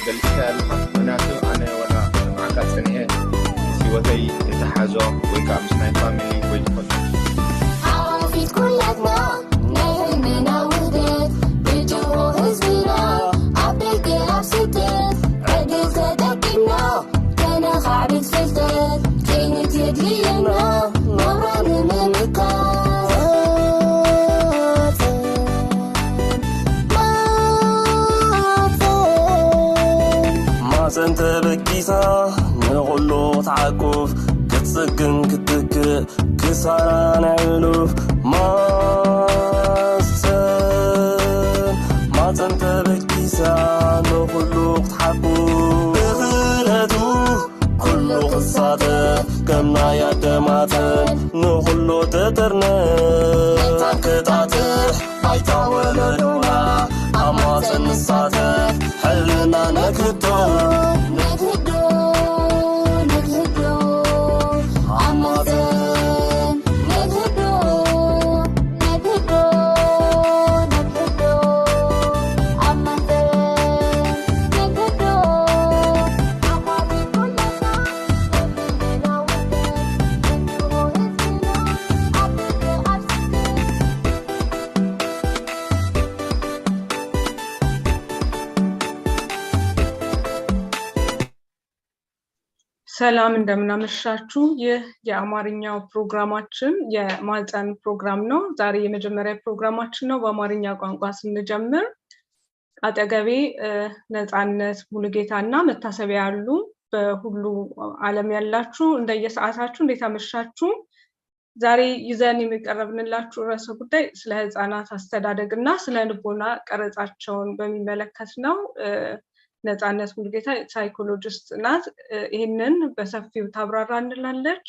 ገሊፅካ ኣለኻ። ምክንያቱ ኣነ ወላ ሰምዓካ ፀኒሐ ምስ ሂወተይ የተሓዞ ወይ ከዓ ምስ ናይ family ወይ ትፈልጦ። ሓዋፊት ኩላትና ናይ ህልምና ውህደት ብጅሆ ህዝቢና ኣብ ደገ ኣብ ስደት ዕድል ተጠቂምና ከነኻዕብት ፍልጠት ቅኒት የድልየና ናብራ ንምምካት። ማፀን። ማፀን ተበጊሳ ንኩሉ ክትዓቁፍ፣ ክትፅግን፣ ክትትክእ ክሳራ ናይ ሕሉፍ። ማፀን፣ ማፀን ተበጊሳ ንኩሉ ክትሓቁፍ፣ ብክእለቱ ኩሉ ክሳተፍ ከም ናይ ኣደ ማፀን ንኩሉ ተጠርነፍ ክጣጥሕ ባይታ ወለዶና። ኣብ ማፀን ንሳተፍ፣ ሕልና ነክቶ። ነግህዶ፣ ነግህዶ፣ ኣብ ማፀን ነግህዶ፣ ነግህዶ፣ ነግህዶ፣ ኣብ ማፀን ነግህዶ። ሓቋፊት ኩላትና ናይ ህልምና ውህደት ብጅሆ ህዝቢና ኣብ ደገ ኣብ ስደት። ሰላም፣ እንደምናመሻችሁ። ይህ የአማርኛው ፕሮግራማችን የማህፀን ፕሮግራም ነው። ዛሬ የመጀመሪያ ፕሮግራማችን ነው በአማርኛ ቋንቋ ስንጀምር። አጠገቤ ነፃነት ሙሉጌታ እና መታሰቢያ ያሉ። በሁሉ ዓለም ያላችሁ እንደየሰዓታችሁ እንዴት አመሻችሁ? ዛሬ ይዘን የሚቀረብንላችሁ ርዕሰ ጉዳይ ስለ ህፃናት አስተዳደግ እና ስነ ልቦና ቀረጻቸውን በሚመለከት ነው። ነፃነት ሙሉጌታ psychologist ናት። ይህንን በሰፊው ታብራራልናለች።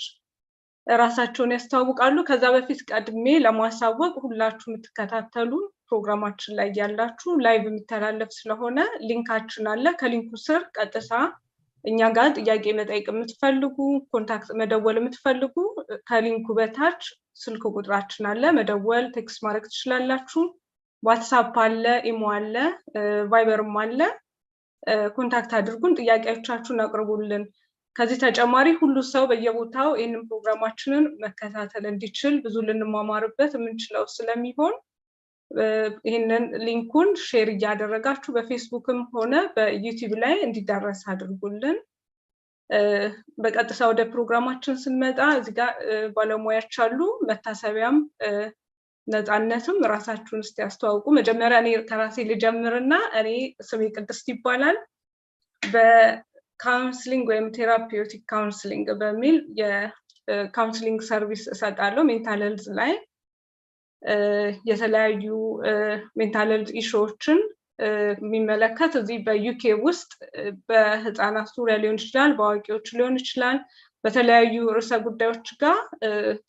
ራሳቸውን ያስተዋውቃሉ። ከዛ በፊት ቀድሜ ለማሳወቅ፣ ሁላችሁ የምትከታተሉ ፕሮግራማችን ላይ ያላችሁ live የሚተላለፍ ስለሆነ link ኣችን አለ። ከ link ኡ ስር ቀጥታ እኛ ጋር ጥያቄ መጠየቅ የምትፈልጉ፣ contact መደወል የምትፈልጉ ከ link ኡ በታች ስልክ ቁጥራችን አለ። መደወል፣ text ማድረግ ትችላላችሁ። WhatsApp አለ፣ imo አለ፣ Viber ም አለ። Contact አድርጉን፣ ጥያቄዎቻችሁን አቅርቡልን። ከዚህ ተጨማሪ ሁሉ ሰው በየቦታው ይህንን ፕሮግራማችንን መከታተል እንዲችል፣ ብዙ ልንማማርበት የምንችለው ስለሚሆን ይህንን link ኡን share እያደረጋችሁ በፌስቡክም ሆነ በ YouTube ላይ እንዲዳረስ አድርጉልን። በቀጥታ ወደ ፕሮግራማችን ስንመጣ እዚህ ጋር ባለሙያዎች አሉ። መታሰቢያም ነፃነትም ራሳችሁን እስቲ ያስተዋውቁ። መጀመሪያ እኔ ከራሴ ልጀምርና እኔ ስሜ ቅድስት ይባላል። በ counseling ወይም therapeutic counseling በሚል የ counseling service እሰጣለሁ። Mental health ላይ የተለያዩ mental health issue ዎችን የሚመለከት እዚህ በ UK ውስጥ በህፃናት ዙሪያ ሊሆን ይችላል፣ በአዋቂዎች ሊሆን ይችላል። በተለያዩ ርዕሰ ጉዳዮች ጋር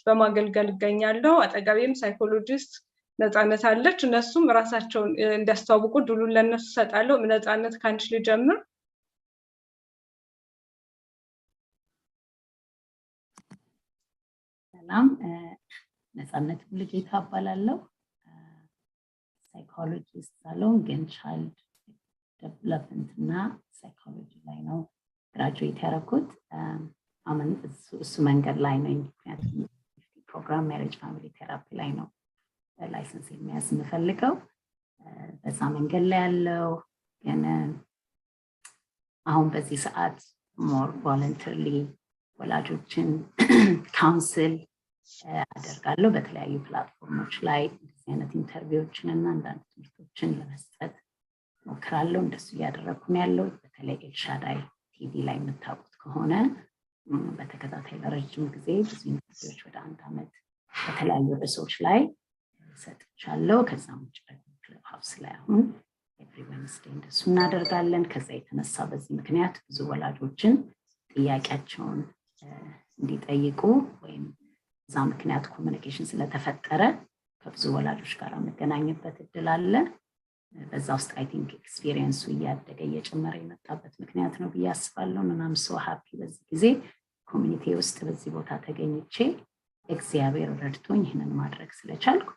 በማገልገል እገኛለሁ። አጠገቤም psychologist ነፃነት አለች። እነሱም ራሳቸውን እንዲያስተዋውቁ እድሉን ለእነሱ እሰጣለሁ። ነፃነት፣ ከአንቺ ልጀምር። ሰላም፣ ነፃነት ሙሉጌታ እባላለሁ። Psychologist ሳልሆን ግን child development እና psychology ላይ ነው graduate ያደረኩት። አሁን እሱ መንገድ ላይ ነኝ። ምክንያቱም program marriage family therapy ላይ ነው license የሚያዝ የምፈልገው። በዛ መንገድ ላይ ያለው ግን አሁን በዚህ ሰዓት more voluntarily ወላጆችን counsel አደርጋለሁ። በተለያዩ platform ኦች ላይ እንደዚህ አይነት interview ዎችን እና አንዳንድ ትምህርቶችን ለመስጠት ሞክራለሁ። እንደሱ እያደረግኩ ነው ያለሁት። በተለይ ኤልሻዳይ ቲቪ ላይ የምታውቁት ከሆነ በተከታታይ ለረጅም ጊዜ ብዙ interview ዎች ወደ አንድ ዓመት በተለያዩ ርዕሶች ላይ ሰጥቻለሁ። ከዛም ውጭ ደግሞ Clubhouse ላይ አሁን every Wednesday እንደሱ እናደርጋለን። ከዛ የተነሳ በዚህ ምክንያት ብዙ ወላጆችን ጥያቄያቸውን እንዲጠይቁ ወይም በዛ ምክንያት communication ስለተፈጠረ ከብዙ ወላጆች ጋር የምገናኝበት እድል አለ። በዛ ውስጥ I think experience ኡ እያደገ እየጨመረ የመጣበት ምክንያት ነው ብዬ አስባለሁ። እና I'm so happy በዚህ ጊዜ community ውስጥ በዚህ ቦታ ተገኝቼ እግዚአብሔር ረድቶኝ ይህንን ማድረግ ስለቻልኩ።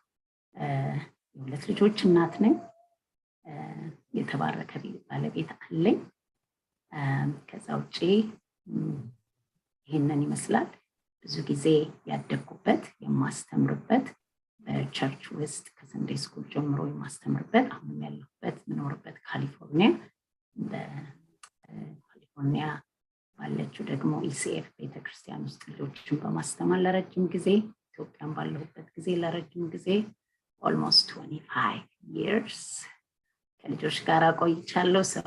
የሁለት ልጆች እናት ነኝ። የተባረከ ባለቤት አለኝ። ከዛ ውጪ ይህንን ይመስላል። ብዙ ጊዜ ያደግኩበት፣ የማስተምርበት፣ በ church ውስጥ ከ Sunday school ጀምሮ የማስተምርበት፣ አሁንም ያለሁበት የምኖርበት ካሊፎርኒያ፣ በካሊፎርኒያ ባለችው ደግሞ ECF ቤተክርስቲያን ውስጥ ልጆችን በማስተማር ለረጅም ጊዜ፣ ኢትዮጵያን ባለሁበት ጊዜ ለረጅም ጊዜ almost 25 years ከልጆች ጋር ቆይቻለሁ። So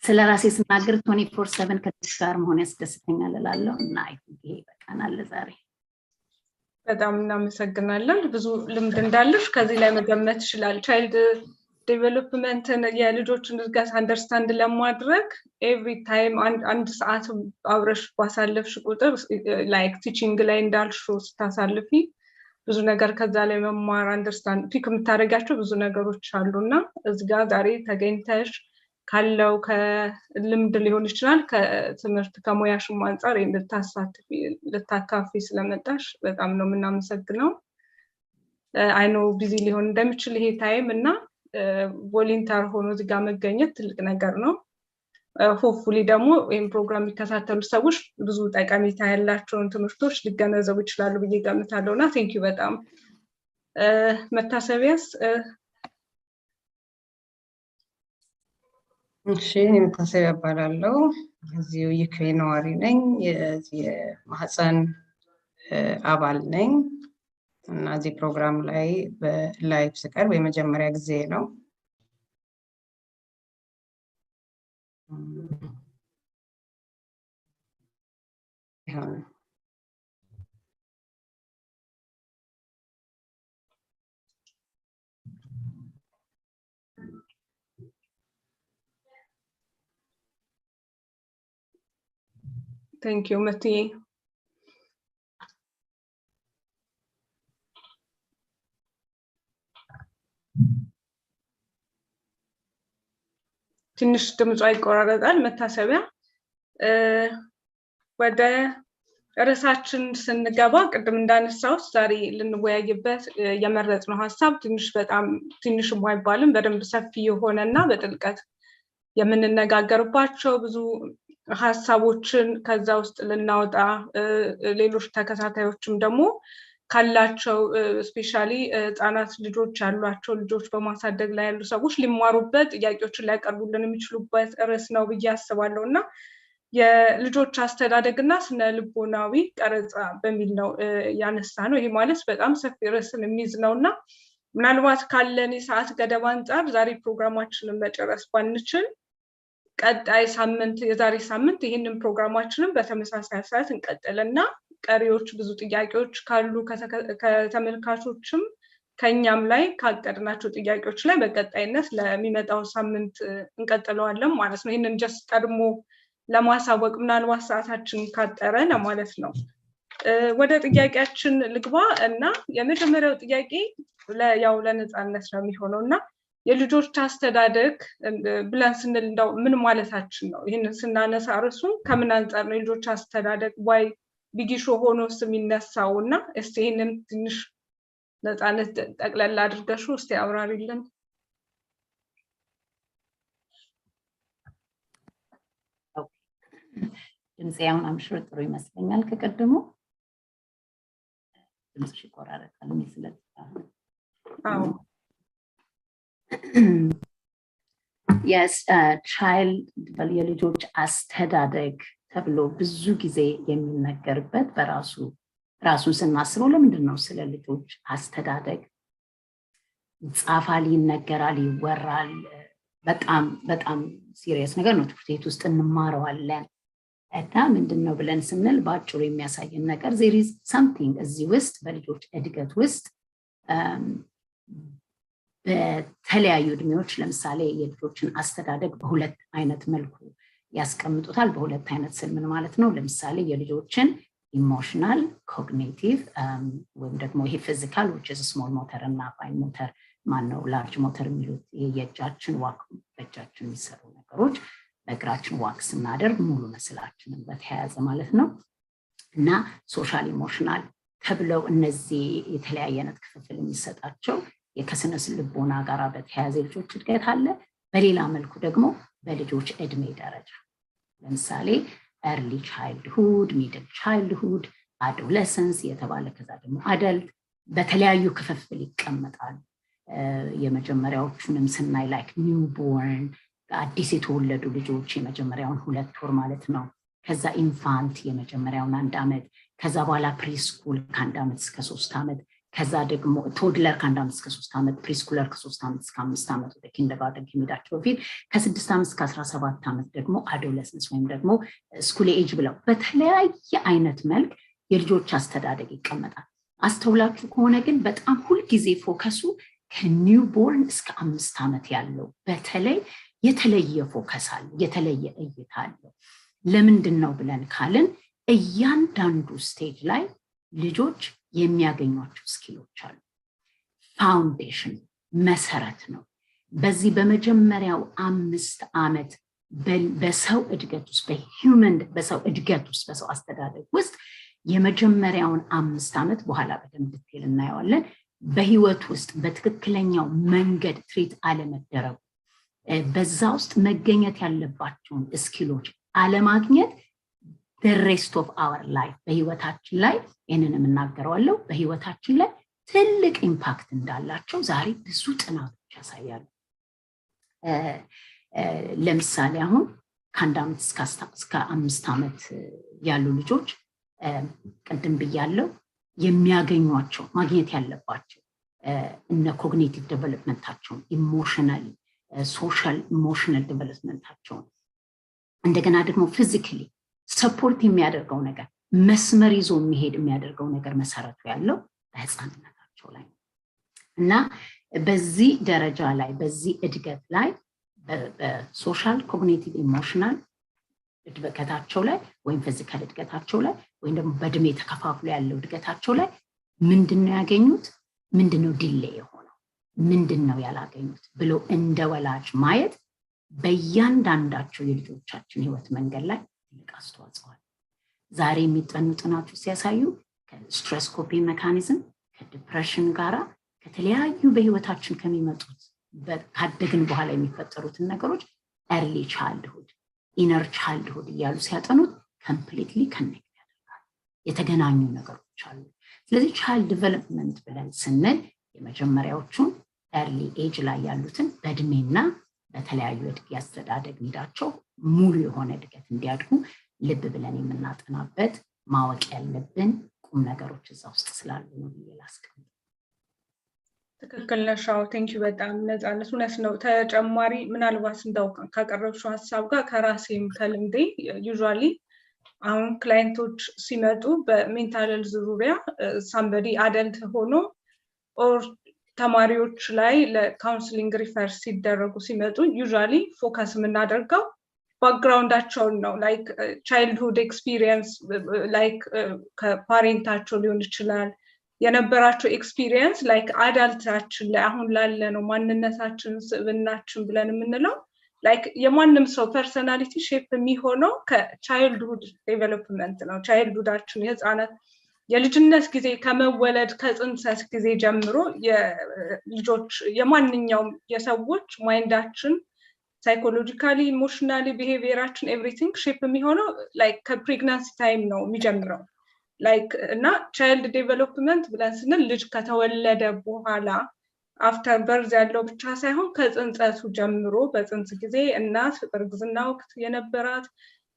ስለ ራሴ ስናገር 24/7 ከልጆች ጋር መሆን ያስደስተኛል እላለሁ እና I think ይሄ ይበቃናል ዛሬ። በጣም እናመሰግናለን። ብዙ ልምድ እንዳለሽ ከዚህ ላይ መገመት ይችላል። Child development ን፣ የልጆችን እድገት understand ለማድረግ every time አንድ ሰዓት አብረሽ ባሳለፍሽ ቁጥር፣ like teaching ላይ እንዳልሽው ስታሳልፊ ብዙ ነገር ከዛ ላይ መማር፣ understand pick የምታደርጊያቸው ብዙ ነገሮች አሉ። እና እዚህ ጋር ዛሬ ተገኝተሽ ካለው ከልምድ ሊሆን ይችላል፣ ከትምህርት ከሙያሽም አንጻር ልታሳትፊ ልታካፊ ስለመጣሽ በጣም ነው የምናመሰግነው። I know busy ሊሆን እንደሚችል ይሄ time እና volunteer ሆኖ እዚህ ጋር መገኘት ትልቅ ነገር ነው። Hopefully ደግሞ ይህም ፕሮግራም የሚከታተሉ ሰዎች ብዙ ጠቀሜታ ያላቸውን ትምህርቶች ሊገነዘቡ ይችላሉ ብዬ ገምታለሁ እና thank you በጣም። መታሰቢያስ? እሺ፣ እኔ መታሰቢያ እባላለሁ። እዚሁ UK ነዋሪ ነኝ። የዚህ የማህፀን አባል ነኝ እና እዚህ ፕሮግራም ላይ በ live ስቀርብ የመጀመሪያ ጊዜ ነው። ይኸው ነው። Thank you መትዬ። ትንሽ ድምጿ ይቆራረጣል። መታሰቢያ፣ ወደ ርዕሳችን ስንገባ ቅድም እንዳነሳሁት ዛሬ ልንወያይበት የመረጥነው ሀሳብ ትንሽ፣ በጣም ትንሽም አይባልም፣ በደንብ ሰፊ የሆነ እና በጥልቀት የምንነጋገርባቸው ብዙ ሀሳቦችን ከዛ ውስጥ ልናወጣ፣ ሌሎች ተከታታዮችም ደግሞ ካላቸው፣ especially ህጻናት ልጆች ያሏቸው፣ ልጆች በማሳደግ ላይ ያሉ ሰዎች ሊማሩበት፣ ጥያቄዎችን ሊያቀርቡልን የሚችሉበት ርዕስ ነው ብዬ አስባለሁ። እና የልጆች አስተዳደግ እና ስነ ልቦናዊ ቀረጻ በሚል ነው ያነሳነው። ይሄ ማለት በጣም ሰፊ ርዕስን የሚይዝ ነው እና ምናልባት ካለን የሰዓት ገደብ አንጻር ዛሬ ፕሮግራማችንን መጨረስ ባንችል ቀጣይ ሳምንት፣ የዛሬ ሳምንት ይህንን ፕሮግራማችንን በተመሳሳይ ሰዓት እንቀጥልና ቀሪዎች ብዙ ጥያቄዎች ካሉ ከተመልካቾችም ከኛም ላይ ካቀድናቸው ጥያቄዎች ላይ በቀጣይነት ለሚመጣው ሳምንት እንቀጥለዋለን ማለት ነው። ይህንን just ቀድሞ ለማሳወቅ፣ ምናልባት ሰዓታችን ካጠረ ለማለት ነው። ወደ ጥያቄያችን ልግባ እና የመጀመሪያው ጥያቄ ያው ለነፃነት ነው የሚሆነው። እና የልጆች አስተዳደግ ብለን ስንል እንደው ምን ማለታችን ነው? ይህንን ስናነሳ ርዕሱን ከምን አንጻር ነው የልጆች አስተዳደግ why big issue ሆኖስ የሚነሳው? እና እስቲ ይህንን ትንሽ ነፃነት ጠቅለል አድርገሽ እስቲ አብራሪልን። ድምፄ አሁን I'm sure ጥሩ ይመስለኛል። ከቀድሞ ድምፅሽ ይቆራረጣል የሚል አዎ። Yes, child የልጆች አስተዳደግ ተብሎ ብዙ ጊዜ የሚነገርበት በራሱ ራሱን ስናስበው ለምንድን ነው ስለ ልጆች አስተዳደግ ይጻፋል፣ ይነገራል፣ ይወራል? በጣም በጣም serious ነገር ነው። ትምህርት ቤት ውስጥ እንማረዋለን። እና ምንድን ነው ብለን ስንል በአጭሩ የሚያሳየን ነገር there is something እዚህ ውስጥ በልጆች እድገት ውስጥ በተለያዩ እድሜዎች። ለምሳሌ የልጆችን አስተዳደግ በሁለት አይነት መልኩ ያስቀምጡታል። በሁለት አይነት ስል ምን ማለት ነው? ለምሳሌ የልጆችን emotional፣ cognitive ወይም ደግሞ ይሄ physical which is small motor እና fine motor፣ ማነው large motor የሚሉት፣ ይሄ የእጃችን walk፣ በእጃችን የሚሰሩ ነገሮች፣ በእግራችን walk ስናደርግ ሙሉ muscle ኣችንን በተያያዘ ማለት ነው፣ እና social emotional ተብለው እነዚህ የተለያየ አይነት ክፍፍል የሚሰጣቸው ከስነ ልቦና ጋር በተያያዘ የልጆች እድገት አለ። በሌላ መልኩ ደግሞ በልጆች እድሜ ደረጃ ለምሳሌ early childhood፣ middle childhood፣ adolescence የተባለ፣ ከዛ ደግሞ adult በተለያዩ ክፍፍል ይቀመጣሉ። የመጀመሪያዎቹንም ስናይ like newborn፣ አዲስ የተወለዱ ልጆች የመጀመሪያውን 2 ወር ማለት ነው። ከዛ infant የመጀመሪያውን አንድ ዓመት፣ ከዛ በኋላ preschool ከ1 ዓመት እስከ 3 ዓመት፣ ከዛ ደግሞ toddler ከ1 ዓመት እስከ 3 ዓመት፣ preschooler ከ3 ዓመት እስከ 5 ዓመት ወደ kindergarten ከመሄዳቸው በፊት፣ ከ6 ዓመት እስከ 17 ዓመት ደግሞ adolescence ወይም ደግሞ school age ብለው በተለያየ አይነት መልክ የልጆች አስተዳደግ ይቀመጣል። አስተውላችሁ ከሆነ ግን በጣም ሁልጊዜ focus ኡ ከ newborn እስከ 5 ዓመት ያለው በተለይ የተለየ focus አለው፣ የተለየ እይታ አለው። ለምንድን ነው ብለን ካልን እያንዳንዱ stage ላይ ልጆች የሚያገኟቸው skill ኦች አሉ። Foundation መሰረት ነው። በዚህ በመጀመሪያው 5 ዓመት በሰው እድገት ውስጥ፣ በ human በሰው እድገት ውስጥ፣ በሰው አስተዳደግ ውስጥ የመጀመሪያውን 5 ዓመት በኋላ በደንብ detail እናየዋለን። በህይወት ውስጥ በትክክለኛው መንገድ treat አለመደረጉ፣ በዛ ውስጥ መገኘት ያለባቸውን skill ኦች አለማግኘት rest of our life በህይወታችን ላይ፣ ይህንን የምናገረዋለው፣ በህይወታችን ላይ ትልቅ impact እንዳላቸው ዛሬ ብዙ ጥናቶች ያሳያሉ። ለምሳሌ አሁን ከ1 ዓመት እስከ 5 ዓመት ያሉ ልጆች ቅድም ብያለው የሚያገኟቸው፣ ማግኘት ያለባቸው እነ cognitive development ኣቸውን፣ emotionally፣ social emotional development ኣቸውን፣ እንደገና ደግሞ physically support የሚያደርገው ነገር፣ መስመር ይዞ የሚሄድ የሚያደርገው ነገር መሰረቱ ያለው በህፃንነታቸው ላይ ነው። እና በዚህ ደረጃ ላይ፣ በዚህ እድገት ላይ፣ በ social፣ cognitive፣ emotional እድገታቸው ላይ ወይም physical እድገታቸው ላይ ወይም ደግሞ በእድሜ ተከፋፍሎ ያለው እድገታቸው ላይ ምንድን ነው ያገኙት፣ ምንድን ነው delay የሆነው፣ ምንድን ነው ያላገኙት ብሎ እንደ ወላጅ ማየት በእያንዳንዳቸው የልጆቻችን ህይወት መንገድ ላይ ትልቅ አስተዋጽኦ አለ። ዛሬ የሚጠኑ ጥናቶች ሲያሳዩ ከ stress coping mechanism፣ ከ depression ጋራ፣ ከተለያዩ በህይወታችን ከሚመጡት ካደግን በኋላ የሚፈጠሩትን ነገሮች early childhood፣ inner childhood እያሉ ሲያጠኑት completely connect ያደርጋል። የተገናኙ ነገሮች አሉ። ስለዚህ child development ብለን ስንል የመጀመሪያዎቹን early age ላይ ያሉትን በእድሜና በተለያዩ የአስተዳደግ need ኣቸው ሙሉ የሆነ እድገት እንዲያድጉ ልብ ብለን የምናጠናበት፣ ማወቅ ያለብን ቁም ነገሮች እዛ ውስጥ ስላሉ ነው ብዬ ላስቀምጥ። ትክክል ነሽ። አዎ፣ thank you በጣም ነፃነት፣ እውነት ነው። ተጨማሪ ምናልባት እንደው ካቀረብሽው ሀሳብ ጋር ከራሴም ከልምዴ usually አሁን client ኦች ሲመጡ በ mental health ዙሪያ somebody adult ሆኖ or ተማሪዎች ላይ ለ counseling refer ሲደረጉ ሲመጡ usually focus የምናደርገው background ኣቸውን ነው። Like childhood experience፣ like ከ parent ኣቸው ሊሆን ይችላል የነበራቸው experience፣ like adult ኣችን ላይ አሁን ላለ ነው ማንነታችን፣ ስብናችን ብለን የምንለው፣ like የማንም ሰው personality shape የሚሆነው ከ childhood development ነው። Childhood ኣችን፣ የህፃናት የልጅነት ጊዜ፣ ከመወለድ ከጽንሰት ጊዜ ጀምሮ የልጆች፣ የማንኛውም የሰዎች mind ኣችን psychologically፣ emotionally፣ behavior ኣችን everything shape የሚሆነው like ከ pregnancy time ነው የሚጀምረው። Like እና child development ብለን ስንል ልጅ ከተወለደ በኋላ after birth ያለው ብቻ ሳይሆን ከጽንሰቱ ጀምሮ በጽንስ ጊዜ እናት በእርግዝና ወቅት የነበራት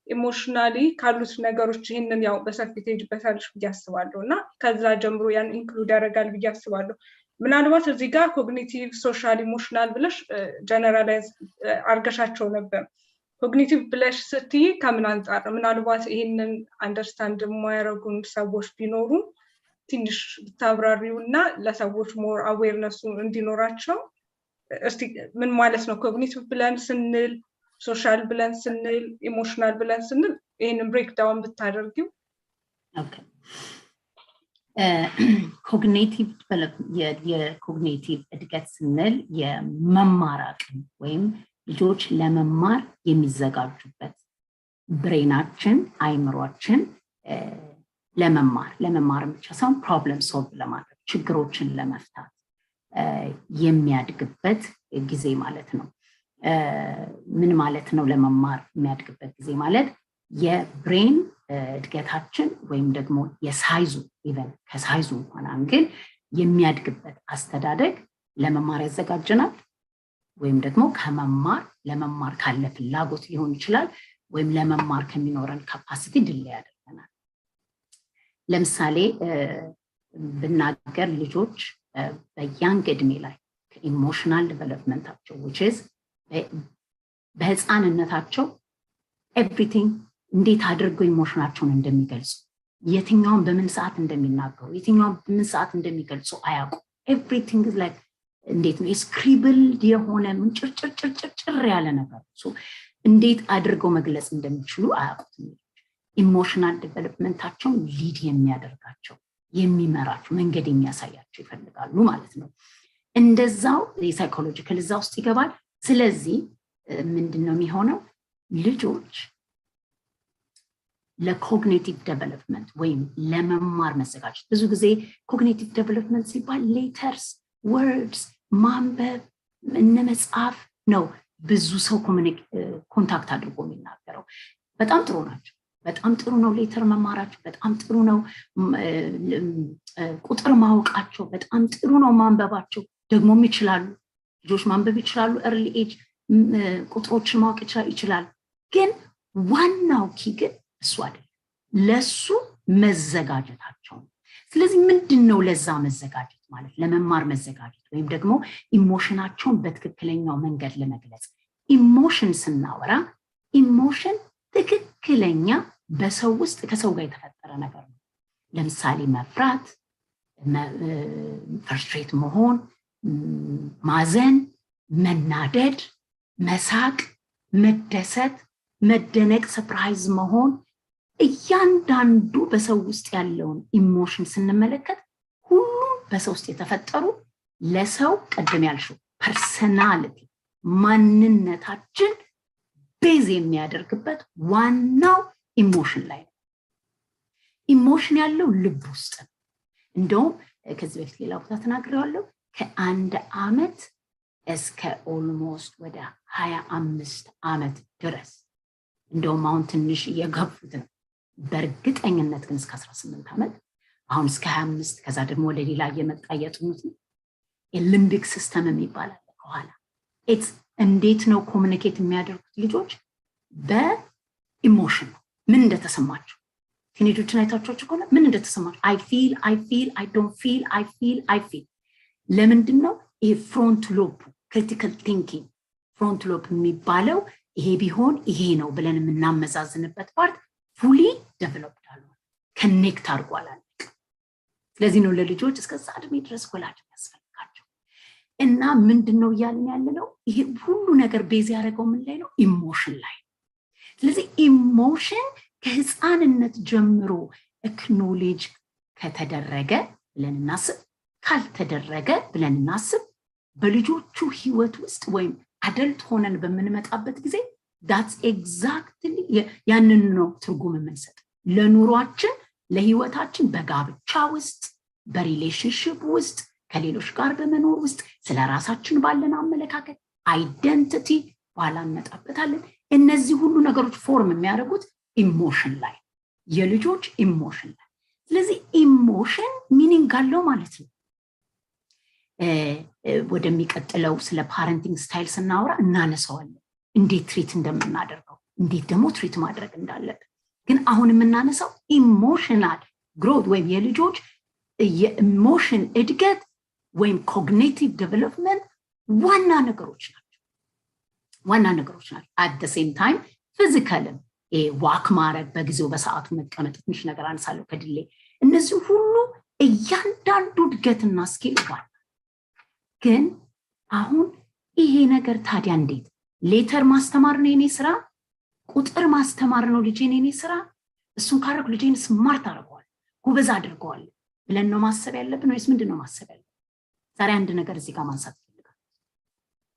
emotionally ካሉት ነገሮች፣ ይህንን ያው በሰፊ ትሄጂበታለሽ ብዬ አስባለሁ እና ከዛ ጀምሮ ያን include ያደርጋል ብዬ አስባለሁ። ምናልባት እዚህ ጋር cognitive፣ social፣ emotional ብለሽ generalize አርገሻቸው ነበር። Cognitive ብለሽ ስትይ ከምን አንጻር ነው? ምናልባት ይህንን understand የማያደርጉን ሰዎች ቢኖሩ ትንሽ ብታብራሪው እና ለሰዎች more awareness ኡ እንዲኖራቸው እስቲ ምን ማለት ነው cognitive ብለን ስንል፣ social ብለን ስንል፣ emotional ብለን ስንል ይህንን breakdown ብታደርጊው። Cognitive፣ የ cognitive እድገት ስንል የመማር አቅም ወይም ልጆች ለመማር የሚዘጋጁበት brain ኣችን፣ አይምሯችን ለመማር ብቻ ሳይሆን problem solve ለማድረግ፣ ችግሮችን ለመፍታት የሚያድግበት ጊዜ ማለት ነው። ምን ማለት ነው? ለመማር የሚያድግበት ጊዜ ማለት የ brain እድገታችን ወይም ደግሞ የ size ኡ፣ even ከ size ኡ እንኳን angle የሚያድግበት አስተዳደግ ለመማር ያዘጋጀናል፣ ወይም ደግሞ ከመማር ለመማር ካለ ፍላጎት ሊሆን ይችላል፣ ወይም ለመማር ከሚኖረን capacity delay ያደርገናል። ለምሳሌ ብናገር ልጆች በ young እድሜ ላይ ከ emotional development ኣቸው፣ which is በህፃንነታቸው everything እንዴት አድርገው emotion ኣቸውን እንደሚገልጹ፣ የትኛውን በምን ሰዓት እንደሚናገሩ፣ የትኛውን በምን ሰዓት እንደሚገልጹ አያውቁ። Everything like እንዴት ነው scribbled የሆነ ምንጭርጭርጭርጭር ያለ ነገር እንዴት አድርገው መግለጽ እንደሚችሉ አያውቁትም። Emotional development ኣቸውን lead የሚያደርጋቸው፣ የሚመራቸው፣ መንገድ የሚያሳያቸው ይፈልጋሉ ማለት ነው። እንደዛው የ psychological እዛ ውስጥ ይገባል። ስለዚህ ምንድን ነው የሚሆነው? ልጆች ለ cognitive development ወይም ለመማር መዘጋጀት፣ ብዙ ጊዜ cognitive development ሲባል letters፣ words፣ ማንበብ፣ እነ መጽሐፍ ነው ብዙ ሰው contact አድርጎ የሚናገረው። በጣም ጥሩ ናቸው። በጣም ጥሩ ነው letter መማራቸው፣ በጣም ጥሩ ነው ቁጥር ማወቃቸው፣ በጣም ጥሩ ነው ማንበባቸው። ደግሞም ይችላሉ፣ ልጆች ማንበብ ይችላሉ። Early age ቁጥሮችን ማወቅ ይችላል። ግን ዋናው key ግን እሱ አይደለም፣ ለሱ መዘጋጀታቸው ነው። ስለዚህ ምንድን ነው ለዛ መዘጋጀት ማለት? ለመማር መዘጋጀት ወይም ደግሞ emotion ኣቸውን በትክክለኛው መንገድ ለመግለጽ። Emotion ስናወራ emotion ትክክለኛ በሰው ውስጥ ከሰው ጋር የተፈጠረ ነገር ነው። ለምሳሌ መፍራት፣ frustrate መሆን፣ ማዘን፣ መናደድ፣ መሳቅ፣ መደሰት፣ መደነቅ፣ surprise መሆን፣ እያንዳንዱ በሰው ውስጥ ያለውን emotion ስንመለከት ሁሉም በሰው ውስጥ የተፈጠሩ ለሰው ቅድም ያልሽው personality ማንነታችን base የሚያደርግበት ዋናው emotion ላይ ነው። Emotion ያለው ልብ ውስጥ ነው። እንደውም ከዚህ በፊት ሌላ ቦታ ተናግሬዋለሁ። ከ1 ዓመት እስከ almost ወደ 25 ዓመት ድረስ፣ እንደውም አሁን ትንሽ እየገፉት ነው። በእርግጠኝነት ግን እስከ 18 ዓመት፣ አሁን እስከ 25፣ ከዛ ደግሞ ወደ ሌላ እየመጣ እያጥኑት ነው። የ limbic system የሚባል አለ ከኋላ። It's እንዴት ነው communicate የሚያደርጉት ልጆች? በ emotion ነው። ምን እንደተሰማቸው teenage ኦችን አይታችኋቸው ከሆነ ምን እንደተሰማቸው "I feel, I feel, I don't feel, I feel, I feel"። ለምንድን ነው? ይሄ front lobe፣ critical thinking front lobe የሚባለው፣ ይሄ ቢሆን ይሄ ነው ብለን የምናመዛዝንበት part fully developed አልሆነ፣ connect አድርጎ አላለቅም። ስለዚህ ነው ለልጆች እስከዛ እድሜ ድረስ ወላጅ የሚያስፈልጋቸው። እና ምንድን ነው እያልን ያለ ነው? ይሄ ሁሉ ነገር base ያደረገው ምን ላይ ነው? Emotion ላይ። ስለዚህ emotion ከህፃንነት ጀምሮ acknowledge ከተደረገ ብለን እናስብ፣ ካልተደረገ ብለን እናስብ፣ በልጆቹ ህይወት ውስጥ ወይም adult ሆነን በምንመጣበት ጊዜ that's exactly ያንን ነው ትርጉም የምንሰጥ ለኑሯችን፣ ለህይወታችን፣ በጋብቻ ውስጥ፣ በ relationship ውስጥ፣ ከሌሎች ጋር በመኖር ውስጥ፣ ስለ ራሳችን ባለን አመለካከት፣ identity በኋላ እንመጣበታለን። እነዚህ ሁሉ ነገሮች form የሚያደርጉት emotion ላይ፣ የልጆች emotion ላይ። ስለዚህ emotion meaning አለው ማለት ነው። ወደሚቀጥለው ስለ parenting style ስናወራ እናነሳዋለን፣ እንዴት treat እንደምናደርገው፣ እንዴት ደግሞ treat ማድረግ እንዳለብን። ግን አሁን የምናነሳው emotional growth ወይም የልጆች የ emotion እድገት ወይም cognitive development ዋና ነገሮች ናቸው፣ ዋና ነገሮች ናቸው። At same time physical ም walk ማድረግ፣ በጊዜው በሰዓቱ መቀመጥ፣ ትንሽ ነገር አነሳለሁ ከ delay። እነዚህ ሁሉ እያንዳንዱ እድገትና skill ዋና። ግን አሁን ይሄ ነገር ታዲያ እንዴት letter ማስተማር ነው የኔ ስራ? ቁጥር ማስተማር ነው ልጄን የኔ ስራ? እሱን ካረኩ ልጄን smart አድርገዋል፣ ጎበዝ አድርገዋል ብለን ነው ማሰብ ያለብን ወይስ ምንድን ነው ማሰብ ያለብን? ዛሬ አንድ ነገር እዚህ ጋር ማንሳት እፈልጋለሁ።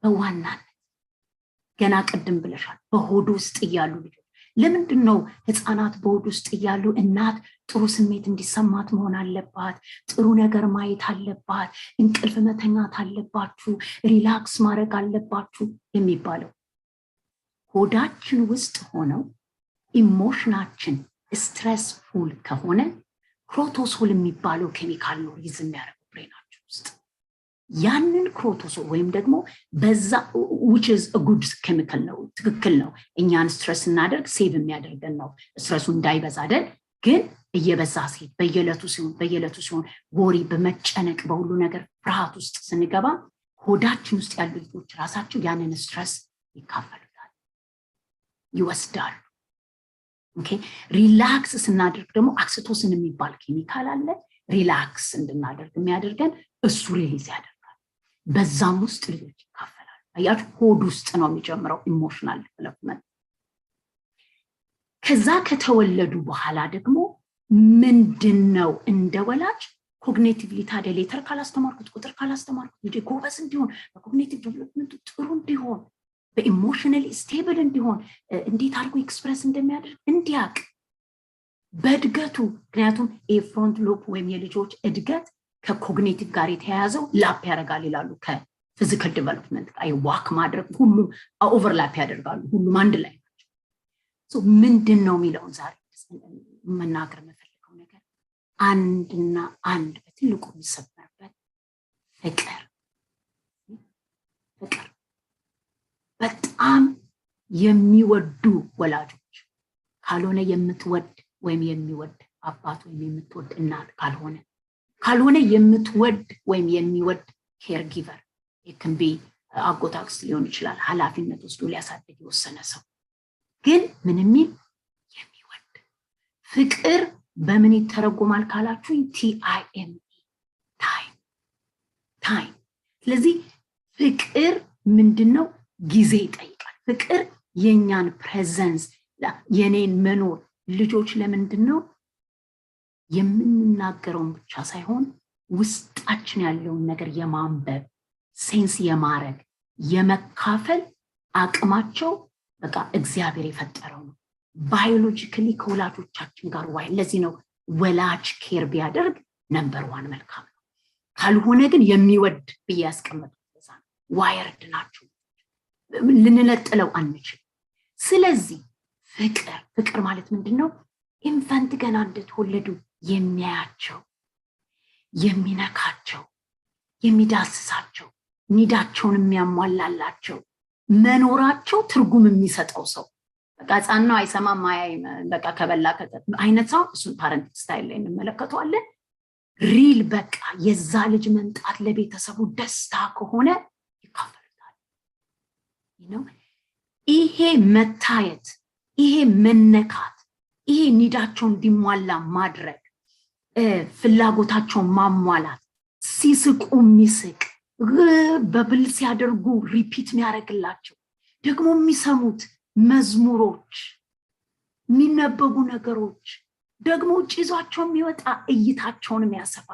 በዋናነት ገና ቅድም ብለሻል፣ በሆድ ውስጥ እያሉ ልጆች፣ ለምንድን ነው ህፃናት በሆድ ውስጥ እያሉ እናት ጥሩ ስሜት እንዲሰማት መሆን አለባት፣ ጥሩ ነገር ማየት አለባት፣ እንቅልፍ መተኛት አለባችሁ፣ relax ማድረግ አለባችሁ የሚባለው? ሆዳችን ውስጥ ሆነው emotion ኣችን stressful ከሆነ cortisol የሚባለው ኬሚካል ነው release የሚያደርገው brain ኣችን ውስጥ። ያንን cortisol ወይም ደግሞ በዛ which is good chemical ነው፣ ትክክል ነው። እኛን stress ስናደርግ save የሚያደርገን ነው፣ stress ኡ እንዳይበዛ አይደል? ግን እየበዛ ሲሄድ፣ በየዕለቱ ሲሆን፣ በየዕለቱ ሲሆን፣ worry በመጨነቅ በሁሉ ነገር ፍርሃት ውስጥ ስንገባ ሆዳችን ውስጥ ያሉ ልጆች ራሳቸው ያንን stress ይካፈሉታል፣ ይወስዳሉ። Okay፣ relax ስናደርግ ደግሞ oxytocin የሚባል ኬሚካል አለ፣ relax እንድናደርግ የሚያደርገን፣ እሱ release ያደርጋል። በዛም ውስጥ ልጆች ይካፈላሉ። አያችሁ፣ ሆድ ውስጥ ነው የሚጀምረው emotional development። ከዛ ከተወለዱ በኋላ ደግሞ ምንድን ነው እንደ ወላጅ cognitively ታዲያ letter ካላስተማርኩት፣ ቁጥር ካላስተማርኩት፣ ልጄ ጎበዝ እንዲሆን፣ በ cognitive development ኡ ጥሩ እንዲሆን፣ በ emotionally stable እንዲሆን፣ እንዴት አድርጎ express እንደሚያደርግ እንዲያቅ በእድገቱ፣ ምክንያቱም የ front lobe ወይም የልጆች እድገት ከ cognitive ጋር የተያያዘው lap ያደርጋል ይላሉ፣ ከ physical development ጋር walk ማድረግ ሁሉም overlap ያደርጋሉ፣ ሁሉም አንድ ላይ ናቸው። ምንድን ነው የሚለውን ዛሬ መናገር የምፈልገው ነገር አንድና አንድ በትልቁ የሚሰመርበት ፍቅር፣ ፍቅር። በጣም የሚወዱ ወላጆች ካልሆነ፣ የምትወድ ወይም የሚወድ አባት ወይም የምትወድ እናት ካልሆነ፣ የምትወድ ወይም የሚወድ caregiver can be አጎት፣ አክስት ሊሆን ይችላል፣ ኃላፊነት ወስዶ ሊያሳድግ የወሰነ ሰው፣ ግን ምን የሚል የሚወድ። ፍቅር በምን ይተረጎማል ካላችሁኝ TIME፣ time፣ time። ስለዚህ ፍቅር ምንድን ነው? ጊዜ ይጠይቃል። ፍቅር የእኛን presence፣ የኔን መኖር። ልጆች ለምንድን ነው የምንናገረውን ብቻ ሳይሆን ውስጣችን ያለውን ነገር የማንበብ፣ sense የማረግ፣ የመካፈል አቅማቸው በቃ እግዚአብሔር የፈጠረው ነው። Biologically ከወላጆቻችን ጋር wire። ለዚህ ነው ወላጅ care ቢያደርግ number one መልካም ነው። ካልሆነ ግን የሚወድ ብዬ ያስቀመጡት ለዛ ነው። Wired ናቸው፣ ልንነጥለው አንችል። ስለዚህ ፍቅር፣ ፍቅር ማለት ምንድን ነው? Infant ገና እንደተወለዱ የሚያያቸው፣ የሚነካቸው፣ የሚዳስሳቸው፣ need ኣቸውን የሚያሟላላቸው፣ መኖራቸው ትርጉም የሚሰጠው ሰው። በቃ ህፃን ነው፣ አይሰማም፣ አያይም፣ በቃ ከበላ አይነት ሰው፣ እሱን parent style ላይ እንመለከተዋለን። Real በቃ የዛ ልጅ መምጣት ለቤተሰቡ ደስታ ከሆነ ይካፈሉታል ነው። ይሄ መታየት፣ ይሄ መነካት፣ ይሄ need ኣቸው እንዲሟላ ማድረግ፣ ፍላጎታቸውን ማሟላት፣ ሲስቁ የሚስቅ፣ babble ሲያደርጉ repeat የሚያደርግላቸው፣ ደግሞ የሚሰሙት መዝሙሮች፣ የሚነበቡ ነገሮች፣ ደግሞ ውጭ ይዟቸው የሚወጣ፣ እይታቸውን የሚያሰፋ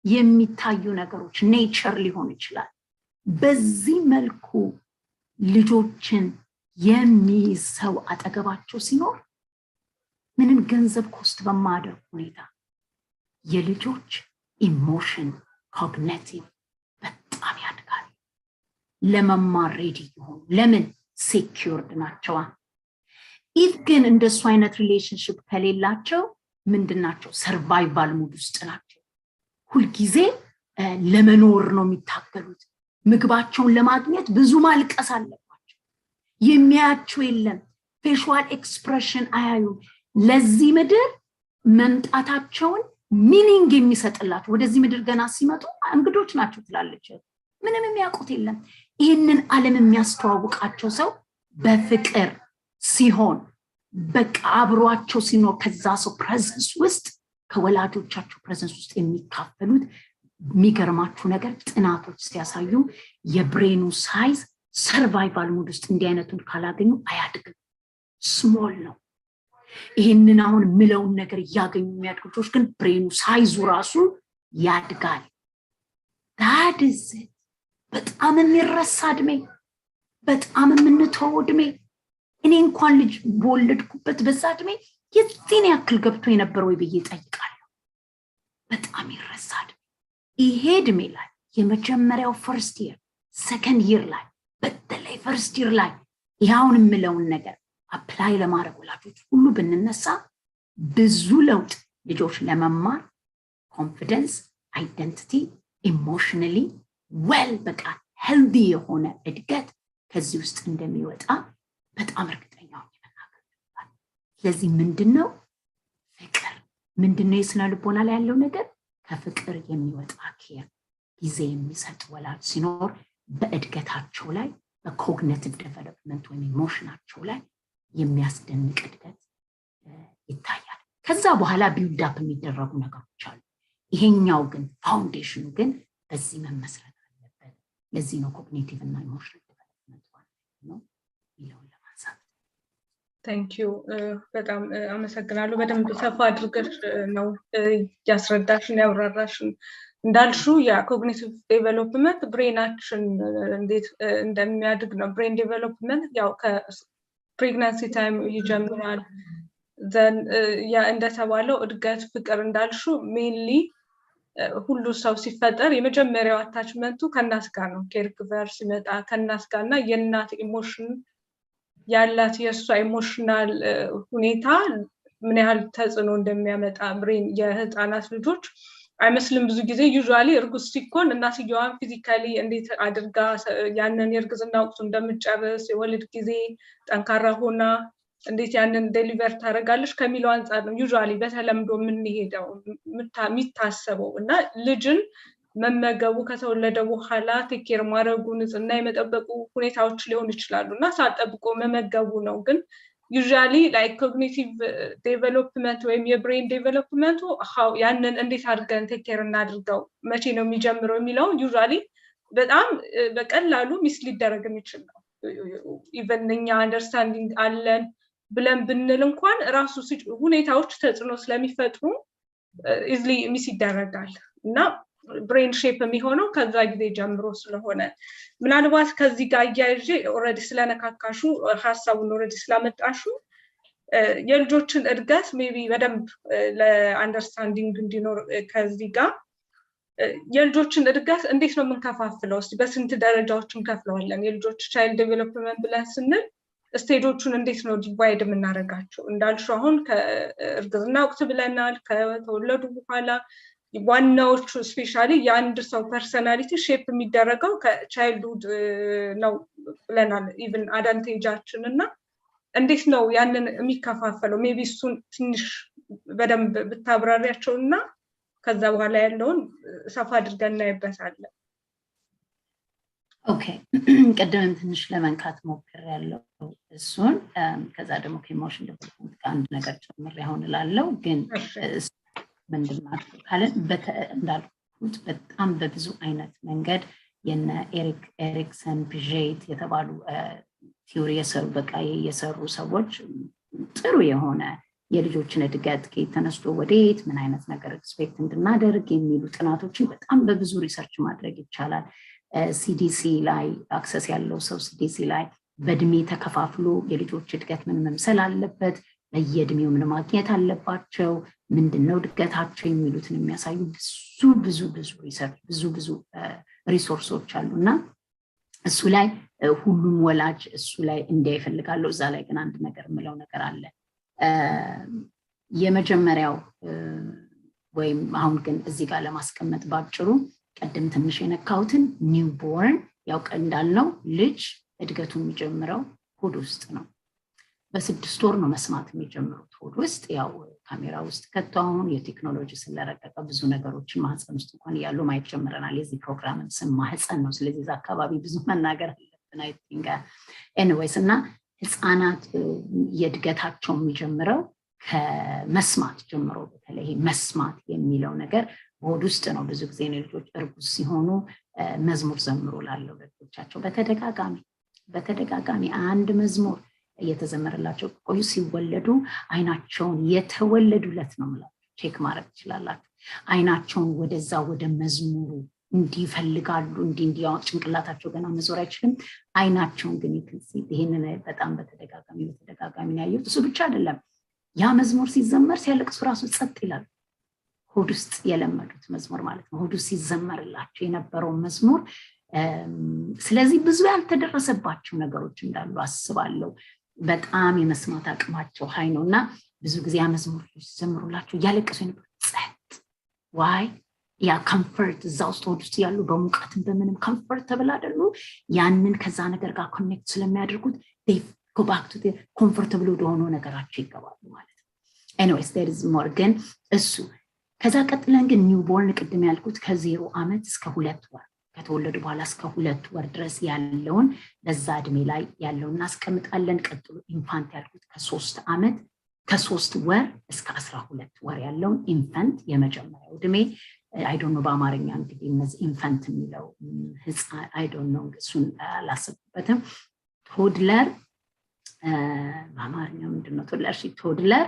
የሚታዩ ነገሮች፣ nature ሊሆን ይችላል። በዚህ መልኩ ልጆችን የሚይዝ ሰው አጠገባቸው ሲኖር ምንም ገንዘብ cost በማያደርግ ሁኔታ የልጆች emotion፣ cognitive በጣም ያድጋል። ለመማር ready የሆኑ፣ ለምን? Secured ናቸዋ። If ግን እንደሱ አይነት relationship ከሌላቸው ምንድን ናቸው? Survival mode ውስጥ ናቸው። ሁልጊዜ ለመኖር ነው የሚታገሉት። ምግባቸውን ለማግኘት ብዙ ማልቀስ አለባቸው። የሚያያቸው የለም። Facial expression አያዩም። ለዚህ ምድር መምጣታቸውን meaning የሚሰጥላቸው፣ ወደዚህ ምድር ገና ሲመጡ እንግዶች ናቸው ትላለች። ምንም የሚያውቁት የለም። ይህንን ዓለም የሚያስተዋውቃቸው ሰው በፍቅር ሲሆን፣ በቃ አብሯቸው ሲኖር፣ ከዛ ሰው presence ውስጥ፣ ከወላጆቻቸው presence ውስጥ የሚካፈሉት፣ የሚገርማችሁ ነገር ጥናቶች ሲያሳዩ የ brain ኑ size survival mode ውስጥ እንዲህ አይነቱን ካላገኙ አያድግም። Small ነው። ይህንን አሁን ምለውን ነገር እያገኙ የሚያድጉ ልጆች ግን brain ኑ size ኡ ራሱ ያድጋል። That's በጣም የሚረሳ እድሜ፣ በጣም የምንተወው እድሜ። እኔ እንኳን ልጅ በወለድኩበት በዛ እድሜ የዚህን ያክል ገብቶ የነበረ ወይ ብዬ እጠይቃለሁ። በጣም ይረሳል። ይሄ እድሜ ላይ የመጀመሪያው first year፣ second year ላይ፣ በተለይ first year ላይ ይህ አሁን የምለውን ነገር apply ለማድረግ ወላጆች ሁሉ ብንነሳ ብዙ ለውጥ፣ ልጆች ለመማር confidence፣ identity፣ emotionally well፣ በቃ healthy የሆነ እድገት ከዚህ ውስጥ እንደሚወጣ በጣም እርግጠኛ ሆኜ መናገር። ስለዚህ ምንድን ነው ፍቅር? ምንድን ነው የስነ ልቦና ላይ ያለው ነገር? ከፍቅር የሚወጣ care፣ ጊዜ የሚሰጥ ወላጅ ሲኖር በእድገታቸው ላይ፣ በ cognitive development ወይም emotion ኣቸው ላይ የሚያስደንቅ እድገት ይታያል። ከዛ በኋላ build up የሚደረጉ ነገሮች አሉ። ይሄኛው ግን foundation ኑ ግን በዚህ መመስረት አለበት። ለዚህ ነው cognitive እና emotional development ነው የሚለውን ለማንሳት። Thank you፣ በጣም አመሰግናለሁ። በደንብ ሰፋ አድርገሽ ነው ያስረዳሽን ያብራራሽን። እንዳልሽው የ cognitive development brain ኣችን እንዴት እንደሚያድግ ነው። Brain development ያው ከ pregnancy time ይጀምራል። Then እንደተባለው እድገት፣ ፍቅር እንዳልሽው mainly ሁሉ ሰው ሲፈጠር የመጀመሪያው attachment ኡ ከእናት ጋር ነው። Caregiver ሲመጣ ከእናት ጋር እና የእናት emotion ያላት የእሷ emotional ሁኔታ ምን ያህል ተጽዕኖ እንደሚያመጣ brain የህፃናት ልጆች አይመስልም። ብዙ ጊዜ usually እርጉዝ ሲኮን እናትየዋን physically እንዴት አድርጋ ያንን የእርግዝና ወቅቱ እንደምትጨርስ፣ የወሊድ ጊዜ ጠንካራ ሆና እንዴት ያንን deliver ታደርጋለች ከሚለው አንጻር ነው usually በተለምዶ የምንሄደው የሚታሰበው። እና ልጅን መመገቡ፣ ከተወለደ በኋላ take care ማድረጉ፣ ንጽህና የመጠበቁ ሁኔታዎች ሊሆኑ ይችላሉ እና ሰዓት ጠብቆ መመገቡ ነው። ግን usually like cognitive development ወይም የ brain development ኡ ያንን እንዴት አድርገን take care እናድርገው፣ መቼ ነው የሚጀምረው የሚለውን usually በጣም በቀላሉ miss ሊደረግ የሚችል ነው። Even እኛ understanding አለን ብለን ብንል እንኳን ራሱ ሁኔታዎች ተጽዕኖ ስለሚፈጥሩ easily miss ይደረጋል። እና brain shape የሚሆነው ከዛ ጊዜ ጀምሮ ስለሆነ ምናልባት ከዚህ ጋር አያይዤ already ስለነካካሽው፣ ሀሳቡን already ስላመጣሽው የልጆችን እድገት maybe በደንብ ለ understanding እንዲኖር ከዚህ ጋር የልጆችን እድገት እንዴት ነው የምንከፋፍለው? እስቲ በስንት ደረጃዎች እንከፍለዋለን? የልጆች child development ብለን ስንል stage ኦቹን እንዴት ነው divide የምናደርጋቸው? እንዳልሽው አሁን ከእርግዝና ወቅት ብለናል። ከተወለዱ በኋላ ዋናዎቹ especially የአንድ ሰው personality shape የሚደረገው ከ childhood ነው ብለናል። Even adult age ኣችን እና እንዴት ነው ያንን የሚከፋፈለው? Maybe እሱን ትንሽ በደንብ ብታብራሪያቸው እና ከዛ በኋላ ያለውን ሰፋ አድርገን እናይበታለን። Okay፣ ቅድምም ትንሽ ለመንካት ሞክሬያለሁ እሱን። ከዛ ደግሞ ከ emotion development ጋር አንድ ነገር ጨምሬ አሁን እላለሁ። ግን ምንድን ናቸው ካለን እንዳልኩት በጣም በብዙ አይነት መንገድ የነ ኤሪክ ኤሪክሰን፣ ፒያዤት የተባሉ theory የሰሩ፣ በቃ የሰሩ ሰዎች ጥሩ የሆነ የልጆችን እድገት ከየት ተነስቶ ወዴት፣ ምን አይነት ነገር expect እንድናደርግ የሚሉ ጥናቶችን በጣም በብዙ research ማድረግ ይቻላል። CDC ላይ access ያለው ሰው CDC ላይ በእድሜ ተከፋፍሎ የልጆች እድገት ምን መምሰል አለበት፣ በየእድሜው ምን ማግኘት አለባቸው፣ ምንድነው እድገታቸው የሚሉትን የሚያሳዩ ብዙ ብዙ ብዙ research፣ ብዙ ብዙ resource ኦች አሉ። እና እሱ ላይ ሁሉም ወላጅ እሱ ላይ እንዲያይ እፈልጋለሁ። እዛ ላይ ግን አንድ ነገር የምለው ነገር አለ። የመጀመሪያው ወይም አሁን ግን እዚህ ጋር ለማስቀመጥ ባጭሩ ቅድም ትንሽ የነካሁትን newborn፣ ያው እንዳልነው ልጅ እድገቱ የሚጀምረው ሆድ ውስጥ ነው። በ6 ወር ነው መስማት የሚጀምሩት ሆድ ውስጥ። ያው ካሜራ ውስጥ ከቶ አሁን የቴክኖሎጂ ስለረቀቀ ብዙ ነገሮችን ማህፀን ውስጥ እንኳን እያሉ ማየት ጀምረናል። የዚህ ፕሮግራምም ስም ማህፀን ነው። ስለዚህ እዛ አካባቢ ብዙ መናገር አለብን I think። Anyways፣ እና ህፃናት የእድገታቸው የሚጀምረው ከመስማት ጀምሮ፣ በተለይ መስማት የሚለው ነገር በሆድ ውስጥ ነው። ብዙ ጊዜ ልጆች እርጉዝ ሲሆኑ መዝሙር ዘምሩ ላለው ለልጆቻቸው። በተደጋጋሚ በተደጋጋሚ አንድ መዝሙር እየተዘመረላቸው ቆዩ፣ ሲወለዱ አይናቸውን፣ የተወለዱለት ነው የምላችሁ፣ check ማድረግ ትችላላችሁ። አይናቸውን ወደዛ ወደ መዝሙሩ እንዲፈልጋሉ። እንዲህ እንዲህ ጭንቅላታቸው ገና መዞር አይችልም። አይናቸውን ግን ይህንን በጣም በተደጋጋሚ በተደጋጋሚ ነው ያየሁት። እሱ ብቻ አይደለም፣ ያ መዝሙር ሲዘመር ሲያለቅሱ ራሱ ጸጥ ይላሉ። ሆድ ውስጥ የለመዱት መዝሙር ማለት ነው። ሆድ ውስጥ ሲዘመርላቸው የነበረው መዝሙር ስለዚህ ብዙ ያልተደረሰባቸው ነገሮች እንዳሉ አስባለሁ። በጣም የመስማት አቅማቸው high ነው እና ብዙ ጊዜ መዝሙር ሲዘምሩላቸው እያለቀሱ የነበሩ ጸጥ፣ why? ያ comfort እዛ ውስጥ ሆድ ውስጥ ያሉ በሙቀትም በምንም comfortable አይደሉ? ያንን ከዛ ነገር ጋር connect ስለሚያደርጉት go back to comfortable ወደሆነው ነገራቸው ይገባሉ ማለት ነው። Anyways, there is more፣ ግን እሱ ከዛ ቀጥለን ግን newborn ቅድም ያልኩት ከ0 ዓመት እስከ 2 ወር፣ ከተወለዱ በኋላ እስከ 2 ወር ድረስ ያለውን በዛ እድሜ ላይ ያለውን እናስቀምጣለን። ቀጥሎ infant ያልኩት ከ3 ዓመት ከ3 ወር እስከ 12 ወር ያለውን infant የመጀመሪያው እድሜ። I don't know በአማርኛ እንግዲህ እነዚህ infant የሚለው ህፃን፣ I don't know፣ እሱን አላሰብኩበትም። Toddler በአማርኛ ምንድን ነው toddler? Toddler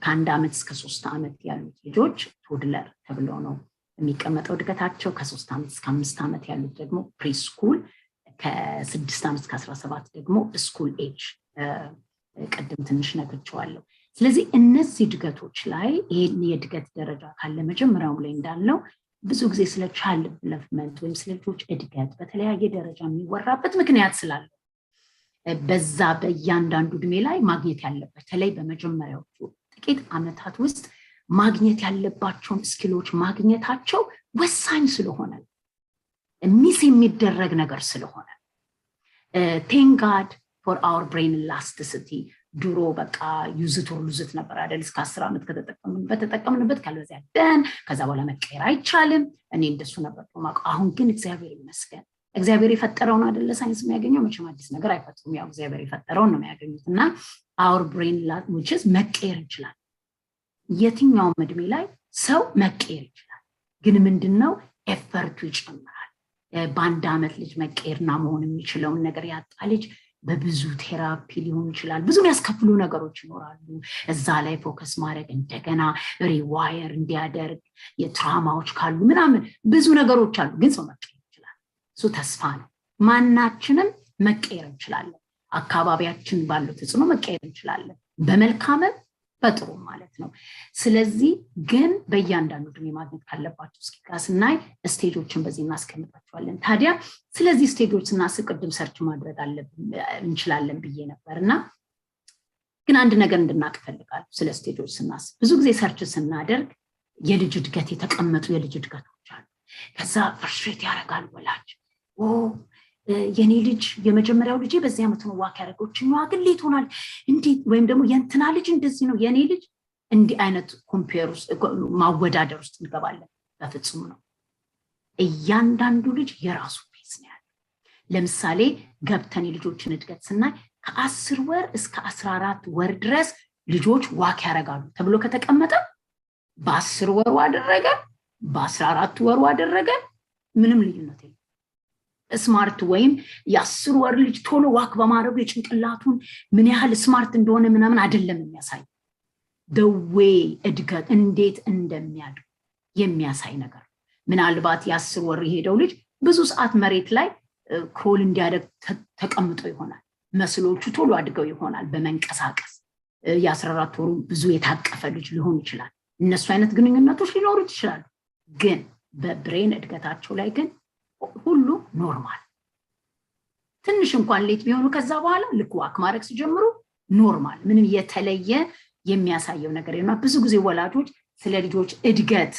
ከ1 ዓመት እስከ 3 ዓመት ያሉት ልጆች toddler ተብሎ ነው የሚቀመጠው እድገታቸው። ከ3 ዓመት እስከ 5 ዓመት ያሉት ደግሞ preschool፣ ከ6 ዓመት እስከ 17 ደግሞ school age፣ ቅድም ትንሽ ነክቼዋለሁ። ስለዚህ እነዚህ እድገቶች ላይ ይህን የእድገት ደረጃ ካለ መጀመሪያውም ላይ እንዳልነው ብዙ ጊዜ ስለ child development ወይም ስለ ልጆች እድገት በተለያየ ደረጃ የሚወራበት ምክንያት ስላለ በዛ በእያንዳንዱ እድሜ ላይ ማግኘት ያለበት፣ በተለይ በመጀመሪያዎቹ ጥቂት ዓመታት ውስጥ ማግኘት ያለባቸውን skill ኦች ማግኘታቸው ወሳኝ ስለሆነ፣ miss የሚደረግ ነገር ስለሆነ። Thank God for our brain elasticity። ድሮ በቃ use it or lose it ነበር አይደል? እስከ 10 ዓመት ከተጠቀምንበት ተጠቀምንበት፣ ካለበዚያ done፣ ከዛ በኋላ መቀየር አይቻልም። እኔ እንደሱ ነበር የማውቀው። አሁን ግን እግዚአብሔር ይመስገን፣ እግዚአብሔር የፈጠረውን አይደለ ሳይንስ የሚያገኘው? መቼም አዲስ ነገር አይፈጥሩም። ያው እግዚአብሔር የፈጠረውን ነው የሚያገኙት። እና our brain which is መቀየር ይችላል። የትኛውም እድሜ ላይ ሰው መቀየር ይችላል። ግን ምንድነው effort ኡ ይጨምራል። በ1 ዓመት ልጅ መቀየርና መሆን የሚችለውን ነገር ያጣ ልጅ በብዙ therapy ሊሆን ይችላል። ብዙ የሚያስከፍሉ ነገሮች ይኖራሉ። እዛ ላይ focus ማድረግ፣ እንደገና rewire እንዲያደርግ፣ የ trauma ዎች ካሉ ምናምን ብዙ ነገሮች አሉ። ግን ሰው መቀየር ይችላል። እሱ ተስፋ ነው። ማናችንም መቀየር እንችላለን። አካባቢያችን ባለው ተጽዕኖ መቀየር እንችላለን። በመልካምም በጥሩ ማለት ነው። ስለዚህ ግን በእያንዳንዱ እድሜ ማግኘት ካለባቸው skill ጋር ስናይ stage ኦችን በዚህ እናስቀምጣቸዋለን። ታዲያ ስለዚህ stage ኦች ስናስብ ቅድም search ማድረግ እንችላለን ብዬ ነበር እና ግን አንድ ነገር እንድናቅ እፈልጋለሁ። ስለ stage ኦች ስናስብ ብዙ ጊዜ search ስናደርግ የልጅ እድገት የተቀመጡ የልጅ እድገቶች አሉ። ከዛ frustrate ያደርጋል ወላጅ። የኔ ልጅ፣ የመጀመሪያው ልጄ በዚህ ዓመት ነው walk ያደረገው፣ እችኛዋ ግን late ሆናል እንዴት? ወይም ደግሞ የእንትና ልጅ እንደዚህ ነው፣ የኔ ልጅ እንዲህ አይነት compare ውስጥ፣ ማወዳደር ውስጥ እንገባለን። በፍጹም ነው። እያንዳንዱ ልጅ የራሱ pace ነው ያለው። ለምሳሌ ገብተን የልጆችን እድገት ስናይ ከ10 ወር እስከ 14 ወር ድረስ ልጆች walk ያደርጋሉ ተብሎ ከተቀመጠ በ10 ወሩ አደረገ፣ በ14 ወሩ አደረገ፣ ምንም ልዩነት የለም። Smart ወይም የ10 ወር ልጅ ቶሎ walk በማድረጉ የጭንቅላቱን ምን ያህል smart እንደሆነ ምናምን አይደለም የሚያሳይ፣ the way እድገት እንዴት እንደሚያድጉ የሚያሳይ ነገር። ምናልባት የ10 ወር የሄደው ልጅ ብዙ ሰዓት መሬት ላይ crawl እንዲያደርግ ተቀምጦ ይሆናል። Muscle ኦቹ ቶሎ አድገው ይሆናል በመንቀሳቀስ። የ14 ወሩ ብዙ የታቀፈ ልጅ ሊሆን ይችላል። እነሱ አይነት ግንኙነቶች ሊኖሩት ይችላሉ። ግን በ brain እድገታቸው ላይ ግን ሁሉ normal። ትንሽ እንኳን late ቢሆኑ ከዛ በኋላ ልክ walk ማድረግ ሲጀምሩ normal፣ ምንም የተለየ የሚያሳየው ነገር የለም። ብዙ ጊዜ ወላጆች ስለ ልጆች እድገት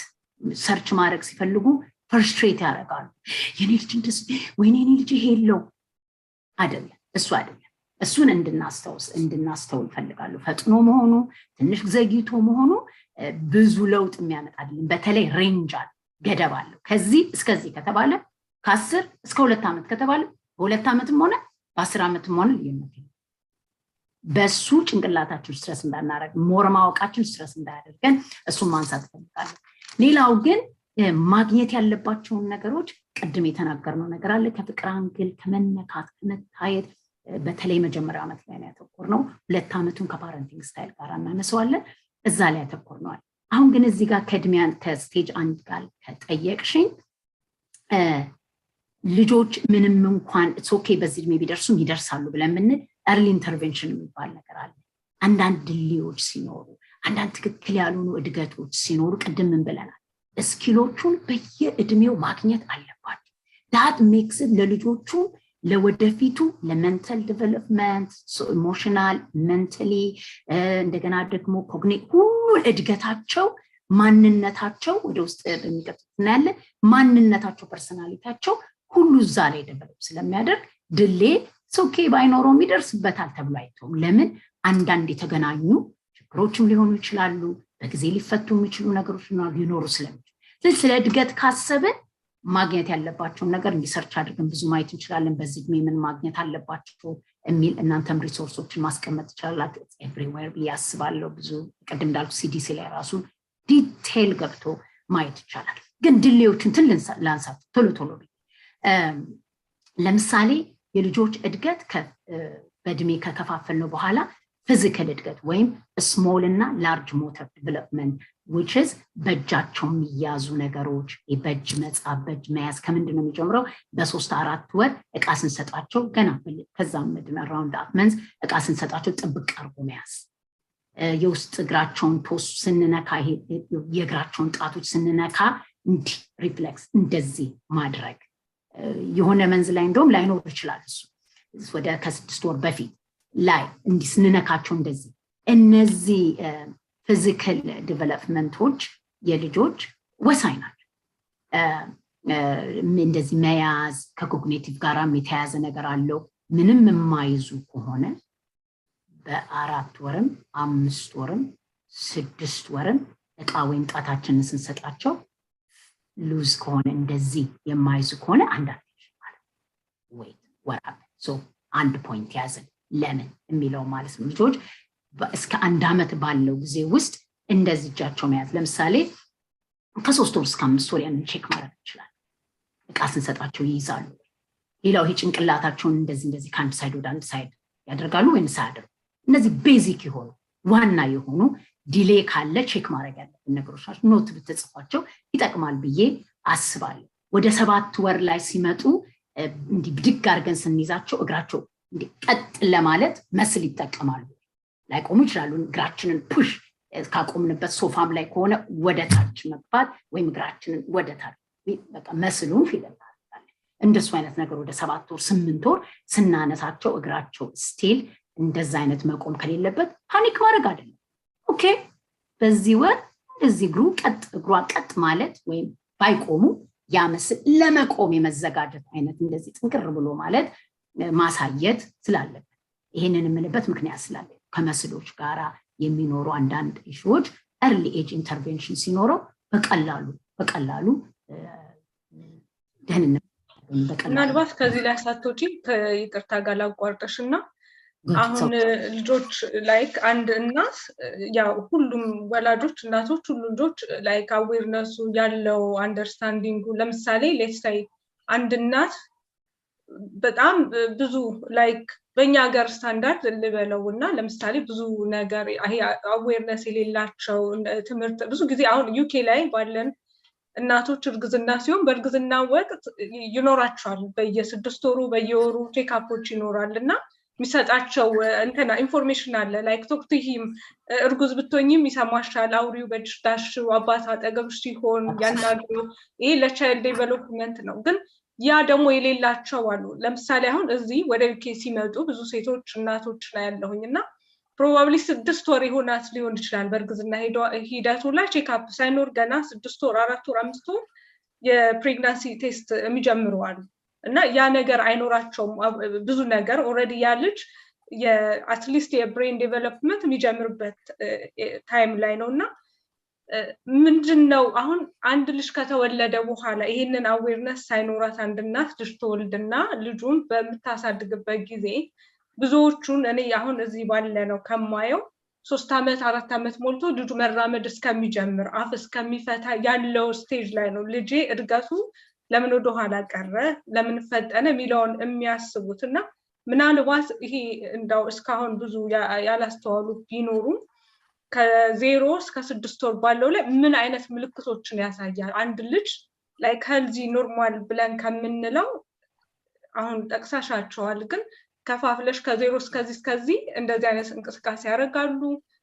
search ማድረግ ሲፈልጉ frustrate ያደርጋሉ። የኔ ልጅ እንደዚህ፣ ወይኔ የኔ ልጅ ይሄ የለው። አይደለም፣ እሱ አይደለም። እሱን እንድናስታውስ እንድናስተውል እፈልጋለሁ። ፈጥኖ መሆኑ ትንሽ ዘግይቶ መሆኑ ብዙ ለውጥ የሚያመጣ አይደለም። በተለይ range አለ፣ ገደብ አለው። ከዚህ እስከዚህ ከተባለ፣ ከ10 እስከ 2 ዓመት ከተባለ፣ በ2 ዓመትም ሆነ በ10 ዓመትም ሆነ ልዩነት የለም። በሱ ጭንቅላታችን stress እንዳናደርግ፣ more ማወቃችን stress እንዳያደርገን እሱን ማንሳት እፈልጋለሁ። ሌላው ግን ማግኘት ያለባቸውን ነገሮች ቅድም የተናገርነው ነገር አለ። ከፍቅር angle፣ ከመነካት፣ ከመታየት፣ በተለይ መጀመሪያው ዓመት ላይ ያተኮርነው። 2 ዓመቱን ከ parenting style ጋር እናነሳዋለን። እዛ ላይ ያተኮርነዋል። አሁን ግን እዚህ ጋር ከእድሜያን ከ stage አንድ ጋር ከጠየቅሽኝ ልጆች ምንም እንኳን okay በዚህ እድሜ ቢደርሱም ይደርሳሉ ብለን ብንል early intervention የሚባል ነገር አለ። አንዳንድ delay ዎች ሲኖሩ፣ አንዳንድ ትክክል ያልሆኑ እድገቶች ሲኖሩ ቅድም ምን ብለናል? Skill ኦቹን በየእድሜው ማግኘት አለባቸው። That makes ለልጆቹ ለወደፊቱ ለ mental development፣ emotional፣ mentally፣ እንደገና ደግሞ cognitive ሁሉ እድገታቸው፣ ማንነታቸው፣ ወደ ውስጥ በሚቀጥሉት እናያለን፣ ማንነታቸው፣ personality ያቸው ሁሉ እዛ ላይ develop ስለሚያደርግ delay okay ባይኖረውም ይደርስበታል ተብሎ አይተውም። ለምን? አንዳንድ የተገናኙ ችግሮችም ሊሆኑ ይችላሉ፣ በጊዜ ሊፈቱ የሚችሉ ነገሮች ሊኖሩ ስለሚችሉ። ስለዚህ ስለ እድገት ካሰብን ማግኘት ያለባቸውን ነገር እንዲ search አድርገን ብዙ ማየት እንችላለን። በዚህ እድሜ ምን ማግኘት አለባቸው የሚል እናንተም resource ኦችን ማስቀመጥ ትችላላችሁ። Everywhere ብዬ አስባለሁ። ብዙ ቅድም እንዳልኩ CDC ላይ ራሱ detail ገብቶ ማየት ይቻላል። ግን delay ዎችን ትን ላንሳቸው ቶሎ ቶሎ። ለምሳሌ የልጆች እድገት በእድሜ ከከፋፈልነው በኋላ physical እድገት ወይም small እና large motor development, which is በእጃቸው የሚያዙ ነገሮች፣ በእጅ መጻፍ፣ በእጅ መያዝ ከምንድን ነው የሚጀምረው? በ3 4 ወር እቃ ስንሰጣቸው፣ ገና ከዛም around 8 months እቃ ስንሰጣቸው ጥብቅ አርጎ መያዝ፣ የውስጥ እግራቸውን toes ስንነካ፣ የእግራቸውን ጣቶች ስንነካ እንዲህ reflex እንደዚህ ማድረግ፣ የሆነ months ላይ እንደውም ላይኖር ይችላል እሱ፣ ወደ ከ6 ወር በፊት ላይ እንዲህ ስንነካቸው እንደዚህ፣ እነዚህ physical development ኦች የልጆች ወሳኝ ናቸው። እንደዚህ መያዝ ከ cognitive ጋራም የተያያዘ ነገር አለው። ምንም የማይዙ ከሆነ በ4 ወርም 5 ወርም 6 ወርም እቃ ወይም ጣታችንን ስንሰጣቸው loose ከሆነ፣ እንደዚህ የማይዙ ከሆነ አንድ ማለት wait ወራብ አንድ point ያዝን፣ ለምን የሚለው ማለት ነው። ልጆች እስከ 1 ዓመት ባለው ጊዜ ውስጥ እንደዚህ እጃቸው መያዝ፣ ለምሳሌ ከ3 ወር እስከ 5 ወር ያንን check ማድረግ እንችላለን። እቃ ስንሰጣቸው ይይዛሉ። ሌላው ይሄ ጭንቅላታቸውን እንደዚህ እንደዚህ ከአንድ side ወደ አንድ side ያደርጋሉ ወይም ሳያደርጉ፣ እነዚህ basic የሆኑ ዋና የሆኑ delay ካለ check ማድረግ ያለብን ነገሮች ናቸው። Note ብትጽፏቸው ይጠቅማል ብዬ አስባለሁ። ወደ 7 ወር ላይ ሲመጡ እንዲህ ብድግ አድርገን ስንይዛቸው እግራቸው እንዲህ ቀጥ ለማለት muscle ይጠቀማሉ። ላይቆሙ ይችላሉ። እግራችንን push ካቆምንበት ሶፋም ላይ ከሆነ ወደ ታች መግፋት ወይም እግራችንን ወደ ታች muscle ኡን feel እናደርጋለን። እንደሱ አይነት ነገር ወደ 7 ወር 8 ወር ስናነሳቸው እግራቸው still እንደዛ አይነት መቆም ከሌለበት panic ማድረግ አይደለም። Okay፣ በዚህ ወር እንደዚህ እግሩ ቀጥ፣ እግሯ ቀጥ ማለት ወይም ባይቆሙ ያ muscle ለመቆም የመዘጋጀት አይነት እንደዚህ ጥንቅር ብሎ ማለት ማሳየት ስላለበት፣ ይህንን የምልበት ምክንያት ስላለ ከ muscle ኦች ጋራ የሚኖሩ አንዳንድ issue ዎች early age intervention ሲኖረው በቀላሉ ደህንነት ምናልባት ከዚህ ላይ ሳትወጪ ከይቅርታ ጋር ላቋርጥሽ እና አሁን ልጆች like አንድ እናት፣ ያው ሁሉም ወላጆች፣ እናቶች፣ ሁሉ ልጆች like awareness ኡ ያለው understanding ኡ፣ ለምሳሌ let's say አንድ እናት በጣም ብዙ like በእኛ ሀገር ስታንዳርድ ልበለው እና ለምሳሌ ብዙ ነገር ይሄ awareness የሌላቸው፣ ትምህርት ብዙ ጊዜ አሁን UK ላይ ባለን እናቶች እርግዝና ሲሆን በእርግዝና ወቅት ይኖራቸዋል፣ በየ6 ወሩ በየወሩ checkup ኦች ይኖራል እና የሚሰጣቸው እንትና information አለ፣ like talk to him፣ እርጉዝ ብትሆኝም ይሰማሻል፣ አውሪው፣ በእጅሽ ዳሽው፣ አባት አጠገብሽ ሲሆን ያናግሩ፣ ይሄ ለ child development ነው። ግን ያ ደግሞ የሌላቸው አሉ። ለምሳሌ አሁን እዚህ ወደ UK ሲመጡ ብዙ ሴቶች እናቶች ላይ ያለሁኝ እና probably 6 ወር የሆናት ሊሆን ይችላል፣ በእርግዝና ሂደቱ ላይ checkup ሳይኖር ገና 6 ወር፣ 4 ወር፣ 5 ወር የ pregnancy test የሚጀምሩ አሉ እና ያ ነገር አይኖራቸውም። ብዙ ነገር already ያ ልጅ at least የ brain development የሚጀምርበት time ላይ ነው። እና ምንድን ነው አሁን አንድ ልጅ ከተወለደ በኋላ ይሄንን awareness ሳይኖራት አንድ እናት ልጅ ትወልድና ልጁን በምታሳድግበት ጊዜ ብዙዎቹን እኔ አሁን እዚህ ባለ ነው ከማየው 3 ዓመት 4 ዓመት ሞልቶ ልጁ መራመድ እስከሚጀምር፣ አፍ እስከሚፈታ ያለው stage ላይ ነው ልጄ እድገቱ ለምን ወደኋላ ቀረ፣ ለምን ፈጠነ የሚለውን የሚያስቡት። እና ምናልባት ይሄ እንዳው እስካሁን ብዙ ያላስተዋሉ ቢኖሩም ከ0 እስከ 6 ወር ባለው ላይ ምን አይነት ምልክቶችን ያሳያል አንድ ልጅ like healthy normal ብለን ከምንለው፣ አሁን ጠቅሳሻቸዋል፣ ግን ከፋፍለሽ ከ0 እስከዚህ እስከዚህ እንደዚህ አይነት እንቅስቃሴ ያደርጋሉ፣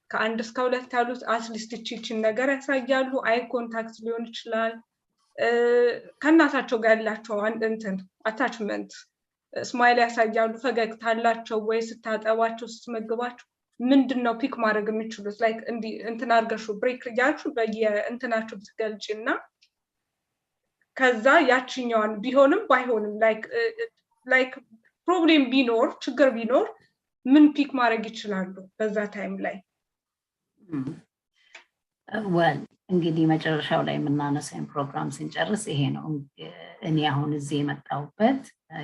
ከ1 እስከ 2 ያሉት at least ይቺን ነገር ያሳያሉ፣ eye contact ሊሆን ይችላል። ከእናታቸው ጋር ያላቸው እንትን attachment፣ smile ያሳያሉ፣ ፈገግታ አላቸው ወይ? ስታጠባቸው፣ ስትመግባቸው ምንድን ነው pick ማድረግ የሚችሉት? Like እንዲህ እንትን አድርገሹ break እያልሹ በየእንትናቸው ብትገልጪ እና ከዛ ያችኛዋን ቢሆንም ባይሆንም like problem ቢኖር፣ ችግር ቢኖር ምን pick ማድረግ ይችላሉ በዛ time ላይ? Well፣ እንግዲህ መጨረሻው ላይ የምናነሳውን ፕሮግራም ስንጨርስ ይሄ ነው። እኔ አሁን እዚህ የመጣሁበት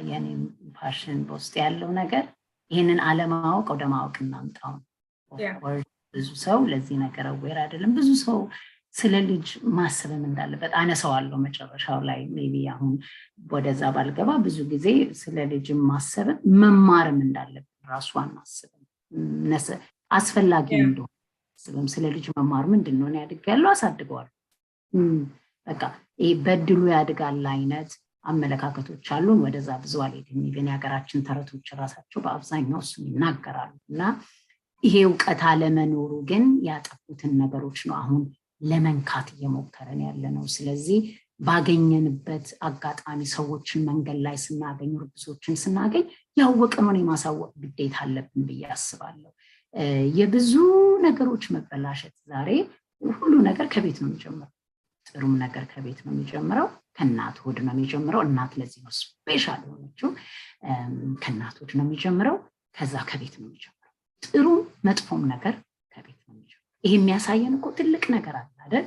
የኔም passion በውስጥ ያለው ነገር ይህንን አለማወቅ ወደ ማወቅ እናምጣው። ብዙ ሰው ለዚህ ነገር aware አይደለም። ብዙ ሰው ስለ ልጅ ማሰብም እንዳለበት አነሳዋለሁ መጨረሻው ላይ። Maybe አሁን ወደዛ ባልገባ ብዙ ጊዜ ስለ ልጅ ማሰብም መማርም እንዳለብን ራሱ አናስብም። አስፈላጊ እንደሆነ አናስብም። ስለ ልጅ መማር ምንድን ነው? እኔ አድጌያለሁ፣ አሳድገዋለሁ። በቃ ይሄ በድሉ ያድጋል አይነት አመለካከቶች አሉን። ወደዛ ብዙ አልሄድም። Even የሀገራችን ተረቶች ራሳቸው በአብዛኛው እሱን ይናገራሉ። እና ይሄ እውቀት አለመኖሩ ግን ያጠፉትን ነገሮች ነው አሁን ለመንካት እየሞከረን ያለ ነው። ስለዚህ ባገኘንበት አጋጣሚ ሰዎችን መንገድ ላይ ስናገኝ፣ እርጉዞችን ስናገኝ ያወቅነውን የማሳወቅ ግዴታ አለብን ብዬ አስባለሁ። የብዙ ነገሮች መበላሸት፣ ዛሬ ሁሉ ነገር ከቤት ነው የሚጀምረው። ጥሩም ነገር ከቤት ነው የሚጀምረው፣ ከእናት ሆድ ነው የሚጀምረው። እናት ለዚህ ነው special የሆነችው። ከእናት ሆድ ነው የሚጀምረው፣ ከዛ ከቤት ነው የሚጀምረው። ጥሩ መጥፎም ነገር ከቤት ነው የሚጀምረው። ይሄ የሚያሳየን እኮ ትልቅ ነገር አለ አይደል?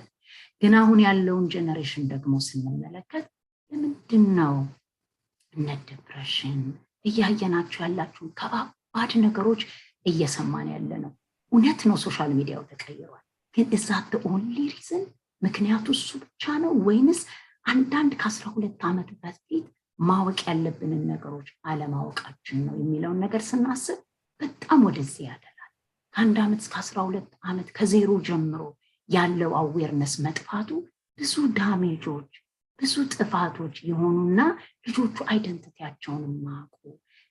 ግን አሁን ያለውን generation ደግሞ ስንመለከት ለምንድን ነው እነ depression እያየናቸው ያላችሁን ከባባድ ነገሮች እየሰማን ያለ ነው? እውነት ነው፣ social media ው ተቀይሯል። ግን is that the only reason? ምክንያቱ እሱ ብቻ ነው ወይንስ አንዳንድ ከ12 ዓመት በፊት ማወቅ ያለብንን ነገሮች አለማወቃችን ነው የሚለውን ነገር ስናስብ በጣም ወደዚህ ያደላል። ከ1 ዓመት እስከ 12 ዓመት፣ ከ0 ጀምሮ ያለው awareness መጥፋቱ ብዙ damage ኦች፣ ብዙ ጥፋቶች የሆኑና ልጆቹ identity ያቸውን የማያውቁ፣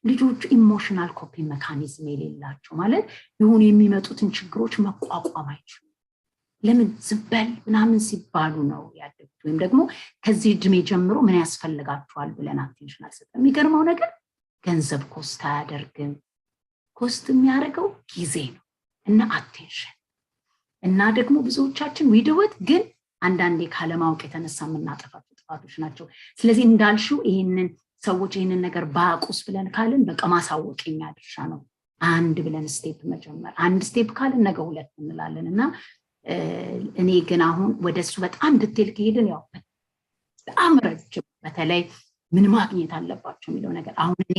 ልጆቹ emotional coping mechanism የሌላቸው፣ ማለት የሆኑ የሚመጡትን ችግሮች መቋቋም አይችሉም። ለምን ዝም በል ምናምን ሲባሉ ነው ያደጉት። ወይም ደግሞ ከዚህ እድሜ ጀምሮ ምን ያስፈልጋቸዋል ብለን attention አልሰጠም። የሚገርመው ነገር ገንዘብ cost አያደርግም። Cost የሚያደርገው ጊዜ ነው እና attention። እና ደግሞ ብዙዎቻችን we do it፣ ግን አንዳንዴ ካለማወቅ የተነሳ የምናጠፋቸው ጥፋቶች ናቸው። ስለዚህ እንዳልሽው ይህንን ሰዎች ይህንን ነገር ባያውቁስ ብለን ካልን በቃ ማሳወቅ የኛ ድርሻ ነው። አንድ ብለን step መጀመር፣ አንድ step ካልን ነገ ሁለት እንላለን። እና እኔ ግን አሁን ወደ እሱ በጣም detail ከሄድን ያው በጣም ረጅም፣ በተለይ ምን ማግኘት አለባቸው የሚለው ነገር፣ አሁን እኔ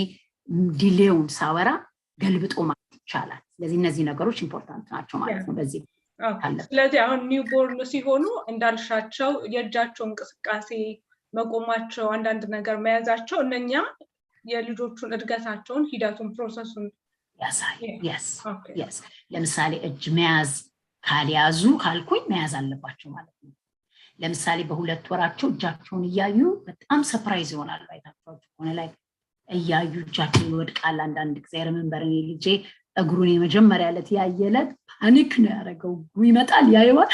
delay ውን ሳወራ ገልብጦ ማለት ይቻላል። ስለዚህ እነዚህ ነገሮች important ናቸው ማለት ነው። በዚህ ስለዚህ አሁን newborn ሲሆኑ እንዳልሻቸው የእጃቸው እንቅስቃሴ መቆማቸው፣ አንዳንድ ነገር መያዛቸው እነኛ የልጆቹን እድገታቸውን፣ ሂደቱን፣ process ኡን ያሳይ። Yes፣ ለምሳሌ እጅ መያዝ ካልያዙ ካልኩኝ መያዝ አለባቸው ማለት ነው። ለምሳሌ በ2 ወራቸው እጃቸውን እያዩ በጣም surprise ይሆናሉ። አይታችኋቸው ከሆነ ላይ እያዩ እጃቸው ይወድቃል። አንዳንድ ጊዜ remember እኔ ልጄ እግሩን የመጀመሪያ ዕለት ያየለት panic ነው ያደረገው። እግሩ ይመጣል፣ ያየዋል፣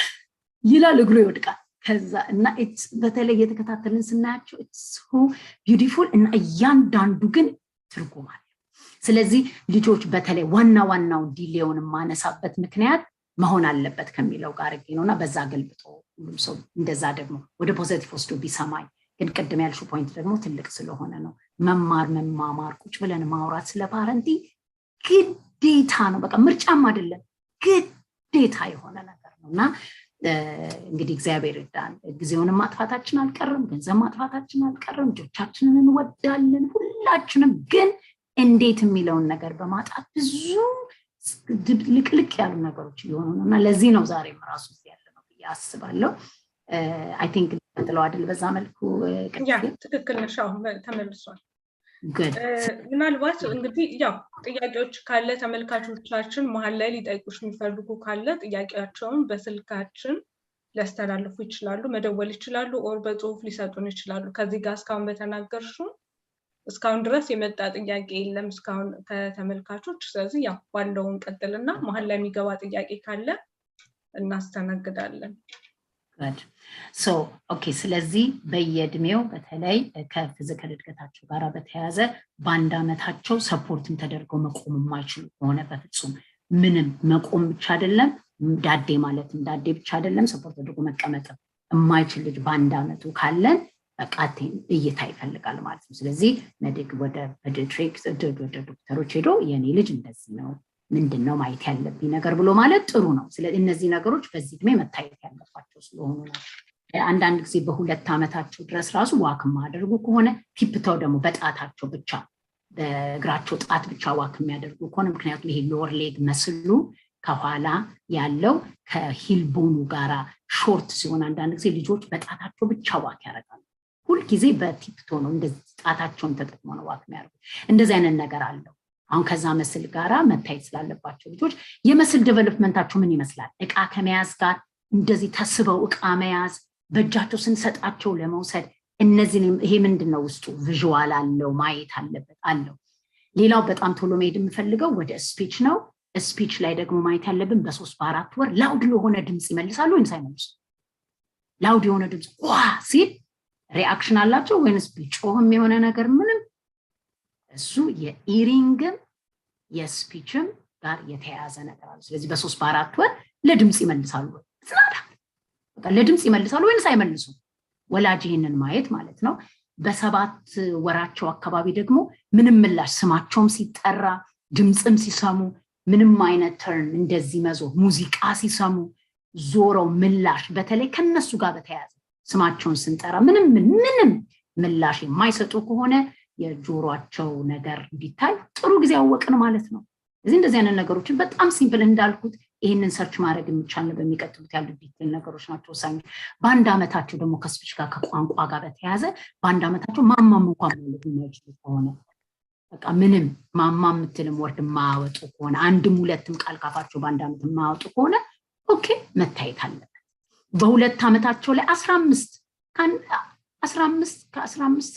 ይላል፣ እግሩ ይወድቃል። ከዛ እና በተለይ እየተከታተልን ስናያቸው so beautiful እና እያንዳንዱ ግን ትርጉም አለ። ስለዚህ ልጆች በተለይ ዋና ዋናው delay ውን የማነሳበት ምክንያት መሆን አለበት ከሚለው ጋር ነው። እና በዛ ገልብጦ ሁሉም ሰው እንደዛ ደግሞ ወደ positive ወስዶ ቢሰማኝ፣ ግን ቅድም ያልሽው point ደግሞ ትልቅ ስለሆነ ነው። መማር፣ መማማር፣ ቁጭ ብለን ማውራት ስለ parenting ግዴታ ነው። በቃ ምርጫም አይደለም፣ ግዴታ የሆነ ነገር ነው። እና እንግዲህ እግዚአብሔር ይርዳን። ጊዜውንም ማጥፋታችን አልቀርም፣ ገንዘብ ማጥፋታችን አልቀርም። ልጆቻችንን እንወዳለን ሁላችንም፣ ግን እንዴት የሚለውን ነገር በማጣት ብዙ ልቅልቅ ያሉ ነገሮች እየሆኑ ነው። እና ለዚህ ነው ዛሬም ራሱ እዚህ ያለ ነው ብዬ አስባለሁ። I think ቀጥለው አይደል በዛ መልኩ? Yeah፣ ትክክል ነሽ። አሁን ተመልሷል። ምናልባት እንግዲህ ያው ጥያቄዎች ካለ ተመልካቾቻችን መሀል ላይ ሊጠይቁሽ የሚፈልጉ ካለ ጥያቄያቸውን በስልካችን ሊያስተላልፉ ይችላሉ፣ መደወል ይችላሉ፣ or በጽሁፍ ሊሰጡን ይችላሉ። ከዚህ ጋር እስካሁን በተናገርሽው እስካሁን ድረስ የመጣ ጥያቄ የለም እስካሁን ከተመልካቾች። ስለዚህ ያው ባለው እንቀጥልና መሀል ላይ የሚገባ ጥያቄ ካለ እናስተናግዳለን። Good. So, okay, ስለዚህ በየእድሜው በተለይ ከ physical እድገታቸው ጋር በተያያዘ በ1 ዓመታቸው support ም ተደርገው መቆም የማይችሉ ከሆነ፣ በፍጹም ምንም መቆም ብቻ አይደለም፣ ዳዴ ማለትም ዳዴ ብቻ አይደለም፣ support ተደርጎ መቀመጥም የማይችል ልጅ በ1 ዓመቱ ካለን በቃ እይታ ይፈልጋል ማለት ነው። ስለዚህ መድግ ወደ pediatric ወደ ዶክተሮች ሄዶ የኔ ልጅ እንደዚህ ነው፣ ምንድን ነው ማየት ያለብኝ ነገር ብሎ ማለት ጥሩ ነው። ስለዚህ እነዚህ ነገሮች በዚህ እድሜ መታየት ያለባቸው ስለሆኑ ነው። አንዳንድ ጊዜ በ2 ዓመታቸው ድረስ ራሱ walk የማያደርጉ ከሆነ፣ tiptoe ደግሞ በጣታቸው ብቻ፣ በእግራቸው ጣት ብቻ walk የሚያደርጉ ከሆነ፣ ምክንያቱም ይሄ lower leg muscle ኡ ከኋላ ያለው ከ heel bone ኑ ጋራ short ሲሆን አንዳንድ ጊዜ ልጆች በጣታቸው ብቻ walk ያደርጋሉ። ሁልጊዜ በ tiptoe ነው፣ እንደዚህ ጣታቸውን ተጠቅሞ ነው walk የሚያደርጉት። እንደዚህ አይነት ነገር አለው። አሁን ከዛ muscle ጋራ መታየት ስላለባቸው ልጆች የ muscle development ኣቸው ምን ይመስላል? እቃ ከመያዝ ጋር እንደዚህ ተስበው እቃ መያዝ፣ በእጃቸው ስንሰጣቸው ለመውሰድ፣ እነዚህ ይሄ ምንድን ነው፣ ውስጡ visual አለው፣ ማየት አለበት አለው። ሌላው በጣም ቶሎ መሄድ የምፈልገው ወደ speech ነው። Speech ላይ ደግሞ ማየት ያለብን በ3 በ4 ወር loud ለሆነ ድምፅ ይመልሳሉ ወይም ሳይመልሱ፣ loud የሆነ ድምፅ ኳ ሲል reaction አላቸው ወይንስ ቢጮህም የሆነ ነገር ምንም፣ እሱ የ hearing ም የ speech ም ጋር የተያያዘ ነገር አለ። ስለዚህ በ3 በ4 ወር ለድምፅ ይመልሳሉ ወይ? በቃ ለድምፅ ይመልሳሉ ወይንስ አይመልሱም? ወላጅ ይህንን ማየት ማለት ነው። በ7 ወራቸው አካባቢ ደግሞ ምንም ምላሽ፣ ስማቸውም ሲጠራ፣ ድምፅም ሲሰሙ፣ ምንም አይነት turn እንደዚህ መዞር፣ ሙዚቃ ሲሰሙ ዞረው ምላሽ፣ በተለይ ከነሱ ጋር በተያያዘ ስማቸውን ስንጠራ ምንም ምንም ምላሽ የማይሰጡ ከሆነ የጆሯቸው ነገር እንዲታይ ጥሩ ጊዜ አወቅን ማለት ነው። እዚህ እንደዚህ አይነት ነገሮችን በጣም simple እንዳልኩት ይህንን search ማድረግ የሚቻል ነው። በሚቀጥሉት ያሉ detail ነገሮች ናቸው ወሳኝ። በ1 ዓመታቸው ደግሞ ከ speech ጋር ከቋንቋ ጋር በተያያዘ በ1 ዓመታቸው ማማም እንኳን ማለት የማይችሉ ከሆነ፣ በቃ ምንም ማማ የምትልም word የማያወጡ ከሆነ፣ አንድም ሁለትም ቃል ካፋቸው በ1 ዓመት የማያወጡ ከሆነ okay መታየት አለበት። በ2 ዓመታቸው ላይ 15 ከ15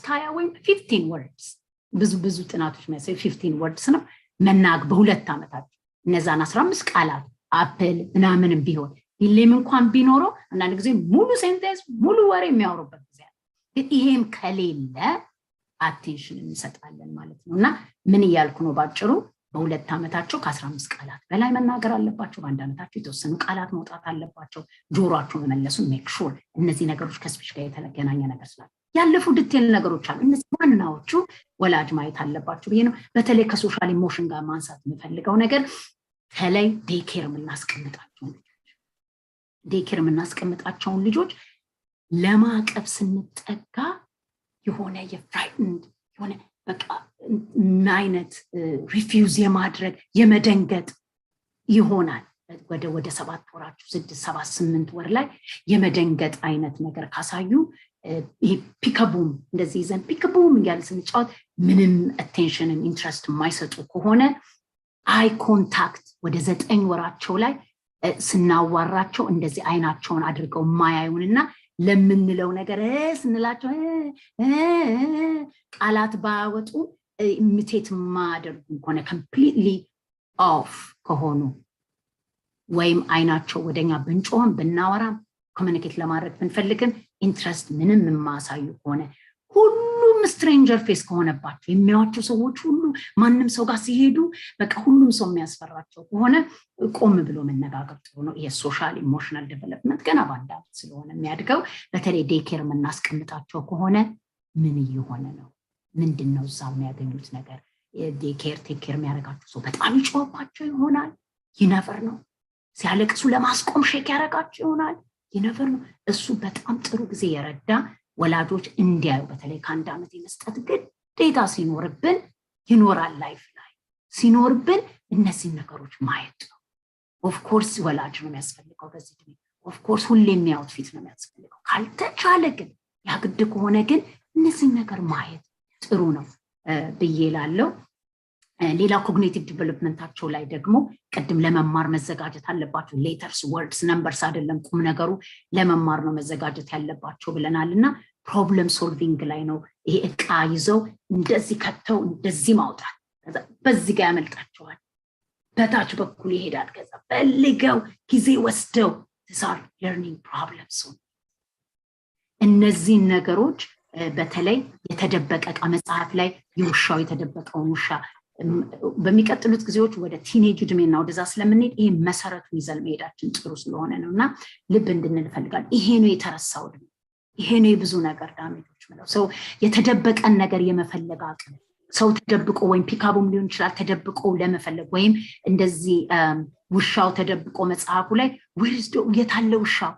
ከ20 ወይም 15 words፣ ብዙ ብዙ ጥናቶች የሚያሳዩ 15 words ነው መናገር፣ በ2 ዓመታቸው እነዛን 15 ቃላት apple ምናምንም ቢሆን፣ delay ም እንኳን ቢኖረው አንዳንድ ጊዜ ሙሉ sentence ሙሉ ወሬ የሚያወሩበት ጊዜ አለ። ግን ይሄም ከሌለ attention እንሰጣለን ማለት ነው። እና ምን እያልኩ ነው ባጭሩ? በ2 ዓመታቸው ከ15 ቃላት በላይ መናገር አለባቸው። በ1 ዓመታቸው የተወሰኑ ቃላት መውጣት አለባቸው። ጆሮአቸው መመለሱን make sure፣ እነዚህ ነገሮች ከ speech ጋር የተገናኘ ነገር ስላለ ያለፉ detail ነገሮች አሉ። እነዚህ ዋናዎቹ ወላጅ ማየት አለባቸው ብዬ ነው። በተለይ ከ social emotion ጋር ማንሳት የምፈልገው ነገር በተለይ daycare የምናስቀምጣቸውን ልጆች ለማቀፍ ስንጠጋ የሆነ የ frightened የሆነ በቃ አይነት refuse የማድረግ፣ የመደንገጥ ይሆናል። ወደ 7 ወራቸው፣ 6፣ 7፣ 8 ወር ላይ የመደንገጥ አይነት ነገር ካሳዩ፣ ይሄ peekaboo ም እንደዚህ ይዘን peekaboo ም እያለ ስንጫወት ምንም attention ን interest የማይሰጡ ከሆነ፣ eye contact ወደ 9 ወራቸው ላይ ስናዋራቸው እንደዚህ አይናቸውን አድርገው የማያዩንና ለምንለው ነገር ስንላቸው ቃላት ባያወጡ imitate የማያደርጉ ከሆነ፣ completely off ከሆኑ ወይም አይናቸው ወደኛ ብንጮህም ብናወራም communicate ለማድረግ ብንፈልግም interest ምንም የማያሳዩ ከሆነ፣ ሁሉም stranger face ከሆነባቸው፣ የሚያዩዋቸው ሰዎች ሁሉ፣ ማንም ሰው ጋር ሲሄዱ በቃ ሁሉም ሰው የሚያስፈራቸው ከሆነ ቆም ብሎ መነጋገር ጥሩ ነው። የ social emotional development ገና በ1 ዓመት ስለሆነ የሚያድገው፣ በተለይ daycare የምናስቀምጣቸው ከሆነ ምን እየሆነ ነው? ምንድን ነው እዛ የሚያገኙት ነገር? Daycare take care የሚያደርጋቸው ሰው በጣም ይጮህባቸው ይሆናል። You never know። ሲያለቅሱ ለማስቆም shake ያደርጋቸው ይሆናል። You never know። እሱ በጣም ጥሩ ጊዜ የረዳ ወላጆች እንዲያዩ፣ በተለይ ከ1 ዓመት የመስጠት ግዴታ ሲኖርብን ይኖራል፣ life ላይ ሲኖርብን እነዚህን ነገሮች ማየት ነው። Of course ወላጅ ነው የሚያስፈልገው በዚህ እድሜ። Of course ሁሌ የሚያዩት ፊት ነው የሚያስፈልገው። ካልተቻለ ግን፣ ያ ግድ ከሆነ ግን እነዚህን ነገር ማየት ጥሩ ነው ብዬ ላለው። ሌላ cognitive development ኣቸው ላይ ደግሞ ቅድም ለመማር መዘጋጀት አለባቸው። Letters፣ words፣ numbers አይደለም ቁም ነገሩ፣ ለመማር ነው መዘጋጀት ያለባቸው ብለናል። እና problem solving ላይ ነው፣ ይሄ እቃ ይዘው እንደዚህ ከተው እንደዚህ ማውጣት፣ በዚህ ጋር ያመልጣቸዋል፣ በታች በኩል ይሄዳል። ከዛ ፈልገው ጊዜ ወስደው start learning problem solving። እነዚህን ነገሮች በተለይ የተደበቀ እቃ መጽሐፍ ላይ የውሻው የተደበቀውን ውሻ፣ በሚቀጥሉት ጊዜዎች ወደ teenage እድሜና ወደዛ ስለምንሄድ ይሄ መሰረቱን ይዘን መሄዳችን ጥሩ ስለሆነ ነው እና ልብ እንድንል እፈልጋለሁ። ይሄ ነው የተረሳው እድሜ። ይሄ ነው የብዙ ነገር damage ኦች ምለው። ሰው የተደበቀን ነገር የመፈለግ አቅም፣ ሰው ተደብቆ ወይም peekaboo ም ሊሆን ይችላል፣ ተደብቆ ለመፈለግ ወይም እንደዚህ ውሻው ተደብቆ መጽሐፉ ላይ where's የታለ ውሻው፣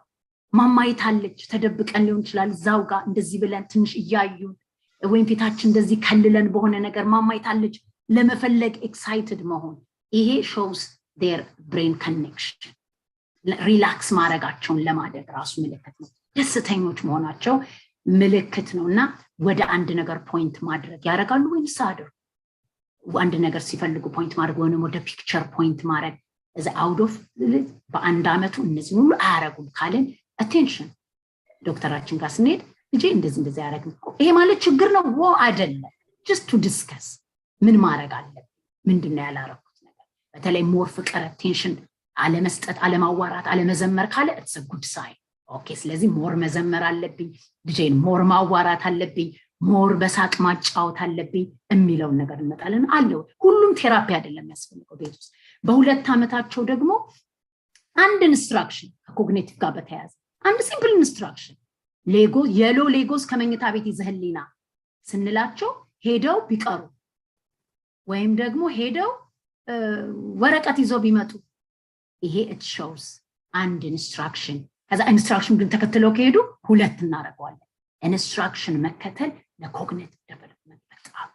ማማ የታለች፣ ተደብቀን ሊሆን ይችላል፣ እዛው ጋር እንደዚህ ብለን ትንሽ እያዩን ወይም ፊታችን እንደዚህ ከልለን በሆነ ነገር ማማ የታለች ለመፈለግ excited መሆን፣ ይሄ shows their brain connection relax ማድረጋቸውን ለማደግ ራሱ ምልክት ነው። ደስተኞች መሆናቸው ምልክት ነው። እና ወደ አንድ ነገር point ማድረግ ያደርጋሉ ወይም ሳያደርጉ፣ አንድ ነገር ሲፈልጉ point ማድረግ ወይም ወደ picture point ማድረግ እዚ out of በ1 ዓመቱ እነዚህን ሁሉ አያረጉም ካልን attention፣ ዶክተራችን ጋር ስንሄድ ልጄ እንደዚህ እንደዚህ አያረግም፣ ይሄ ማለት ችግር ነው ወ አይደለም፣ just to discuss ምን ማድረግ አለብን፣ ምንድን ነው ያላረኩት ነገር። በተለይ more ፍቅር፣ attention አለመስጠት፣ አለማዋራት፣ አለመዘመር ካለ it's good sign። Okay፣ ስለዚህ more መዘመር አለብኝ፣ ልጄን more ማዋራት አለብኝ፣ more በሳቅ ማጫወት አለብኝ የሚለውን ነገር እንመጣለን። አለው ሁሉም therapy አይደለም የሚያስፈልገው ቤት ውስጥ። በ2 ዓመታቸው ደግሞ አንድ instruction፣ ከ cognitive ጋር በተያያዘ አንድ simple instruction፣ Lego፣ yellow Legos ከመኝታ ቤት ይዘህልኝና ስንላቸው ሄደው ቢቀሩ ወይም ደግሞ ሄደው ወረቀት ይዘው ቢመጡ ይሄ it shows አንድ instruction። ከዛ instruction ግን ተከትለው ከሄዱ ሁለት እናደርገዋለን። Instruction መከተል ለ cognitive development በጣም፣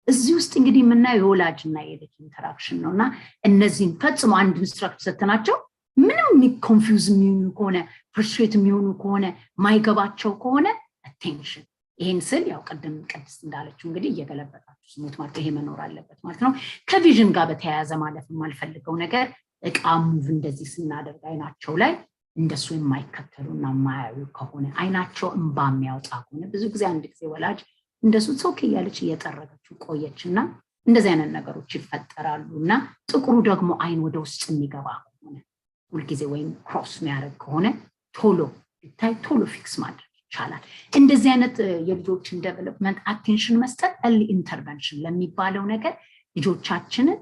እዚህ ውስጥ እንግዲህ የምናየው የወላጅና የልጅ interaction ነው። እና እነዚህን ፈጽሞ አንድ instruction ሰተናቸው ምንም confuse የሚሆኑ ከሆነ፣ frustrate የሚሆኑ ከሆነ፣ ማይገባቸው ከሆነ attention። ይሄን ስል ያው ቅድም ቅድስት እንዳለችው እንግዲህ እየገለበጣችሁ ስሙት ማለት ይሄ መኖር አለበት ማለት ነው። ከ vision ጋር በተያያዘ ማለፍ የማልፈልገው ነገር እቃ move እንደዚህ ስናደርግ አይናቸው ላይ እንደሱ የማይከተሉ እና የማያዩ ከሆነ፣ አይናቸው እንባ የሚያወጣ ከሆነ፣ ብዙ ጊዜ አንድ ጊዜ ወላጅ እንደሱ okay እያለች እየጠረገችው ቆየች እና እንደዚህ አይነት ነገሮች ይፈጠራሉ። እና ጥቁሩ ደግሞ አይን ወደ ውስጥ የሚገባ ከሆነ ሁልጊዜ ወይም cross የሚያደርግ ከሆነ ቶሎ ቢታይ ቶሎ fix ማድረግ ይቻላል። እንደዚህ አይነት የልጆችን development attention መስጠት፣ early intervention ለሚባለው ነገር ልጆቻችንን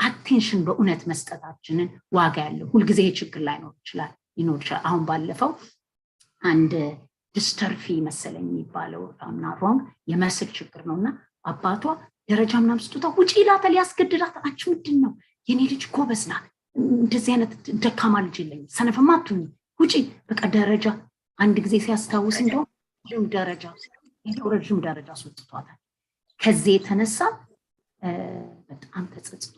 attention በእውነት መስጠታችንን ዋጋ ያለው። ሁልጊዜ ይሄ ችግር ላይኖር ይችላል፣ ሊኖር ይችላል። አሁን ባለፈው አንድ dystrophy መሰለኝ የሚባለው፣ I'm not wrong፣ የ muscle ችግር ነው እና አባቷ ደረጃ ምናምን ስጦታ ውጪ ይላታል፣ ያስገድዳታል። አንቺ ምንድን ነው፣ የኔ ልጅ ጎበዝ ናት፣ እንደዚህ አይነት ደካማ ልጅ የለኝም፣ ሰነፍማ አትሁኚ፣ ውጪ። በቃ ደረጃ አንድ ጊዜ ሲያስታውስ እንደውም ረጅም ደረጃ ረጅም ደረጃ አስወጥቷታል። ከዚህ የተነሳ በጣም ተጸጽቶ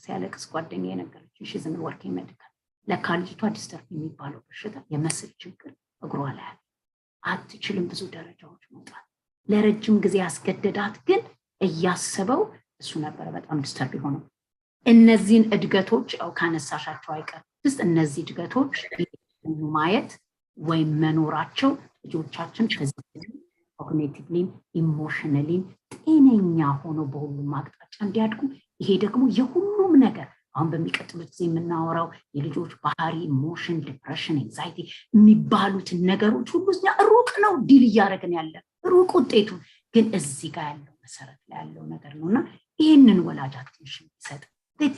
ሲያለቅስ ጓደኛ የነገረች፣ she's in working medical፣ ለካ ልጅቷ dystrophy የሚባለው በሽታ የ muscle ችግር እግሯ ላይ አለ። አትችልም ብዙ ደረጃዎች መውጣት። ለረጅም ጊዜ ያስገደዳት ግን እያሰበው እሱ ነበረ በጣም disturb የሆነው። እነዚህን እድገቶች ያው ካነሳሻቸው አይቀር ስ እነዚህ እድገቶች ማየት ወይም መኖራቸው ልጆቻችን physically፣ cognitively ም emotionally ም ጤነኛ ሆኖ በሁሉም አቅጣጫ እንዲያድጉ፣ ይሄ ደግሞ የሁሉም ነገር አሁን በሚቀጥሉት ጊዜ የምናወራው የልጆች ባህሪ፣ emotion፣ depression፣ anxiety የሚባሉትን ነገሮች ሁሉ እኛ ሩቅ ነው deal እያደረግን ያለ ሩቅ ውጤቱ ግን እዚህ ጋር ያለው መሰረት ላይ ያለው ነገር ነው። እና ይህንን ወላጅ attention ይሰጥ።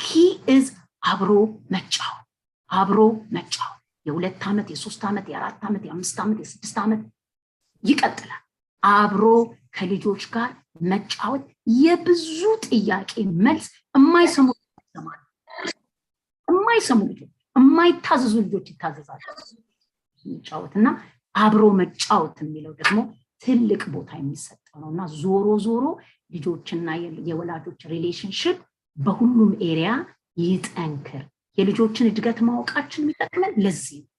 Key is አብሮ መጫወት፣ አብሮ መጫወት። የ2 ዓመት፣ የ3 ዓመት፣ የ4 ዓመት፣ የ5 ዓመት፣ የ6 ዓመት ይቀጥላል። አብሮ ከልጆች ጋር መጫወት የብዙ ጥያቄ መልስ። የማይሰሙ ይሰማሉ። የማይሰሙ ልጆች፣ የማይታዘዙ ልጆች ይታዘዛሉ መጫወት። እና አብሮ መጫወት የሚለው ደግሞ ትልቅ ቦታ የሚሰጠው ነው። እና ዞሮ ዞሮ ልጆችና የወላጆች relationship በሁሉም area ይጠንክር። የልጆችን እድገት ማወቃችን የሚጠቅመን ለዚህ ነው።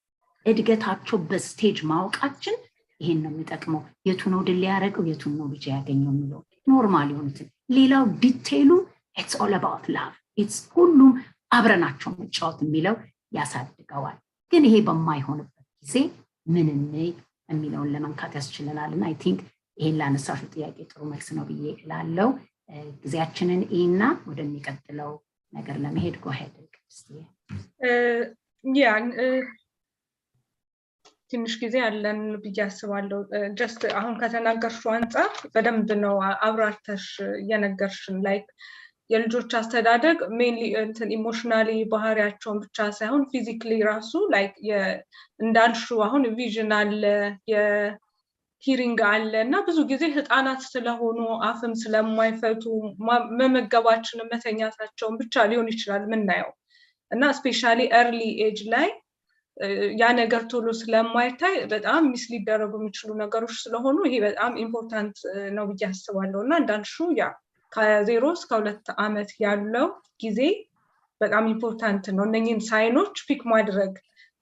እድገታቸው በ stage ማወቃችን ይሄን ነው የሚጠቅመው። የቱ ነው ድል ያደረገው፣ የቱን ነው ልጅ ያገኘው የሚለው normal የሆኑትን። ሌላው detail ኡ it's all about love፣ it's ሁሉም አብረናቸው መጫወት የሚለው ያሳድገዋል። ግን ይሄ በማይሆንበት ጊዜ ምን እንይ የሚለውን ለመንካት ያስችለናል። እና I think ይሄን ላነሳሽው ጥያቄ ጥሩ መልስ ነው ብዬ እላለሁ። ጊዜያችንን እና ወደሚቀጥለው ነገር ለመሄድ go ahead ቅድስትዬ። Yeah. ትንሽ ጊዜ ያለን ብዬ አስባለሁ። Just አሁን ከተናገርሽው አንጻር በደንብ ነው አብራርተሽ እየነገርሽን፣ like የልጆች አስተዳደግ mainly እንትን emotionally ባህሪያቸውን ብቻ ሳይሆን physically ራሱ like እንዳልሽው አሁን vision አለ፣ የ hearing አለ እና ብዙ ጊዜ ህፃናት ስለሆኑ አፍም ስለማይፈቱ መመገባችንን መተኛታቸውን ብቻ ሊሆን ይችላል የምናየው። እና especially early age ላይ ያ ነገር ቶሎ ስለማይታይ በጣም miss ሊደረጉ የሚችሉ ነገሮች ስለሆኑ ይሄ በጣም important ነው ብዬ አስባለሁ። እና እንዳልሽው ያ ከ0 እስከ 2 ዓመት ያለው ጊዜ በጣም important ነው። እነኝህን sign ኦች pick ማድረግ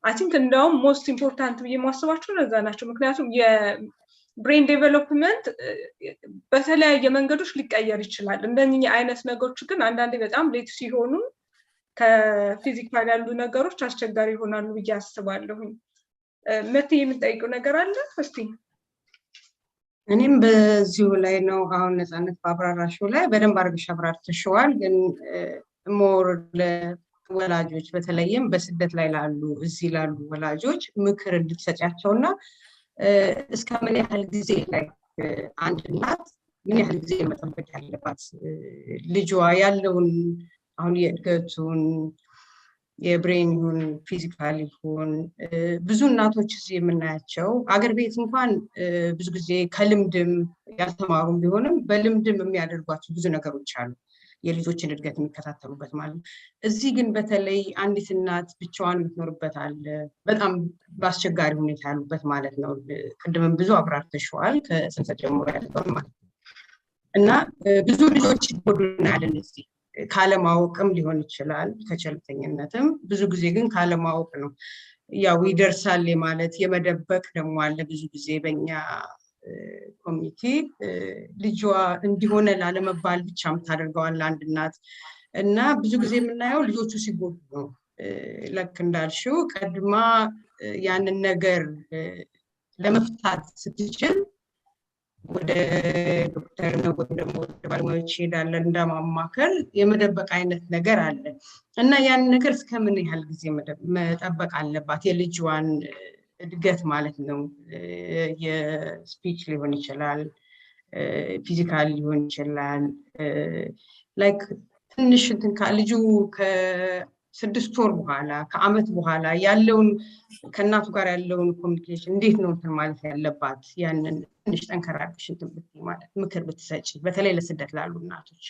I think እንደውም most important ብዬ የማስባቸው እነዛ ናቸው። ምክንያቱም የ brain development በተለያየ መንገዶች ሊቀየር ይችላል። እንደኚህ አይነት ነገሮች ግን አንዳንዴ በጣም late ሲሆኑ ከ physical ያሉ ነገሮች አስቸጋሪ ይሆናሉ ብዬ አስባለሁኝ። መቴ፣ የምንጠይቀው ነገር አለ እስቲ? እኔም በዚሁ ላይ ነው። አሁን ነፃነት በአብራራሽው ላይ በደንብ አድርገሽ አብራርተሽዋል። ግን more ለወላጆች፣ በተለይም በስደት ላይ ላሉ፣ እዚህ ላሉ ወላጆች ምክር እንድትሰጫቸው እና እስከ ምን ያህል ጊዜ ላይ፣ አንድ እናት ምን ያህል ጊዜ መጠበቅ ያለባት ልጇ ያለውን አሁን የእድገቱን የ brain ይሁን physical ይሁን? ብዙ እናቶች እዚህ የምናያቸው፣ አገር ቤት እንኳን ብዙ ጊዜ ከልምድም ያልተማሩም ቢሆንም በልምድም የሚያደርጓቸው ብዙ ነገሮች አሉ፣ የልጆችን እድገት የሚከታተሉበት ማለት ነው። እዚህ ግን በተለይ አንዲት እናት ብቻዋን የምትኖርበት አለ፣ በጣም በአስቸጋሪ ሁኔታ ያሉበት ማለት ነው። ቅድምም ብዙ አብራርተሽዋል ከጽንሰት ጀምሮ ያለውን ማለት ነው። እና ብዙ ልጆች ይጎዱ እናያለን እዚህ፣ ካለማወቅም ሊሆን ይችላል፣ ከቸልተኝነትም፣ ብዙ ጊዜ ግን ካለማወቅ ነው። ያው ይደርሳል የማለት፣ የመደበቅ ደግሞ አለ። ብዙ ጊዜ በኛ community ልጇ እንዲሆነ ላለመባል ብቻ የምታደርገዋል አንድ እናት። እና ብዙ ጊዜ የምናየው ልጆቹ ሲጎዱ ነው። ልክ እንዳልሽው ቀድማ ያንን ነገር ለመፍታት ስትችል ወደ ዶክተር ነው ወይም ደግሞ ወደ ባለሙያዎች ይሄዳለን፣ እንደማማከር የመደበቅ አይነት ነገር አለ። እና ያን ነገር እስከ ምን ያህል ጊዜ መጠበቅ አለባት የልጇን እድገት ማለት ነው? የ speech ሊሆን ይችላል፣ physical ሊሆን ይችላል። Like ትንሽ እንትን ልጁ ከ6 ወር በኋላ፣ ከአመት በኋላ ያለውን ከእናቱ ጋር ያለውን communication እንዴት ነው እንትን ማለት ያለባት? ያንን ትንሽ ጠንከር አድርገሽ እንትን ብትይ ማለት ምክር ብትሰጪ፣ በተለይ ለስደት ላሉ እናቶች።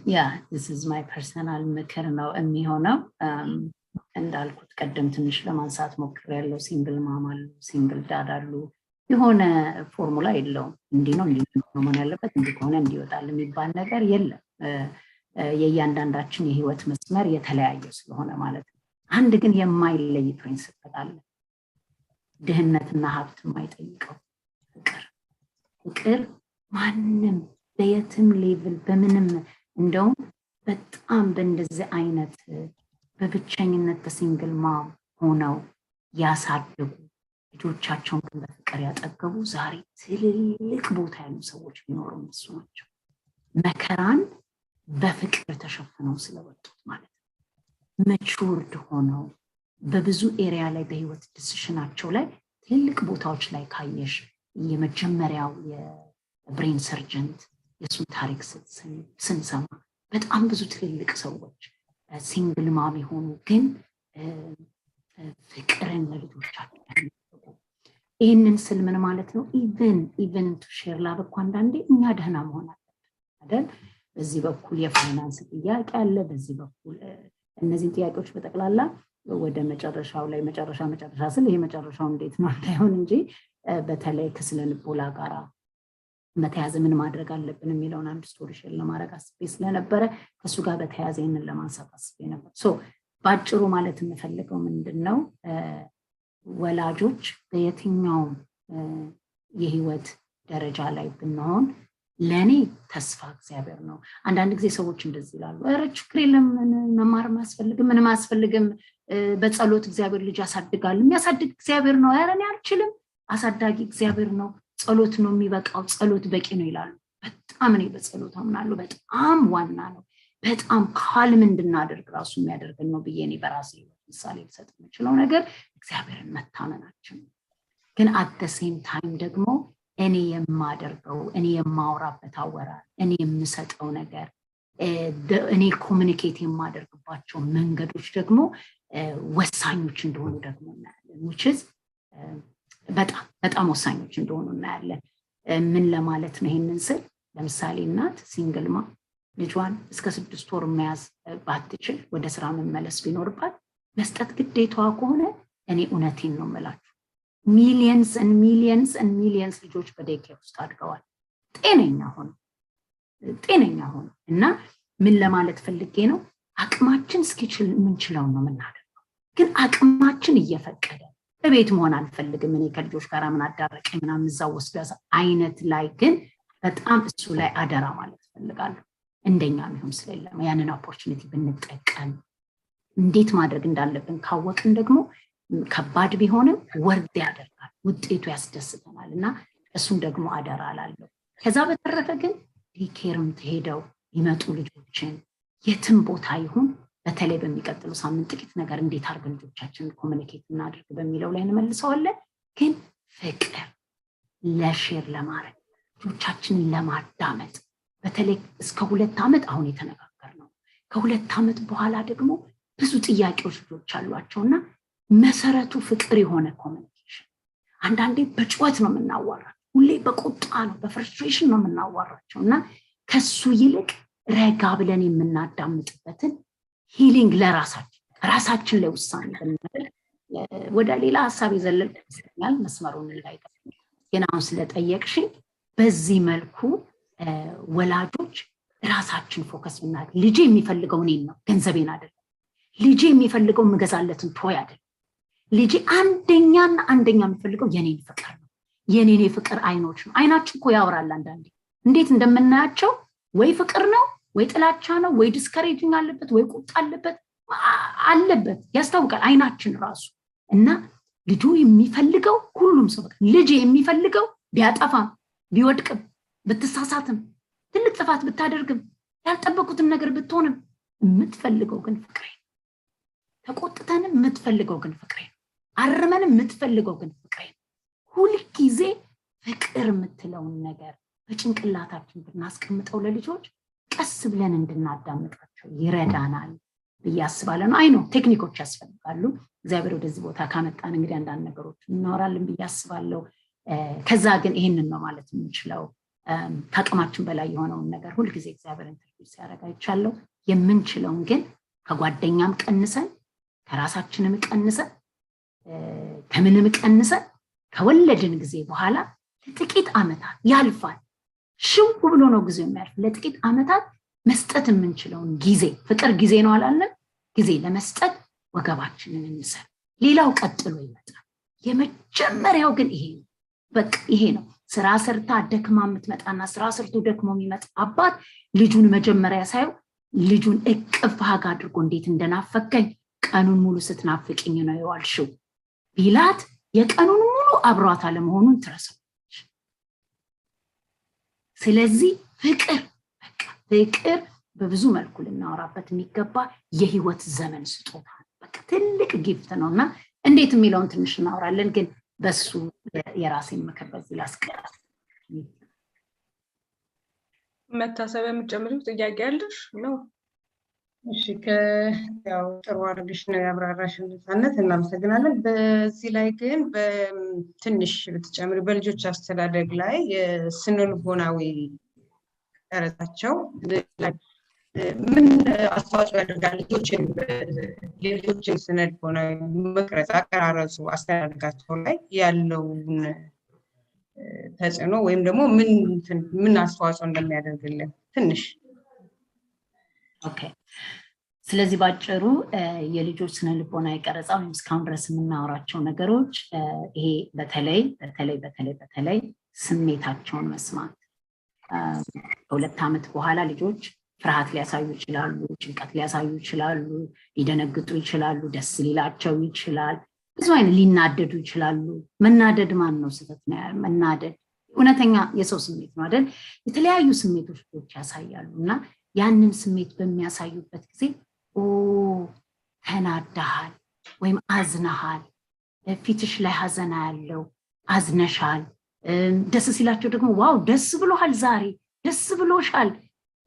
Yeah, this is my personal ምክር ነው የሚሆነው። እንዳልኩት ቀደም ትንሽ ለማንሳት ሞክሬያለሁ። Single mom አሉ፣ single dad አሉ። የሆነ ፎርሙላ የለውም። እንዲህ ነው፣ እንዲህ ነው መሆን ያለበት፣ እንዲህ ከሆነ እንዲወጣል የሚባል ነገር የለም። የእያንዳንዳችን የህይወት መስመር የተለያየ ስለሆነ ማለት ነው። አንድ ግን የማይለይ principle አለ። ድህነትና ሀብት የማይጠይቀው ፍቅር። ፍቅር ማንም በየትም level በምንም፣ እንደውም በጣም በእንደዚህ አይነት በብቸኝነት በ single mom ሆነው ያሳደጉ፣ ልጆቻቸውን ግን በፍቅር ያጠገቡ ዛሬ ትልልቅ ቦታ ያሉ ሰዎች ቢኖሩ እነሱ ናቸው። መከራን በፍቅር ተሸፍነው ስለወጡት ማለት ነው። Matured ሆነው በብዙ area ላይ በህይወት decision ኣቸው ላይ ትልልቅ ቦታዎች ላይ ካየሽ፣ የመጀመሪያው የ brain surgeon የእሱን ታሪክ ስንሰማ፣ በጣም ብዙ ትልልቅ ሰዎች single mom የሆኑ ግን ፍቅርን ለልጆቻቸው ያደረጉ። ይህንን ስል ምን ማለት ነው? Even to share love እኮ አንዳንዴ እኛ ደህና መሆን አለብን አይደል? በዚህ በኩል የፋይናንስ ጥያቄ አለ። በዚህ በኩል እነዚህን ጥያቄዎች በጠቅላላ ወደ መጨረሻው ላይ፣ መጨረሻ መጨረሻ ስል ይሄ መጨረሻው እንዴት ነው እንዳይሆን እንጂ፣ በተለይ ከስነ ልቦና ጋራ በተያያዘ ምን ማድረግ አለብን የሚለውን አንድ story share ለማድረግ አስቤ ስለነበረ ከእሱ ጋር በተያያዘ ይህንን ለማንሳት አስቤ ነበር። So በአጭሩ ማለት የምፈልገው ምንድን ነው? ወላጆች በየትኛውም የህይወት ደረጃ ላይ ብንሆን ለእኔ ተስፋ እግዚአብሔር ነው። አንዳንድ ጊዜ ሰዎች እንደዚህ ይላሉ፣ ኧረ ችግር የለም፣ መማር አያስፈልግም፣ ምንም አያስፈልግም፣ በጸሎት እግዚአብሔር ልጅ ያሳድጋል። የሚያሳድግ እግዚአብሔር ነው። ኧረ እኔ አልችልም፣ አሳዳጊ እግዚአብሔር ነው፣ ጸሎት ነው የሚበቃው፣ ጸሎት በቂ ነው ይላሉ። በጣም እኔ በጸሎት አምናለሁ። በጣም ዋና ነው። በጣም calm እንድናደርግ ራሱ የሚያደርገን ነው ብዬ እኔ በራሴ ህይወት ምሳሌ ልሰጥ የምችለው ነገር እግዚአብሔርን መታመናችን። ግን at the same time ደግሞ እኔ የማደርገው፣ እኔ የማወራበት አወራር፣ እኔ የምሰጠው ነገር፣ እኔ communicate የማደርግባቸው መንገዶች ደግሞ ወሳኞች እንደሆኑ ደግሞ እናያለን፣ which is በጣም በጣም ወሳኞች እንደሆኑ እናያለን። ምን ለማለት ነው ይሄንን ስል? ለምሳሌ እናት፣ single mom፣ ልጇን እስከ 6 ወር መያዝ ባትችል፣ ወደ ስራ መመለስ ቢኖርባት፣ መስጠት ግዴታዋ ከሆነ፣ እኔ እውነቴን ነው የምላችሁ፣ millions and millions and millions ልጆች በ daycare ውስጥ አድገዋል ጤነኛ ሆነው፣ ጤነኛ ሆነው። እና ምን ለማለት ፈልጌ ነው? አቅማችን እስኪችል የምንችለውን ነው የምናደርገው። ግን አቅማችን እየፈቀደ እቤት መሆን አልፈልግም፣ እኔ ከልጆች ጋር ምን አዳረቀኝ ምናምን እዛው ወስዶ አይነት ላይ ግን በጣም እሱ ላይ አደራ ማለት እፈልጋለሁ። እንደኛ የሚሆን ስለሌለ ያንን opportunity ብንጠቀም፣ እንዴት ማድረግ እንዳለብን ካወቅን ደግሞ ከባድ ቢሆንም worth ያደርጋል፣ ውጤቱ ያስደስተናል። እና እሱን ደግሞ አደራ እላለሁ። ከዛ በተረፈ ግን daycare ም ሄደው ይመጡ ልጆችን የትም ቦታ ይሁን፣ በተለይ በሚቀጥሉ ሳምንት ጥቂት ነገር እንዴት አድርገን ልጆቻችንን communicate እናድርግ በሚለው ላይ እንመልሰዋለን። ግን ፍቅር ለ share ለማድረግ፣ ልጆቻችንን ለማዳመጥ፣ በተለይ እስከ 2 ዓመት አሁን የተነጋገርነው፣ ከ2 ዓመት በኋላ ደግሞ ብዙ ጥያቄዎች ልጆች አሏቸው። እና መሰረቱ ፍቅር የሆነ communication። አንዳንዴ በጩኸት ነው የምናዋራቸው፣ ሁሌ በቁጣ ነው፣ በ frustration ነው የምናዋራቸው። እና ከሱ ይልቅ ረጋ ብለን የምናዳምጥበትን healing ለራሳችን ራሳችን ላይ ውሳኔ ብናደርግ። ወደ ሌላ ሀሳብ የዘለልኩ ይመስለኛል፣ መስመሩን እንዳይጠ፣ ግን አሁን ስለጠየቅሽኝ በዚህ መልኩ ወላጆች ራሳችን focus ብናደርግ፣ ልጄ የሚፈልገው እኔን ነው፣ ገንዘቤን አይደለም። ልጄ የሚፈልገው የምገዛለትን toy አይደለም። ልጄ አንደኛና አንደኛ የሚፈልገው የኔን ፍቅር ነው፣ የኔን የፍቅር አይኖች ነው። አይናችን እኮ ያወራል። አንዳንዴ እንዴት እንደምናያቸው ወይ ፍቅር ነው ወይ ጥላቻ ነው ወይ discouraging አለበት ወይ ቁጣ አለበት፣ ያስታውቃል አይናችን ራሱ። እና ልጁ የሚፈልገው፣ ሁሉም ሰው በቃ ልጅ የሚፈልገው ቢያጠፋም፣ ቢወድቅም፣ ብትሳሳትም፣ ትልቅ ጥፋት ብታደርግም፣ ያልጠበቁትን ነገር ብትሆንም የምትፈልገው ግን ፍቅሬ ነው። ተቆጥተንም የምትፈልገው ግን ፍቅሬ ነው። አርመንም የምትፈልገው ግን ፍቅሬ ነው። ሁልጊዜ ፍቅር የምትለውን ነገር በጭንቅላታችን ብናስቀምጠው ለልጆች ቀስ ብለን እንድናዳምጣቸው ይረዳናል ብዬ አስባለሁ። I know ቴክኒኮች ያስፈልጋሉ። እግዚአብሔር ወደዚህ ቦታ ካመጣን እንግዲህ አንዳንድ ነገሮች እናወራለን ብዬ አስባለሁ። ከዛ ግን ይሄንን ነው ማለት የምንችለው። ከአቅማችን በላይ የሆነውን ነገር ሁልጊዜ እግዚአብሔር intervene ሲያደርግ አይቻለሁ። የምንችለውን ግን ከጓደኛም ቀንሰን፣ ከራሳችንም ቀንሰን፣ ከምንም ቀንሰን ከወለድን ጊዜ በኋላ ለጥቂት ዓመታት፣ ያልፋል። ሽው ብሎ ነው ጊዜው የሚያልፍ። ለጥቂት ዓመታት መስጠት የምንችለውን ጊዜ፣ ፍቅር ጊዜ ነው አላለም? ጊዜ ለመስጠት ወገባችንን እንሰር። ሌላው ቀጥሎ ይመጣል። የመጀመሪያው ግን ይሄ ነው። በቃ ይሄ ነው። ስራ ሰርታ ደክማ የምትመጣና ስራ ሰርቶ ደክሞ የሚመጣ አባት ልጁን መጀመሪያ ሳየው ልጁን እቅፍ hug አድርጎ "እንዴት እንደናፈከኝ፣ ቀኑን ሙሉ ስትናፍቅኝ ነው የዋልሽው" ቢላት የቀኑን ሙሉ አብሯት አለመሆኑን ትረሳለች። ስለዚህ ፍቅር፣ በቃ ፍቅር በብዙ መልኩ ልናወራበት የሚገባ የህይወት ዘመን ስጦታ ነው። በቃ ትልቅ gift ነው። እና እንዴት የሚለውን ትንሽ እናወራለን፣ ግን በሱ የራሴን ምክር በዚህ ላስቀር። መታሰቢያ፣ የምትጨምሪው ጥያቄ አለሽ ነው? እሺ፣ ያው ጥሩ አድርገሽ ነው ያብራራሽው ነፃነት፣ እናመሰግናለን። በዚህ ላይ ግን በትንሽ ብትጨምሪ፣ በልጆች አስተዳደግ ላይ የስነ ልቦናዊ ቀረጻቸው ምን አስተዋጽኦ ያደርጋል? የልጆችን ስነ ልቦናዊ መቅረጽ፣ አቀራረጹ፣ አስተዳደጋቸው ላይ ያለውን ተጽዕኖ ወይም ደግሞ ምን አስተዋጽኦ እንደሚያደርግልን ትንሽ። Okay። ስለዚህ ባጭሩ የልጆች ስነ ልቦናዊ ቀረጻ ወይም እስካሁን ድረስ የምናወራቸው ነገሮች፣ ይሄ በተለይ በተለይ በተለይ በተለይ ስሜታቸውን መስማት። ከ2 ዓመት በኋላ ልጆች ፍርሃት ሊያሳዩ ይችላሉ፣ ጭንቀት ሊያሳዩ ይችላሉ፣ ሊደነግጡ ይችላሉ፣ ደስ ሊላቸው ይችላል፣ ብዙ አይነት ሊናደዱ ይችላሉ። መናደድ ማን ነው ስህተት ነው? መናደድ እውነተኛ የሰው ስሜት ነው አይደል? የተለያዩ ስሜቶች ልጆች ያሳያሉ። እና ያንን ስሜት በሚያሳዩበት ጊዜ "ኦ፣ ተናዳሃል፣ ወይም አዝነሃል፣ ፊትሽ ላይ ሀዘን ያለው፣ አዝነሻል። ደስ ሲላቸው ደግሞ wow፣ ደስ ብሎሃል፣ ዛሬ ደስ ብሎሻል።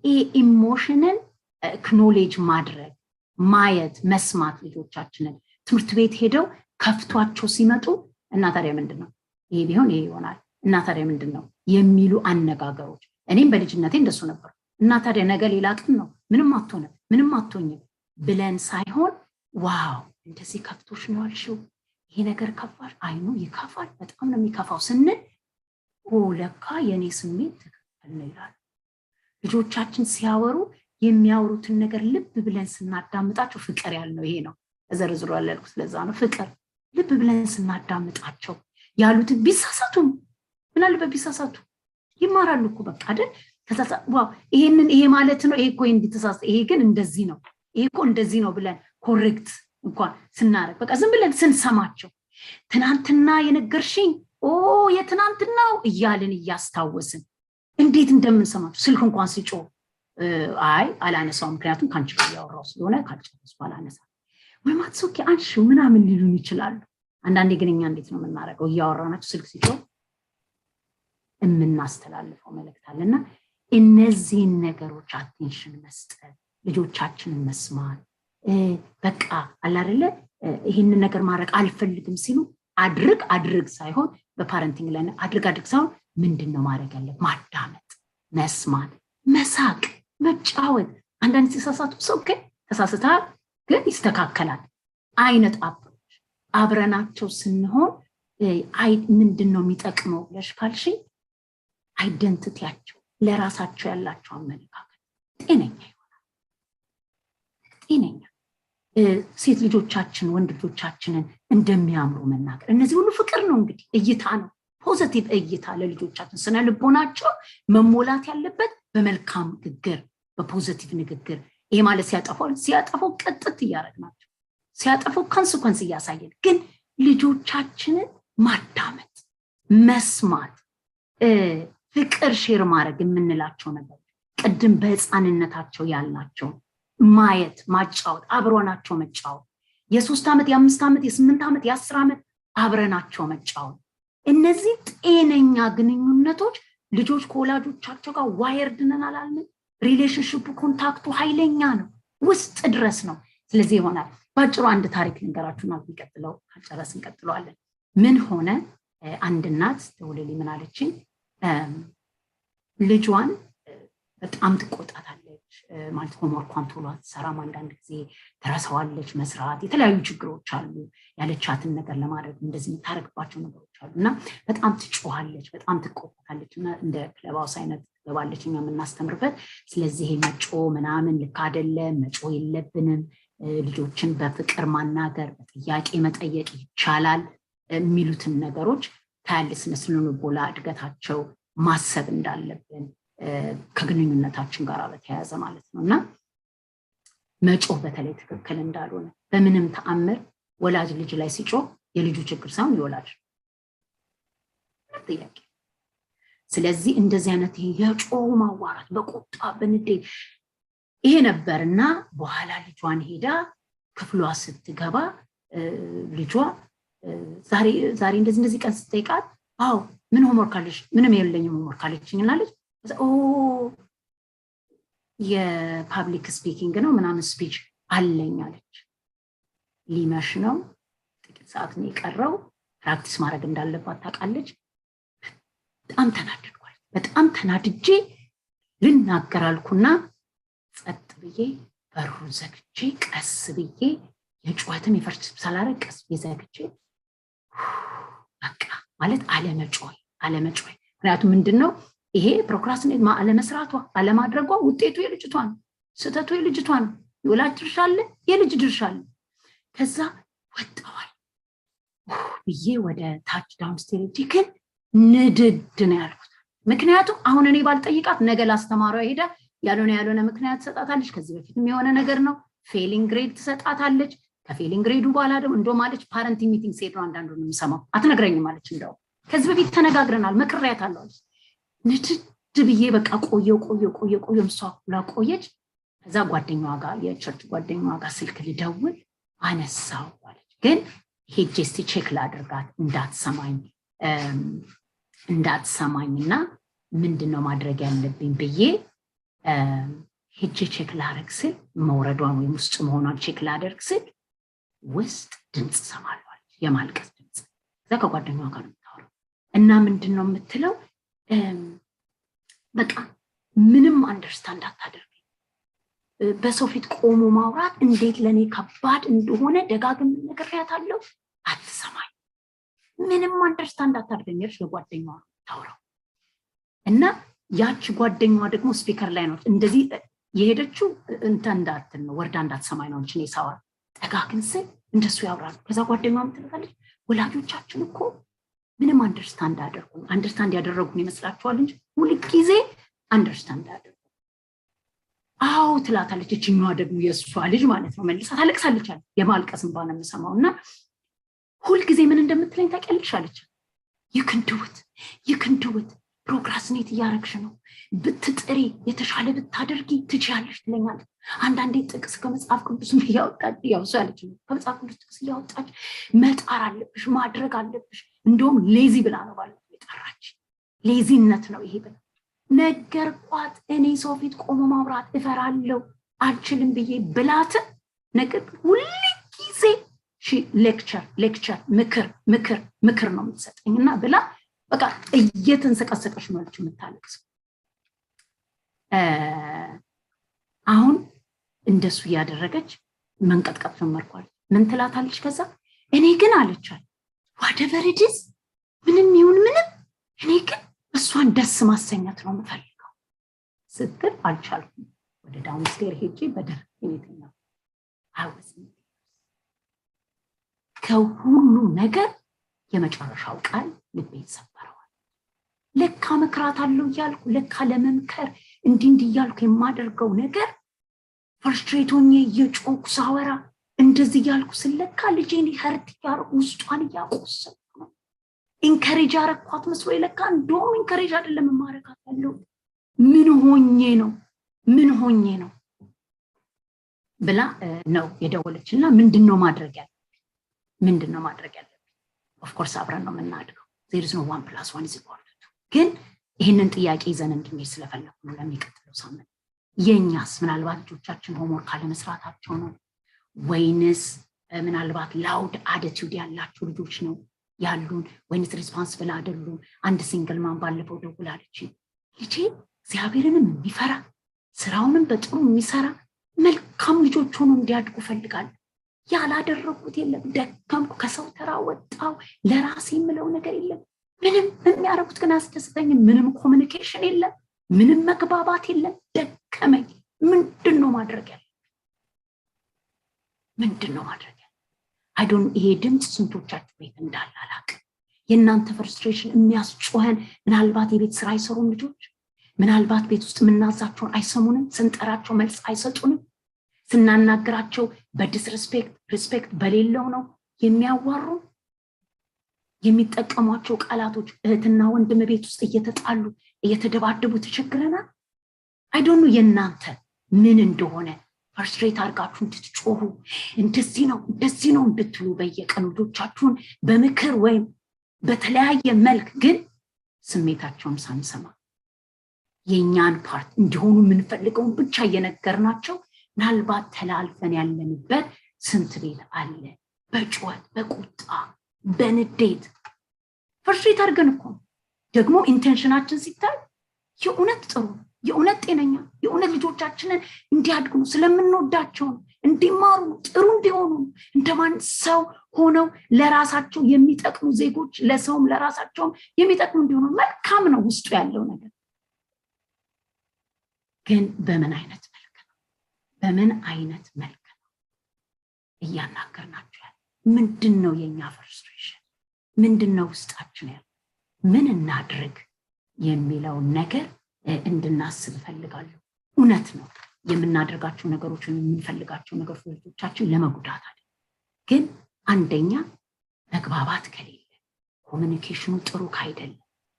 ይሄ emotion ን acknowledge ማድረግ፣ ማየት፣ መስማት። ልጆቻችንን ትምህርት ቤት ሄደው ከፍቷቸው ሲመጡ እና ታዲያ ምንድን ነው፣ ይሄ ቢሆን ይሄ ይሆናል፣ እና ታዲያ ምንድን ነው የሚሉ አነጋገሮች። እኔም በልጅነቴ እንደሱ ነበር። እና ታዲያ ነገ ሌላ ቀን ነው፣ ምንም አትሆንም፣ ምንም አትሆኝም ብለን ሳይሆን wow፣ እንደዚህ ከፍቶሽ ነው ያልሽው፣ ይሄ ነገር ከፋሽ፣ አይኑ ይከፋል፣ በጣም ነው የሚከፋው ስንል ኦ ለካ የእኔ ስሜት ትክክል ነው ይላሉ። ልጆቻችን ሲያወሩ የሚያወሩትን ነገር ልብ ብለን ስናዳምጣቸው፣ ፍቅር ያልነው ይሄ ነው። ዘርዝሮ ያልኩት ለዛ ነው። ፍቅር፣ ልብ ብለን ስናዳምጣቸው ያሉትን፣ ቢሳሳቱም፣ ምናልባት ቢሳሳቱ ይማራሉ እኮ በቃ፣ አይደል? Wow፣ ይሄንን ይሄ ማለት ነው፣ ይሄ እኮ እንዲተሳሰ፣ ይሄ ግን እንደዚህ ነው፣ ይሄ እኮ እንደዚህ ነው ብለን correct እንኳን ስናደርግ፣ በቃ ዝም ብለን ስንሰማቸው፣ ትናንትና የነገርሽኝ፣ ኦ የትናንትናው እያልን እያስታወስን እንዴት እንደምንሰማቸው። ስልክ እንኳን ሲጮህ አይ አላነሳውም፣ ምክንያቱም ከአንቺ ጋር እያወራሁ ስለሆነ ካልጨረስኩ አላነሳም፣ ወይም okay አንሺው ምናምን ሊሉን ይችላሉ። አንዳንዴ ግን እኛ እንዴት ነው የምናደርገው? እያወራናቸው ስልክ ሲጮህ የምናስተላልፈው መልእክት አለና እነዚህን ነገሮች attention መስጠት፣ ልጆቻችንን መስማት፣ በቃ አላደለ ይህንን ነገር ማድረግ አልፈልግም ሲሉ አድርግ አድርግ ሳይሆን፣ በ parenting ላይ አድርግ አድርግ ሳይሆን ምንድን ነው ማድረግ ያለ፣ ማዳመጥ፣ መስማት፣ መሳቅ፣ መጫወት። አንዳንድ ሲሳሳቱ ሰው ተሳስተሃል ግን ይስተካከላል አይነት approach አብረናቸው ስንሆን ምንድን ነው የሚጠቅመው ብለሽ ካልሽ identity ያቸው፣ ለራሳቸው ያላቸው አመለካከት ጤነኛ ይሆናል። ጤነኛ ሴት ልጆቻችን ወንድ ልጆቻችንን እንደሚያምሩ መናገር፣ እነዚህ ሁሉ ፍቅር ነው፣ እንግዲህ እይታ ነው፣ positive እይታ ለልጆቻችን። ስነ ልቦናቸው መሞላት ያለበት በመልካም ንግግር፣ በ positive ንግግር። ይሄ ማለት ሲያጠፉ ቅጣት እያደረግናቸው፣ ሲያጠፉ consequence እያሳየን፣ ግን ልጆቻችንን ማዳመጥ፣ መስማት፣ ፍቅር share ማድረግ የምንላቸው ነገሮች፣ ቅድም በህፃንነታቸው ያልናቸው ማየት፣ ማጫወት፣ አብሮናቸው መጫወት፣ የ3 ዓመት፣ የ5 ዓመት፣ የ8 ዓመት፣ የ10 ዓመት አብረናቸው መጫወት፣ እነዚህ ጤነኛ ግንኙነቶች። ልጆች ከወላጆቻቸው ጋር wired ነን አላልንም? Relationship ኡ contact ኡ ኃይለኛ ነው፣ ውስጥ ድረስ ነው። ስለዚህ ይሆናል። በአጭሩ አንድ ታሪክ ልንገራችሁና የሚቀጥለው ካልጨረስ እንቀጥለዋለን። ምን ሆነ? አንድ እናት ደውላልኝ ምን አለችኝ? ልጇን በጣም ትቆጣታለች። ማለት homework ኳን ቶሎ አትሰራም፣ አንዳንድ ጊዜ ትረሳዋለች መስራት፣ የተለያዩ ችግሮች አሉ። ያለቻትን ነገር ለማድረግ እንደዚህ የምታደርግባቸው ነገሮች አሉ እና በጣም ትጮሃለች፣ በጣም ትቆጣታለች እና እንደ clubhouse አይነት ትገባለች እኛ የምናስተምርበት። ስለዚህ ይሄ መጮህ ምናምን ልክ አይደለም፣ መጮህ የለብንም፣ ልጆችን በፍቅር ማናገር፣ በጥያቄ መጠየቅ ይቻላል የሚሉትን ነገሮች ታያለች። ስነ ልቦና እድገታቸው ማሰብ እንዳለብን ከግንኙነታችን ጋር በተያያዘ ማለት ነው እና መጮህ በተለይ ትክክል እንዳልሆነ፣ በምንም ተአምር ወላጅ ልጅ ላይ ሲጮህ የልጁ ችግር ሳይሆን የወላጅ ጥያቄ። ስለዚህ እንደዚህ አይነት ይሄ የጮሁ ማዋራት በቁጣ፣ በንዴት ይሄ ነበር እና በኋላ ልጇን ሄዳ ክፍሏ ስትገባ ልጇ ዛሬ እንደዚህ እንደዚህ ቀን ስትጠይቃት አዎ ምን homework አለሽ? ምንም የለኝም homework አለችኝ እናለች። ኦ የ public speaking ነው ምናምን speech አለኝ አለች። ሊመሽ ነው፣ ጥቂት ሰዓት ነው የቀረው። Practice ማድረግ እንዳለባት ታውቃለች። በጣም ተናደድኳል። በጣም ተናድጄ ልናገር አልኩና ጸጥ ብዬ በሩን ዘግቼ፣ ቀስ ብዬ፣ የጩኸትም የፈርች ሳላረግ ቀስ ብዬ ዘግቼ በቃ ማለት አለመጮህ አለመጮህ። ምክንያቱም ምንድን ነው ይሄ procrastinate አለመስራቷ፣ አለማድረጓ ውጤቱ የልጅቷ ነው፣ ስህተቱ የልጅቷ ነው። የወላጅ ድርሻ አለ፣ የልጅ ድርሻ አለ። ከዛ ወጣዋል ብዬ ወደ ታች downstairs ሄጄ ግን ንድድ ነው ያልኩት። ምክንያቱም አሁን እኔ ባልጠይቃት ነገ ላስተማሪዋ ሄዳ ያልሆነ ያልሆነ ምክንያት ትሰጣታለች። ከዚህ በፊትም የሆነ ነገር ነው፣ failing grade ትሰጣታለች። ከ failing grade ኡ በኋላ ደግሞ እንደውም አለች parenting meeting ስሄድ ነው አንዳንዱን የምሰማው፣ አትነግረኝም አለች። እንደውም ከዚህ በፊት ተነጋግረናል፣ መክሬያታለሁ አለች። ንድድ ብዬ በቃ ቆየው ቆየው ቆየው ቆየው፣ እሷ ሁላ ቆየች። ከዛ ጓደኛዋ ጋር፣ የ church ጓደኛዋ ጋር ስልክ ልደውል አነሳው አለች። ግን ሄጄ እስቲ check ላድርጋት እንዳትሰማኝ እና ምንድን ነው ማድረግ ያለብኝ ብዬ ሄጄ check ላደርግ ስል፣ መውረዷን ወይም ውስጥ መሆኗን check ላደርግ ስል ውስጥ ድምፅ ሰማለሁ አለች፣ የማልቀስ ድምፅ። እዛ ከጓደኛዋ ጋር ነው የምታወራው እና ምንድን ነው የምትለው? በቃ ምንም understand አታደርግም፣ በሰው ፊት ቆሞ ማውራት እንዴት ለእኔ ከባድ እንደሆነ ደጋግሜ ነግሬያታለሁ፣ አትሰማኝ፣ ምንም understand አታደርገኝ። ለጓደኛዋ ነው የምታወራው እና ያቺ ጓደኛዋ ደግሞ speaker ላይ ነው። እንደዚህ የሄደችው እንትን እንዳትል ነው፣ ወርዳ እንዳትሰማኝ ነው እንጂ እኔ ሳወራ። ጠጋ ግን ስል እንደሱ ያወራሉ። ከዛ ጓደኛዋ ምትልካለች፣ ወላጆቻችን እኮ ምንም understand አያደርጉም፣ understand ያደረጉን ይመስላችኋል እንጂ ሁልጊዜ understand አያደርጉም። አዎ ትላታለች። እችኛዋ ደግሞ የእሷ ልጅ ማለት ነው መልሳ ታለቅሳለች አለ። የማልቀስ እንባ ነው የምሰማው። እና ሁልጊዜ ምን እንደምትለኝ ታውቂያለሽ አለች። "You can do it, you can do it. Procrastinate እያረግሽ ነው። ብትጥሪ፣ የተሻለ ብታደርጊ ትችያለሽ" ትለኛለች። አንዳንዴ ጥቅስ ከመጽሐፍ ቅዱስም እያወጣች፣ ያው እሱ ያለች ነው፣ ከመጽሐፍ ቅዱስ ጥቅስ እያወጣች መጣር አለብሽ፣ ማድረግ አለብሽ። እንደውም lazy ብላ ነው ባለፈው የጠራች፣ lazy ነት ነው ይሄ ብላ። ነገርኳት። እኔ ሰው ፊት ቆሞ ማውራት እፈራለሁ፣ አልችልም ብዬ ብላትም ነገር ሁል ጊዜ lecture, lecture፣ ምክር፣ ምክር፣ ምክር ነው የምትሰጠኝ እና ብላ በቃ እየተንሰቀሰቀች ነው ያለችው የምታለቅሰው። አሁን እንደሱ እያደረገች መንቀጥቀጥ ጀመርኳል። ምን ትላታለች? ከዛ እኔ ግን አለቻት፣ whatever it is፣ ምንም ይሁን ምንም እኔ ግን እሷን ደስ ማሰኘት ነው የምፈልገው ስትል አልቻልኩም። ወደ downstair ሄጄ በደረቴ ነው የተኛሁት። I was ከሁሉ ነገር የመጨረሻው ቃል ልቤን ሰበረዋል። ለካ መክራት አለው እያልኩ፣ ለካ ለመምከር እንዲህ እንዲህ እያልኩ የማደርገው ነገር፣ frustrate ሆኜ እየጮኩ ሳወራ፣ እንደዚህ እያልኩ ስለካ ልጄን hurt እያደረኩ ውስጧን እያቆሰልኩ ነው። Encourage ያረኳት መስሎ ለካ እንደውም encourage አይደለም የማረጋት ያለው። ምን ሆኜ ነው፣ ምን ሆኜ ነው ብላ ነው የደወለች። እና ምንድን ነው ማድረግ ያለብኝ? ምንድን ነው ማድረግ ያለብኝ? Of course አብረን ነው የምናድገው። There is no 1 + 1 is equal to። ግን ይህንን ጥያቄ ይዘን እንድንሄድ ስለፈለኩ ነው ለሚቀጥለው ሳምንት። የእኛስ ምናልባት ልጆቻችን homework አለመስራታቸው ነው ወይንስ ምናልባት loud attitude ያላቸው ልጆች ነው ያሉን ወይንስ responsible አይደሉም? አንድ single mom ባለፈው ደውላለች። ልጄ እግዚአብሔርንም የሚፈራ፣ ስራውንም በጥሩ የሚሰራ፣ መልካም ልጆች ሆኖ እንዲያድጉ ፈልጋለሁ። ያላደረጉት የለም። ደከምኩ፣ ከሰው ተራ ወጣው፣ ለራሴ የምለው ነገር የለም። ምንም የሚያደርጉት ግን አያስደስተኝም። ምንም communication የለም፣ ምንም መግባባት የለም። ደከመኝ። ምንድን ነው ማድረግ ያለ? ምንድን ነው ማድረግ ያለ? I don't ይሄ ድምፅ ስንቶቻችሁ ቤት እንዳለ አላውቅም። የእናንተ frustration የሚያስጮኸን ምናልባት የቤት ስራ አይሰሩም ልጆች፣ ምናልባት ቤት ውስጥ የምናዛቸውን አይሰሙንም፣ ስንጠራቸው መልስ አይሰጡንም፣ ስናናግራቸው በ disrespect፣ respect በሌለው ነው የሚያዋሩ፣ የሚጠቀሟቸው ቃላቶች። እህትና ወንድም ቤት ውስጥ እየተጣሉ እየተደባደቡ ተቸግረናል። I don't know የእናንተ ምን እንደሆነ። Frustrate አድርጋችሁ እንድትጮሁ፣ እንደዚህ ነው እንደዚህ ነው እንድትሉ በየቀኑ ልጆቻችሁን በምክር ወይም በተለያየ መልክ ግን ስሜታቸውን ሳንሰማ የእኛን part እንዲሆኑ የምንፈልገውን ብቻ እየነገርናቸው ምናልባት ተላልፈን ያለንበት ስንት ቤት አለ። በጩኸት፣ በቁጣ፣ በንዴት frustrate አድርገን እኮ ነው። ደግሞ intention ኣችን ሲታይ የእውነት ጥሩ፣ የእውነት ጤነኛ፣ የእውነት ልጆቻችንን እንዲያድጉ ነው፣ ስለምንወዳቸው ነው፣ እንዲማሩ ነው፣ ጥሩ እንዲሆኑ ነው፣ እንደማን ሰው ሆነው ለራሳቸው የሚጠቅሙ ዜጎች፣ ለሰውም ለራሳቸውም የሚጠቅሙ እንዲሆኑ። መልካም ነው ውስጡ ያለው ነገር። ግን በምን አይነት መልክ ነው፣ በምን አይነት መልክ ነው እያናገርናቸው ያለ? ምንድን ነው የእኛ frustration? ምንድን ነው ውስጣችን ያለ? ምን እናድርግ የሚለውን ነገር እንድናስብ እፈልጋለሁ። እውነት ነው፣ የምናደርጋቸው ነገሮች ወይም የምንፈልጋቸው ነገሮች ልጆቻችን ለመጉዳት አይደለም። ግን አንደኛ መግባባት ከሌለ፣ communication ኑ ጥሩ ካይደለ፣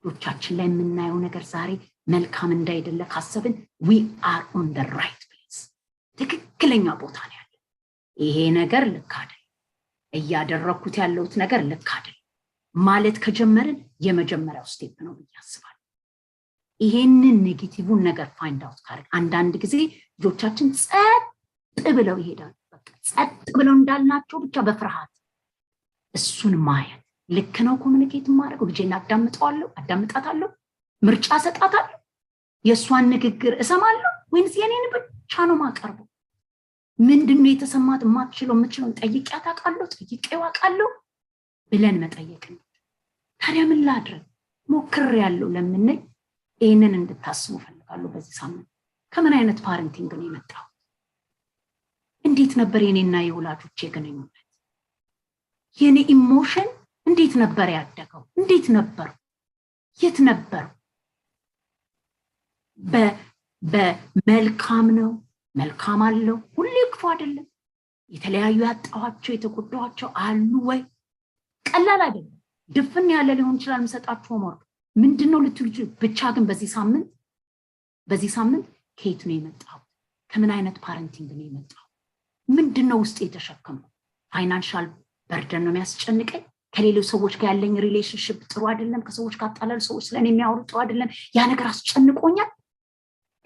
ልጆቻችን ላይ የምናየው ነገር ዛሬ መልካም እንዳይደለ ካሰብን we are on the right place፣ ትክክለኛ ቦታ ነው ያለ። ይሄ ነገር ልክ አይደለም። እያደረግኩት ያለሁት ነገር ልክ አይደለም ማለት ከጀመርን የመጀመሪያው step ነው ብዬ አስባለሁ። ይሄንን negative ን ነገር find out ካደረግ፣ አንዳንድ ጊዜ ልጆቻችን ጸጥ ብለው ይሄዳሉ። በቃ ጸጥ ብለው እንዳልናቸው ብቻ በፍርሃት። እሱን ማየት፣ ልክ ነው communicate የማደርገው? ልጄን አዳምጠዋለሁ፣ አዳምጣታለሁ፣ ምርጫ ሰጣታለሁ፣ የእሷን ንግግር እሰማለሁ ወይንስ የኔን ብቻ ነው ማቀርበው? ምንድን ነው የተሰማት? የማትችለው፣ የምችለውን ጠይቄያት አውቃለሁ፣ ጠይቄው አውቃለሁ ብለን መጠየቅ ነው። ታዲያ ምን ላድርግ፣ ሞክሬያለሁ ለምንል ይህንን እንድታስቡ ፈልጋለሁ። በዚህ ሳምንት ከምን አይነት parenting ነው የመጣው? እንዴት ነበር የኔና የወላጆቼ ግንኙነት? የኔ emotion እንዴት ነበር ያደገው? እንዴት ነበር? የት ነበር? በመልካም ነው፣ መልካም አለው፣ ሁሌ ክፉ አይደለም። የተለያዩ ያጣኋቸው፣ የተጎዳኋቸው አሉ ወይ? ቀላል አይደለም። ድፍን ያለ ሊሆን ይችላል። የምሰጣችሁ homework ምንድን ነው ልትሉ፣ ብቻ ግን በዚህ ሳምንት ከየት ነው የመጣው? ከምን አይነት parenting ነው የመጣው? ምንድን ነው ውስጥ የተሸከምኩት? Financial burden ነው የሚያስጨንቀኝ? ከሌሎች ሰዎች ጋር ያለኝ relationship ጥሩ አይደለም። ከሰዎች ጋር አጣላል፣ ሰዎች ስለኔ የሚያወሩ ጥሩ አይደለም። ያ ነገር አስጨንቆኛል።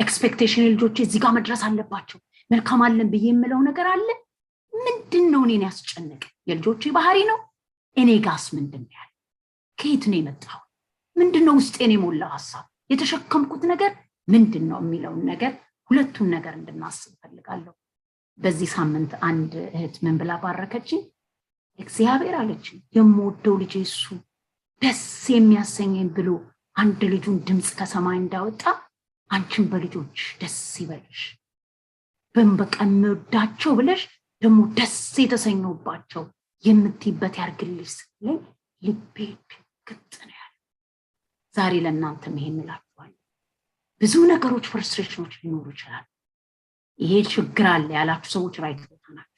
Expectation ልጆቼ እዚህ ጋር መድረስ አለባቸው፣ መልካም አለን ብዬ የምለው ነገር አለ። ምንድን ነው እኔን ያስጨነቀ? የልጆቼ ባህሪ ነው? እኔ ጋስ ምንድን ነው ያለ? ከየት ነው የመጣው? ምንድን ነው ውስጤን የሞላው ሀሳብ? የተሸከምኩት ነገር ምንድን ነው የሚለውን ነገር፣ ሁለቱን ነገር እንድናስብ እፈልጋለሁ። በዚህ ሳምንት አንድ እህት ምን ብላ ባረከችኝ? እግዚአብሔር አለችኝ፣ የምወደው ልጄ እሱ ደስ የሚያሰኘኝ ብሎ አንድ ልጁን ድምፅ ከሰማይ እንዳወጣ አንቺን በልጆች ደስ ይበልሽ፣ በቃ የምወዳቸው ብለሽ ደግሞ ደስ የተሰኘባቸው የምትይበት ያርግልሽ ስትለኝ ልቤ ድንግጥ ነው ያለ። ዛሬ ለእናንተም ይሄን እላችኋለሁ። ብዙ ነገሮች፣ frustration ኖች ሊኖሩ ይችላሉ። ይሄ ችግር አለ ያላችሁ ሰዎች right ቦታ ናቸው።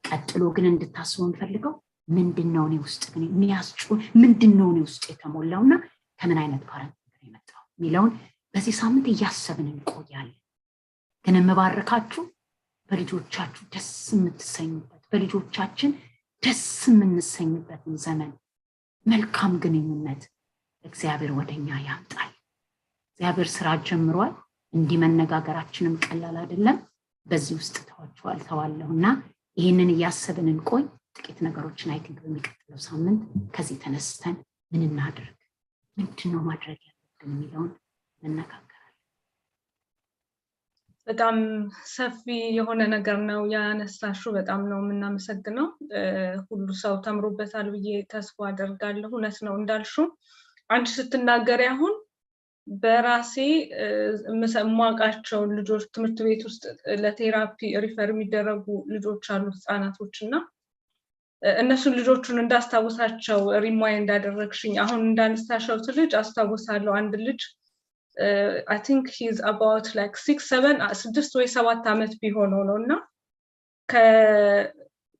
ቀጥሎ ግን እንድታስቡ የምፈልገው ምንድን ነው እኔ ውስጥ ግን የሚያስጩ፣ ምንድን ነው እኔ ውስጥ የተሞላውና ከምን አይነት parent ነው የመጣው የሚለውን በዚህ ሳምንት እያሰብን እንቆያለን። ግን የምባርካችሁ በልጆቻችሁ ደስ የምትሰኙበት፣ በልጆቻችን ደስ የምንሰኝበትን ዘመን፣ መልካም ግንኙነት እግዚአብሔር ወደኛ ያምጣል። እግዚአብሔር ስራ ጀምሯል። እንዲህ መነጋገራችንም ቀላል አይደለም። በዚህ ውስጥ ተዋችኋል ተዋለሁ እና ይህንን እያሰብን እንቆይ። ጥቂት ነገሮችን I think በሚቀጥለው ሳምንት ከዚህ ተነስተን ምን እናድርግ፣ ምንድን ነው ማድረግ ያለብን የሚለውን እንነጋገራለን። በጣም ሰፊ የሆነ ነገር ነው ያነሳሽው። በጣም ነው የምናመሰግነው። ሁሉ ሰው ተምሮበታል ብዬ ተስፋ አደርጋለሁ። እውነት ነው እንዳልሽው፣ አንቺ ስትናገሪ አሁን በራሴ የማውቃቸውን ልጆች፣ ትምህርት ቤት ውስጥ ለ therapy refer የሚደረጉ ልጆች አሉ፣ ህፃናቶች፣ እና እነሱን ልጆቹን እንዳስታውሳቸው remind እንዳደረግሽኝ። አሁን እንዳነሳሸውት ልጅ አስታውሳለሁ። አንድ ልጅ I think he's about like 6 7፣ 6 ወይ 7 ዓመት ቢሆነው ነው፣ እና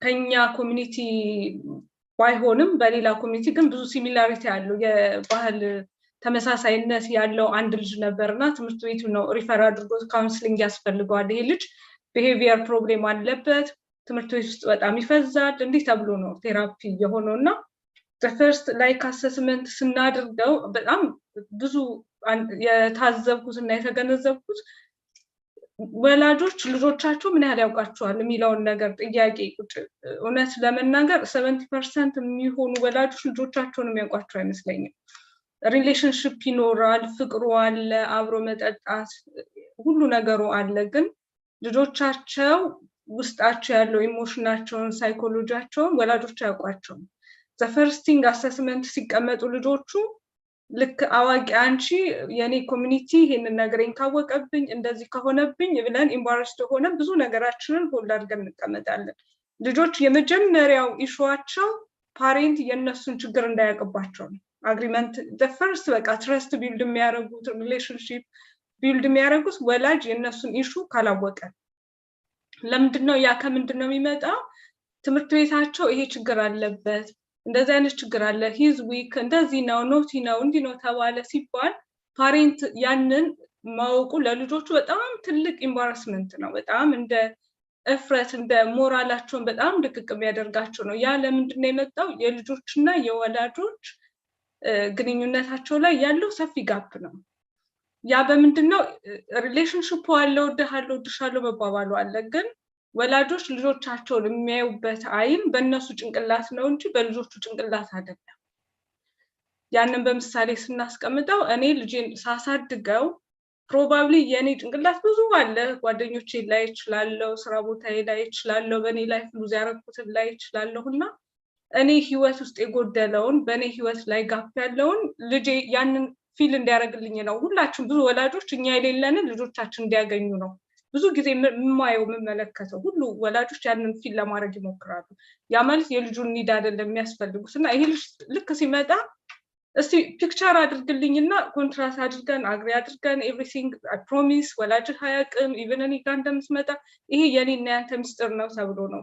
ከኛ community ባይሆንም በሌላ community ግን ብዙ similarity ያለው፣ የባህል ተመሳሳይነት ያለው አንድ ልጅ ነበር። እና ትምህርት ቤቱ ነው refer አድርጎ counseling ያስፈልገዋል፣ ይሄ ልጅ behavior problem አለበት፣ ትምህርት ቤት ውስጥ በጣም ይፈዛል፣ እንዲህ ተብሎ ነው therapy የሆነው። እና first like assessment ስናድርገው በጣም ብዙ የታዘብኩት እና የተገነዘብኩት ወላጆች ልጆቻቸው ምን ያህል ያውቃቸዋል የሚለውን ነገር ጥያቄ ቁጭ። እውነት ለመናገር 70% የሚሆኑ ወላጆች ልጆቻቸውን የሚያውቋቸው አይመስለኝም። Relationship ይኖራል፣ ፍቅሩ አለ፣ አብሮ መጠጣት፣ ሁሉ ነገሩ አለ። ግን ልጆቻቸው ውስጣቸው ያለው emotion ናቸውን፣ psychology ያቸውን ወላጆች አያውቋቸውም። The first thing assessment ሲቀመጡ ልጆቹ ልክ አዋቂ፣ አንቺ የኔ community ይሄንን ነገሬን ካወቀብኝ፣ እንደዚህ ከሆነብኝ ብለን embarrassed ሆነ ብዙ ነገራችንን hold አድርገን እንቀመጣለን። ልጆች የመጀመሪያው issue ዋቸው parent የእነሱን ችግር እንዳያውቅባቸው ነው። Agreement first፣ በቃ trust build የሚያደርጉት፣ relationship build የሚያደርጉት ወላጅ የእነሱን issue ካላወቀ። ለምንድን ነው ያ? ከምንድን ነው የሚመጣው? ትምህርት ቤታቸው ይሄ ችግር አለበት፣ እንደዚህ አይነት ችግር አለ፣ he's weak፣ እንደዚህ ነው፣ naughty ነው፣ እንዲህ ነው ተባለ ሲባል parent ያንን ማወቁ ለልጆቹ በጣም ትልቅ embarrassment ነው። በጣም እንደ እፍረት፣ እንደ ሞራላቸውን በጣም ድቅቅ የሚያደርጋቸው ነው። ያ ለምንድን ነው የመጣው? የልጆችና የወላጆች ግንኙነታቸው ላይ ያለው ሰፊ gap ነው። ያ በምንድን ነው? Relationship ኡ አለ፣ እወድሃለሁ፣ እወድሻለሁ መባባሉ አለ። ግን ወላጆች ልጆቻቸውን የሚያዩበት አይን በእነሱ ጭንቅላት ነው እንጂ በልጆቹ ጭንቅላት አይደለም። ያንን በምሳሌ ስናስቀምጠው እኔ ልጄን ሳሳድገው probably የእኔ ጭንቅላት ብዙ አለ። ጓደኞቼ ላይ እችላለሁ፣ ስራ ቦታዬ ላይ እችላለሁ፣ በእኔ life lose ያደረኩትን ላይ እችላለሁ እና እኔ ህይወት ውስጥ የጎደለውን፣ በእኔ ህይወት ላይ gap ያለውን ልጄ ያንን fill እንዲያደርግልኝ ነው። ሁላችን ብዙ ወላጆች እኛ የሌለንን ልጆቻችን እንዲያገኙ ነው ብዙ ጊዜ የማየው፣ የምመለከተው። ሁሉ ወላጆች ያንን fill ለማድረግ ይሞክራሉ። ያ ማለት የልጁን need አይደለም የሚያስፈልጉት። እና ይሄ ልጅ ልክ ሲመጣ እስቲ picture አድርግልኝና contract አድርገን፣ agree አድርገን everything፣ promise ወላጅህ አያውቅም even እኔ ጋር እንደምትመጣ፣ ይሄ የኔና ያንተ ምስጢር ነው ተብሎ ነው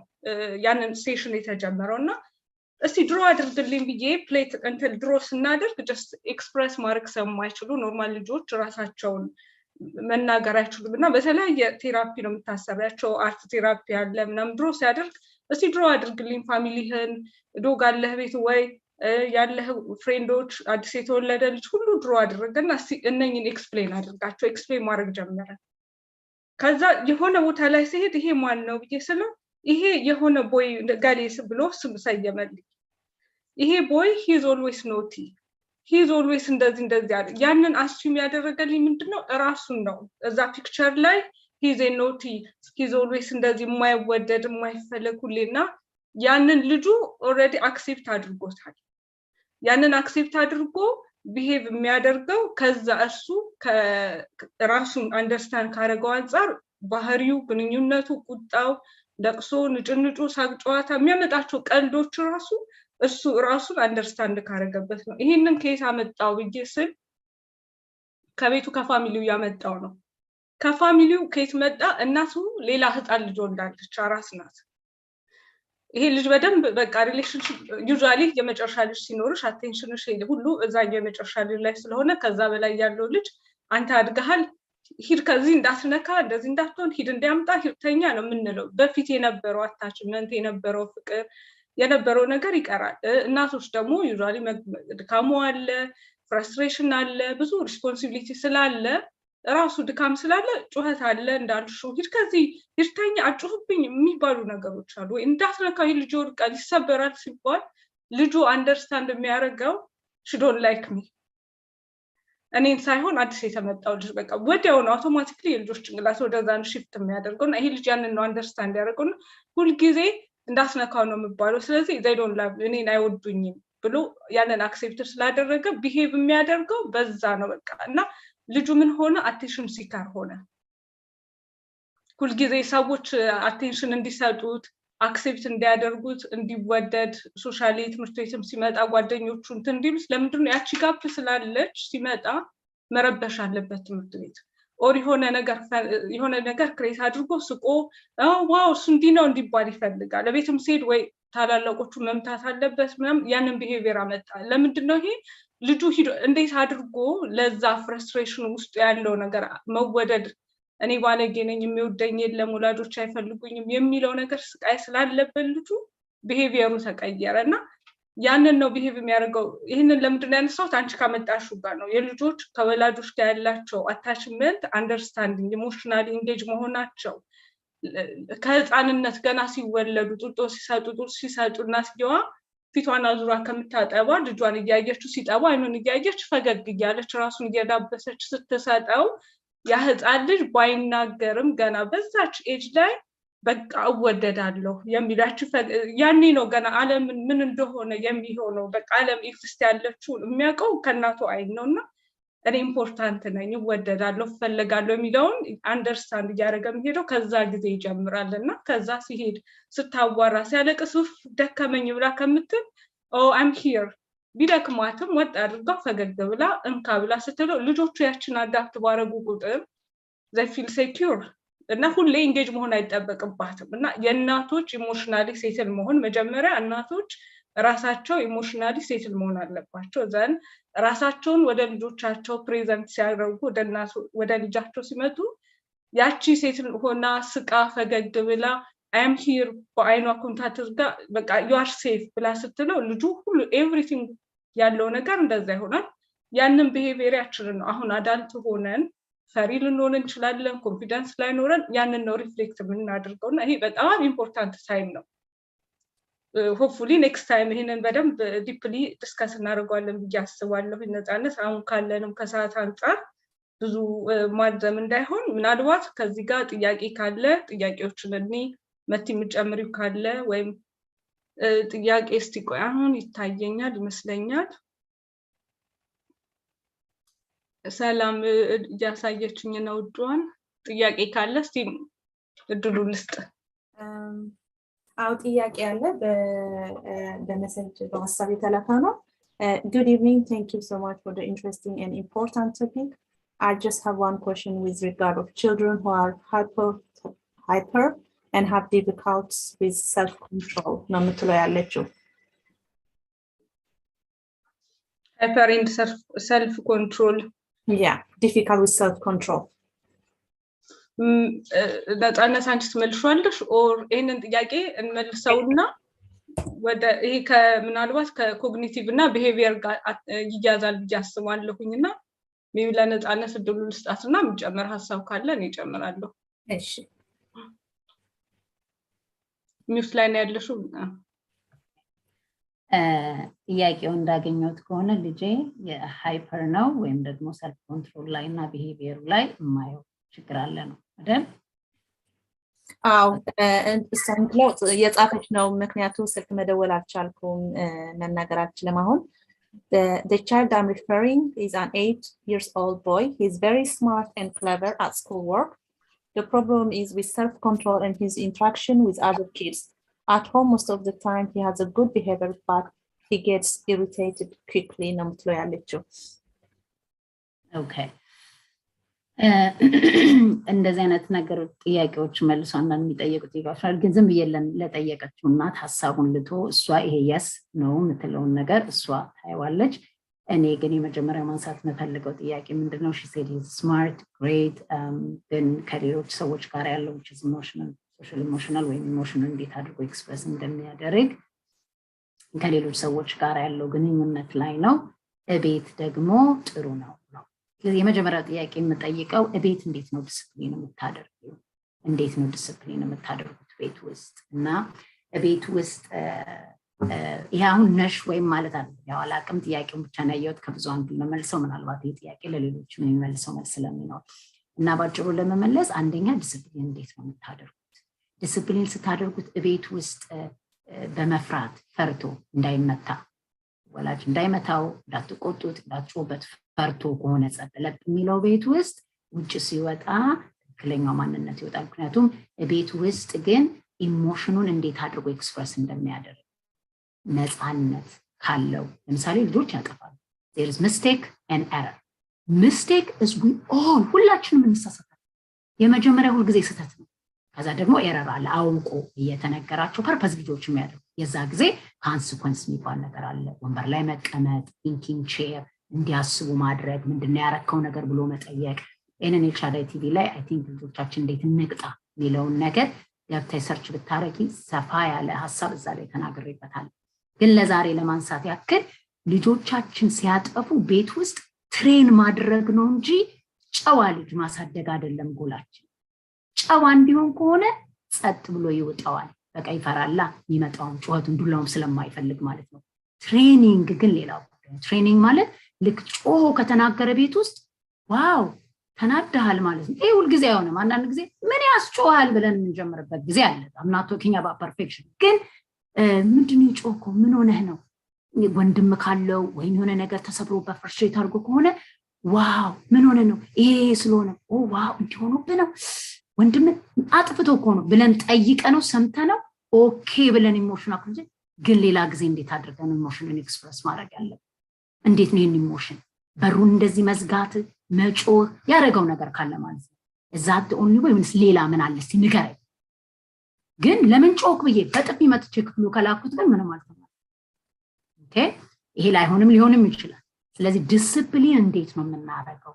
ያንን session የተጀመረው። እና እስቲ draw አድርግልኝ ብዬ play እንትን draw ስናደርግ just express ማድረግ ስለማይችሉ፣ normal ልጆች ራሳቸውን መናገር አይችሉም እና በተለያየ therapy ነው የምታሰሪያቸው፣ art therapy አለ ምናምን። Draw ሲያደርግ እስቲ draw አድርግልኝ family ህን፣ dog አለህ ቤት ወይ፣ ያለህ friend ኦች፣ አዲስ የተወለደ ልጅ ሁሉ draw አድርገና እስቲ እነኝን explain አድርጋቸው። Explain ማድረግ ጀመረ። ከዛ የሆነ ቦታ ላይ ሲሄድ ይሄ ማን ነው ብዬ ስለው ይሄ የሆነ boy ገሌ ብሎ ስም ሰየመልኝ። ይሄ boy he's always naughty, he's always እንደዚህ እንደዚህ አለ። ያንን assume ያደረገልኝ ምንድነው? እራሱን ነው። እዛ picture ላይ he's naughty, he's always እንደዚህ፣ የማይወደድ፣ የማይፈለግ ሁሌ። እና ያንን ልጁ already accept አድርጎታል። ያንን accept አድርጎ behave የሚያደርገው ከዛ እሱ ራሱን understand ካደረገው አንጻር ባህሪው፣ ግንኙነቱ፣ ቁጣው፣ ለቅሶ፣ ንጭንጩ፣ ሳቅ፣ ጨዋታ፣ የሚያመጣቸው ቀልዶች ራሱ እሱ ራሱን understand ካደረገበት ነው። ይሄንን ከየት አመጣው ብዬ ስል ከቤቱ፣ ከ family ው ያመጣው ነው። ከ family ው ከየት መጣ? እናቱ ሌላ ህፃን ልጅ ወልዳለች፣ አራስ ናት። ይሄ ልጅ በደንብ በቃ relationship፣ usually የመጨረሻ ልጅ ሲኖርሽ attention ሽ ሁሉ እዛኛው የመጨረሻ ልጅ ላይ ስለሆነ ከዛ በላይ ያለው ልጅ አንተ አድገሃል፣ ሂድ ከዚህ እንዳትነካ፣ እንደዚህ እንዳትሆን፣ ሂድ እንዲያምጣ፣ ሂድ ተኛ ነው የምንለው። በፊት የነበረው attachment፣ የነበረው ፍቅር፣ የነበረው ነገር ይቀራል። እናቶች ደግሞ usually ድካሙ አለ፣ frustration አለ፣ ብዙ responsibility ስላለ፣ ራሱ ድካም ስላለ ጩኸት አለ። እንዳልሽው ሂድ ከዚህ፣ ሂድ ተኛ፣ አጩህብኝ የሚባሉ ነገሮች አሉ። ወይ እንዳትነካው፣ ይህ ልጅ ይወድቃል፣ ይሰበራል ሲባል ልጁ understand የሚያደርገው she don't like me፣ እኔን ሳይሆን አዲስ የተመጣው ልጅ። በቃ ወዲያው ነው automatically የልጆች ጭንቅላት ወደዛ shift የሚያደርገው። እና ይሄ ልጅ ያንን ነው understand ያደርገው እና ሁልጊዜ እንዳስነካው ነው የሚባለው። ስለዚህ they don't love፣ እኔን አይወዱኝም ብሎ ያንን accept ስላደረገ behave የሚያደርገው በዛ ነው በቃ። እና ልጁ ምን ሆነ? Attention seeker ሆነ። ሁልጊዜ ሰዎች attention እንዲሰጡት፣ accept እንዲያደርጉት፣ እንዲወደድ፣ socially ትምህርት ቤትም ሲመጣ ጓደኞቹ እንትን እንዲሉት። ለምንድን ነው? ያቺ gap ስላለች ሲመጣ መረበሽ አለበት ትምህርት ቤት or የሆነ ነገር create አድርጎ ስቆ wow እሱ እንዲህ ነው እንዲባል ይፈልጋል። ለቤትም ሲሄድ ወይ ታላላቆቹ መምታት አለበት ምናምን። ያንን behavior አመጣ። ለምንድን ነው ይሄ ልጁ ሂዶ እንዴት አድርጎ ለዛ frustration ውስጡ ያለው ነገር፣ መወደድ፣ እኔ ባለጌ ነኝ፣ የሚወደኝ የለም፣ ወላጆች አይፈልጉኝም የሚለው ነገር ስቃይ ስላለበት ልጁ behavior ኡ ተቀየረ እና ያንን ነው behave የሚያደርገው። ይህንን ለምንድን ነው ያነሳሁት? አንቺ ካመጣሽው ጋር ነው። የልጆች ከወላጆች ጋር ያላቸው attachment፣ understanding፣ emotionally engage መሆናቸው ከህፃንነት ገና ሲወለዱ ጡጦ ሲሰጡ፣ ጡት ሲሰጡ እናትየዋ ፊቷን አዙራ ከምታጠባ ልጇን እያየችው ሲጠባ አይኑን እያየች፣ ፈገግ እያለች፣ ራሱን እየዳበሰች ስትሰጠው ያ ህፃን ልጅ ባይናገርም ገና በዛች age ላይ በቃ እወደዳለሁ የሚላችሁ ያኔ ነው። ገና ዓለምን ምን እንደሆነ የሚሆነው፣ በቃ ዓለም exist ያለችው የሚያውቀው ከእናቱ አይን ነው። እና እኔ important ነኝ፣ እወደዳለሁ፣ እፈለጋለሁ የሚለውን understand እያደረገ የሚሄደው ከዛ ጊዜ ይጀምራል። እና ከዛ ሲሄድ ስታዋራ፣ ሲያለቅስ ኡፍ ደከመኝ ብላ ከምትል oh I'm here፣ ቢደክማትም ወጥ አድርጋ ፈገግ ብላ እንካ ብላ ስትለው ልጆቹ ያችን adapt ባረጉ ቁጥር they feel secure እና ሁሌ engage መሆን አይጠበቅባትም። እና የእናቶች emotionally settle መሆን፣ መጀመሪያ እናቶች ራሳቸው emotionally settle መሆን አለባቸው። Then ራሳቸውን ወደ ልጆቻቸው present ሲያደርጉ፣ ወደ ልጃቸው ሲመጡ ያቺ ሴት ሆና ስቃ ፈገግ ብላ "I'm here" በአይኗ contact አድርጋ በቃ "you are safe" ብላ ስትለው ልጁ ሁሉ everything ያለው ነገር እንደዛ ይሆናል። ያንን behavior ኣችንን ነው አሁን adult ሆነን ፈሪ ልንሆን እንችላለን፣ confidence ላይኖረን፣ ያንን ነው reflect የምናደርገው። እና ይሄ በጣም important time ነው። Hopefully next time ይሄንን በደንብ deeply discuss እናደርገዋለን ብዬ አስባለሁ። ነፃነት፣ አሁን ካለንም ከሰዓት አንጻር ብዙ ማርዘም እንዳይሆን ምናልባት ከዚህ ጋር ጥያቄ ካለ ጥያቄዎችን እኔ መቲ የምጨምሪው ካለ ወይም ጥያቄ፣ እስቲ ቆይ፣ አሁን ይታየኛል ይመስለኛል። ሰላም እያሳየችኝ ነው እጇን። ጥያቄ ካለ እስቲ እድሉ ልስጥ። አዎ፣ ጥያቄ አለ፣ በ message በ WhatsApp የተላከ ነው። Good evening. Thank you so much for the interesting and important topic. I just have one question with regard of children who are hyper and have difficulties with self-control ነው የምትለው ያለችው። Hyper and self control. Yeah, difficult with self-control. ነፃነት፣ አንቺ ትመልሺዋለሽ or ይህንን ጥያቄ እንመልሰውና ወደ ይሄ ምናልባት ከ cognitive እና behavior ጋር ይያዛል ብዬ አስባለሁኝ እና maybe ለነፃነት እድሉ ልስጣት እና የሚጨመር ሀሳብ ካለ እኔ እጨምራለሁ። እሺ። Mute ላይ ነው ያለሽው። ጥያቄው እንዳገኘሁት ከሆነ ልጄ የ hyper ነው ወይም ደግሞ self control ላይ እና behavior ኡ ላይ የማየው ችግር አለ ነው አይደል? አዎ፣ እሷ የምትለው የጻፈች ነው። ምክንያቱ ስልክ መደወል አልቻልኩም፣ መናገር አልችልም አሁን። The child I'm referring is an 8 years old boy. He's very smart and clever at school work. The problem is with self-control and his interaction with other kids. At home, most of the time, he has a good behavior, but he gets irritated quickly ነው የምትለው ያለችው። Okay፣ እንደዚህ አይነት ነገሮች ጥያቄዎች መልሶ አንዳንድ የሚጠየቁ ጥያቄዎች አሉ። ግን ዝም ብዬ ለጠየቀችው እናት ሀሳቡን ልቶ እሷ ይሄ yes ነው የምትለውን ነገር እሷ ታየዋለች። እኔ ግን የመጀመሪያ ማንሳት የምፈልገው ጥያቄ ምንድነው? She said smart, great፣ ግን ከሌሎች ሰዎች ጋር ያለው emotional፣ social emotional ወይም emotion እንዴት አድርጎ express እንደሚያደርግ ከሌሎች ሰዎች ጋር ያለው ግንኙነት ላይ ነው። እቤት ደግሞ ጥሩ ነው ነው። ስለዚህ የመጀመሪያው ጥያቄ የምጠይቀው እቤት እንዴት ነው ዲስፕሊን የምታደርጊው? እንዴት ነው ዲስፕሊን የምታደርጉት ቤት ውስጥ? እና ቤት ውስጥ ይሄ አሁን ነሽ ወይም ማለት አለ ያው አላቅም፣ ጥያቄውን ብቻ ነው ያየሁት፣ ከብዙ angle መመልሰው ምናልባት ይህ ጥያቄ ለሌሎችም የሚመልሰው መልስ ስለሚኖር እና ባጭሩ ለመመለስ አንደኛ ዲስፕሊን እንዴት ነው የምታደርጉት? ዲስፕሊን ስታደርጉት እቤት ውስጥ በመፍራት፣ ፈርቶ እንዳይመታ፣ ወላጅ እንዳይመታው፣ እንዳትቆጡት፣ እንዳትጮህበት ፈርቶ ከሆነ ጸጥ ለጥ የሚለው ቤት ውስጥ፣ ውጭ ሲወጣ ትክክለኛው ማንነት ይወጣል። ምክንያቱም ቤት ውስጥ ግን emotion ኑን እንዴት አድርጎ express እንደሚያደርግ ነፃነት ካለው፣ ለምሳሌ ልጆች ያጠፋሉ። There is mistake and error. Mistake is we all፣ ሁላችንም እንሳሳታለን። የመጀመሪያ ሁልጊዜ ስህተት ነው። ከዛ ደግሞ error አለ፣ አውቆ እየተነገራቸው purpose ልጆች የሚያደርጉ፣ የዛ ጊዜ consequence የሚባል ነገር አለ። ወንበር ላይ መቀመጥ፣ thinking chair፣ እንዲያስቡ ማድረግ፣ ምንድነው ያረከው ነገር ብሎ መጠየቅ። ይህንን ኤልሻዳይ ቲቪ ላይ I think ልጆቻችን እንዴት እንቅጣ የሚለውን ነገር ገብተሽ search ብታረጊ ሰፋ ያለ ሀሳብ እዛ ላይ ተናግሬበታል። ግን ለዛሬ ለማንሳት ያክል ልጆቻችን ሲያጠፉ ቤት ውስጥ train ማድረግ ነው እንጂ ጨዋ ልጅ ማሳደግ አይደለም ጎላችን። ጨዋ እንዲሆን ከሆነ ጸጥ ብሎ ይውጠዋል። በቃ ይፈራላ፣ የሚመጣውን ጩኸቱን ዱላውም ስለማይፈልግ ማለት ነው። Training ግን ሌላው ጉዳይ ነው። Training ማለት ልክ ጮሆ ከተናገረ ቤት ውስጥ wow ተናደሃል ማለት ነው። ይህ ሁልጊዜ አይሆንም። አንዳንድ ጊዜ ምን ያስጮሃል ብለን የምንጀምርበት ጊዜ አለ። I'm not talking about perfection፣ ግን ምንድን ነው የጮኸው? ምን ሆነህ ነው? ወንድም ካለው ወይም የሆነ ነገር ተሰብሮበት frustrate አድርጎ ከሆነ wow ምን ሆነ ነው፣ ይሄ ስለሆነ wow እንዲሆኑብህ ነው፣ ወንድም አጥፍቶ እኮ ነው ብለን ጠይቀ ነው ሰምተ ነው okay ብለን emotion አኩ፣ ግን ሌላ ጊዜ እንዴት አድርገን emotion ን express ማድረግ ያለብን? እንዴት ነው ይህን emotion በሩን እንደዚህ መዝጋት፣ መጮህ፣ ያደረገው ነገር ካለ ማለት ነው። Is that only way ወይምስ ሌላ ምን አለ? እስቲ ንገረኝ። ግን ለምን ጮክ ብዬ በጥፊ መጥቼ ክፍሉ ከላኩት ግን ምንም አልተማረም። Okay፣ ይሄ ላይሆንም ሊሆንም ይችላል። ስለዚህ ዲስፕሊን እንዴት ነው የምናደርገው?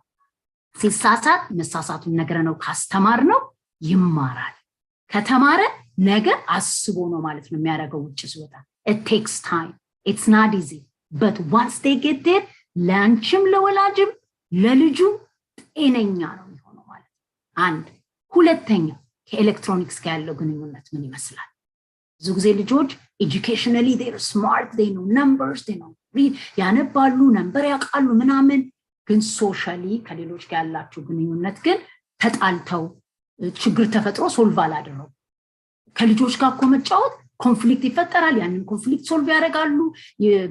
ሲሳሳት መሳሳቱን ነግረነው ካስተማርነው ይማራል። ከተማረ ነገ አስቦ ነው ማለት ነው የሚያደርገው ውጭ ሲወጣ። It takes time, it's not easy, but once they get there ለአንቺም ለወላጅም ለልጁ ጤነኛ ነው የሚሆነው ማለት ነው። አንድ። ሁለተኛ፣ ከኤሌክትሮኒክስ ጋር ያለው ግንኙነት ምን ይመስላል? ብዙ ጊዜ ልጆች educationally they're smart, they know numbers, they know read፣ ያነባሉ፣ number ያውቃሉ ምናምን፣ ግን socially ከሌሎች ጋር ያላቸው ግንኙነት ግን ተጣልተው ችግር ተፈጥሮ solve አላደረጉ። ከልጆች ጋር እኮ መጫወት conflict ይፈጠራል። ያንን conflict solve ያደርጋሉ፣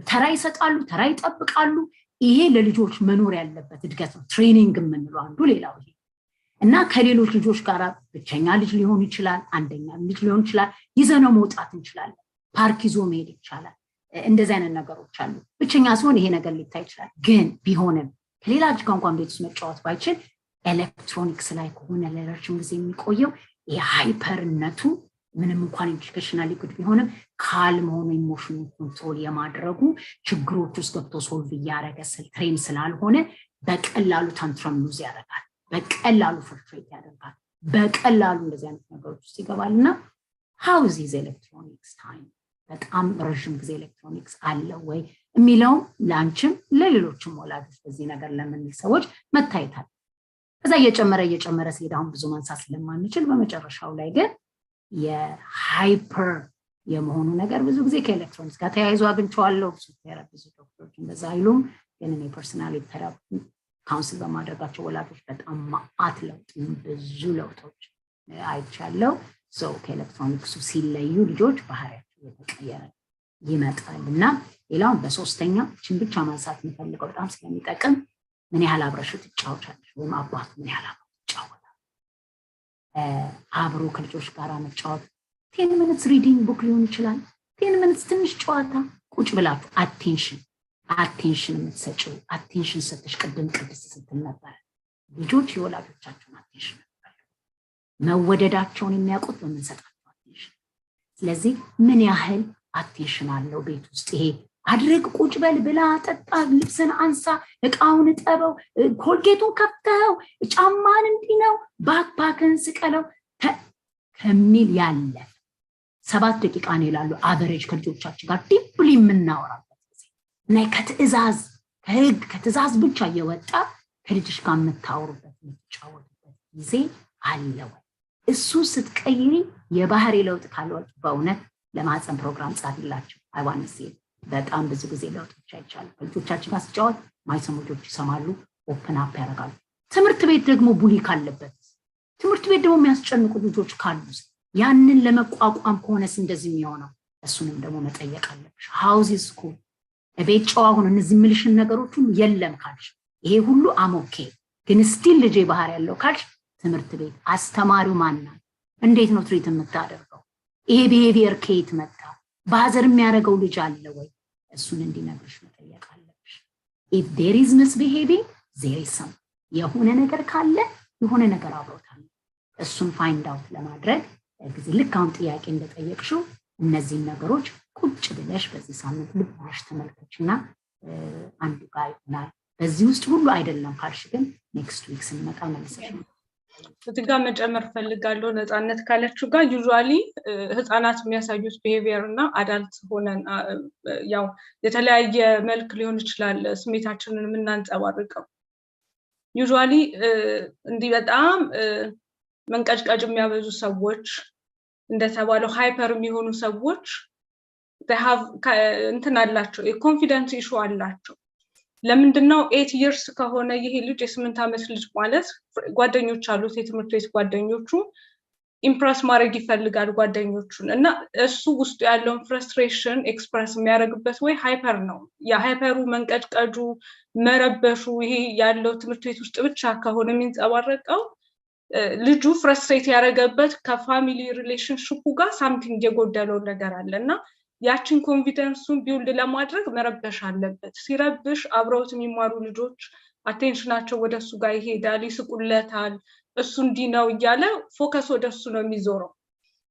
ተራ ይሰጣሉ፣ ተራ ይጠብቃሉ። ይሄ ለልጆች መኖር ያለበት እድገት ነው። Training የምንለው አንዱ ሌላው ይሄ እና ከሌሎች ልጆች ጋር ብቸኛ ልጅ ሊሆን ይችላል፣ አንደኛ ልጅ ሊሆን ይችላል። ይዘነው መውጣት እንችላለን። ፓርክ ይዞ መሄድ ይቻላል። እንደዚህ አይነት ነገሮች አሉ። ብቸኛ ሲሆን ይሄ ነገር ሊታይ ይችላል። ግን ቢሆንም ከሌላ ልጅ ጋር እንኳን ቤት ውስጥ መጫወት ባይችል ኤሌክትሮኒክስ ላይ ከሆነ ለረጅም ጊዜ የሚቆየው የ hyper ነቱ ምንም እንኳን educationally good ቢሆንም calm ሆኖ emotion ኑን control የማድረጉ ችግሮች ውስጥ ገብቶ solve እያደረገ train ስላልሆነ በቀላሉ tantrum lose ያደርጋል። በቀላሉ frustrate ያደርጋል። በቀላሉ እንደዚህ አይነት ነገሮች ውስጥ ይገባል። እና how's his electronics time፣ በጣም ረዥም ጊዜ ኤሌክትሮኒክስ አለ ወይ የሚለውም ለአንቺም ለሌሎችም ወላጆች በዚህ ነገር ለምንል ሰዎች መታየት አለ። ከዛ እየጨመረ እየጨመረ ሲሄድ አሁን ብዙ ማንሳት ስለማንችል በመጨረሻው ላይ ግን የ hyper የመሆኑ ነገር ብዙ ጊዜ ከኤሌክትሮኒክስ ጋር ተያይዞ አግኝቼዋለሁ። ብዙ ብዙ ዶክተሮች እንደዛ አይሉም፣ ግን እኔ personally counsel በማድረጋቸው ወላጆች በጣም ማአት ለውጥ፣ ብዙ ለውጦች አይቻለው። So ከኤሌክትሮኒክሱ ሲለዩ ልጆች ባህሪያቸው እየተቀየረ ይመጣል። እና ሌላውን በሶስተኛ ችን ብቻ ማንሳት የምፈልገው በጣም ስለሚጠቅም፣ ምን ያህል አብረሽው ትጫወቻለሽ ወይም አባቱ ምን ያህል አብሮ ይጫወታል? አብሮ ከልጆች ጋር መጫወት 10 minutes reading book ሊሆን ይችላል። 10 minutes ትንሽ ጨዋታ ቁጭ ብላችሁ attention የምትሰጪው፣ attention ሰተሽ፣ ቅድም ቅድስት ስትል ነበረ፣ ልጆች የወላጆቻቸውን attention መወደዳቸውን የሚያውቁት በምንሰጣቸው attention። ስለዚህ ምን ያህል attention አለው ቤት ውስጥ? ይሄ አድርግ፣ ቁጭ በል፣ ብላ፣ ጠጣ፣ ልብስን አንሳ፣ እቃውን እጠበው፣ ኮልጌቱን ከፍተኸው፣ ጫማን እንዲህ ነው፣ backpack ን ስቀለው ከሚል ያለፈ 7 ደቂቃ ነው ይላሉ average ከልጆቻችን ጋር deeply የምናወራበት ጊዜ። እና ከትዕዛዝ፣ ከህግ፣ ከትዕዛዝ ብቻ እየወጣ ከልጅሽ ጋር የምታወሩበት፣ የምትጫወቱበት ጊዜ አለ ወይ? እሱ ስትቀይሪ የባህሪ ለውጥ ካለወጥ በእውነት ለማህፀን ፕሮግራም ጻፊላቸው። I wanna say በጣም ብዙ ጊዜ ለውጦች አይቻሉ። ከልጆቻችን ጋር ስጫወት ማይሰሙ ልጆች ይሰማሉ፣ open up ያደርጋሉ። ትምህርት ቤት ደግሞ bully ካለበት፣ ትምህርት ቤት ደግሞ የሚያስጨንቁ ልጆች ካሉ ያንን ለመቋቋም ከሆነስ እንደዚህ የሚሆነው እሱንም ደግሞ መጠየቅ አለብሽ። How's school? ቤት ጨዋ ሆኖ እነዚህ የምልሽን ነገሮች ሁሉ የለም ካልሽ፣ ይሄ ሁሉ I'm okay ግን still ልጄ ባህሪ ያለው ካልሽ፣ ትምህርት ቤት አስተማሪው ማናት? እንዴት ነው treat የምታደርገው? ይሄ behavior ከየት መጣ? Bother የሚያደርገው ልጅ አለ ወይ? እሱን እንዲነግርሽ መጠየቅ አለብሽ። If there is misbehaving, there is some የሆነ ነገር ካለ የሆነ ነገር አብሮታል። እሱን find out ለማድረግ ጊዜ ልክ አሁን ጥያቄ እንደጠየቅሽው እነዚህን ነገሮች ቁጭ ብለሽ በዚህ ሳምንት ልብ ብለሽ ተመልከችና አንዱ ጋር ይሆናል። በዚህ ውስጥ ሁሉ አይደለም ካልሽ ግን next week ስንመጣ መልሰሽ እዚህ ጋር መጨመር ፈልጋለሁ ነፃነት ካለችው ጋር። Usually ህፃናት የሚያሳዩት behavior እና adult ሆነን ያው የተለያየ መልክ ሊሆን ይችላል ስሜታችንን የምናንጸባርቀው። Usually እንዲህ በጣም መንቀጭቀጭ የሚያበዙ ሰዎች፣ እንደተባለው hyper የሚሆኑ ሰዎች እንትን አላቸው፣ የ confidence issue አላቸው። ለምንድን ነው? 8 years ከሆነ ይሄ ልጅ፣ የ8 ዓመት ልጅ ማለት ጓደኞች አሉት፣ የትምህርት ቤት ጓደኞቹ፣ impress ማድረግ ይፈልጋል ጓደኞቹን። እና እሱ ውስጡ ያለውን frustration express የሚያደርግበት way hyper ነው። የ hyper ኡ መንቀጭቀጁ፣ መረበሹ ይሄ ያለው ትምህርት ቤት ውስጥ ብቻ ከሆነ የሚንጸባረቀው ልጁ frustrate ያደረገበት ከ family relationship ኡ ጋር something የጎደለው ነገር አለ እና ያችን confidence ኡን build ለማድረግ መረበሽ አለበት። ሲረብሽ አብረውት የሚማሩ ልጆች attention ኣቸው ወደ እሱ ጋር ይሄዳል፣ ይስቁለታል። እሱ እንዲህ ነው እያለ focus ወደ እሱ ነው የሚዞረው።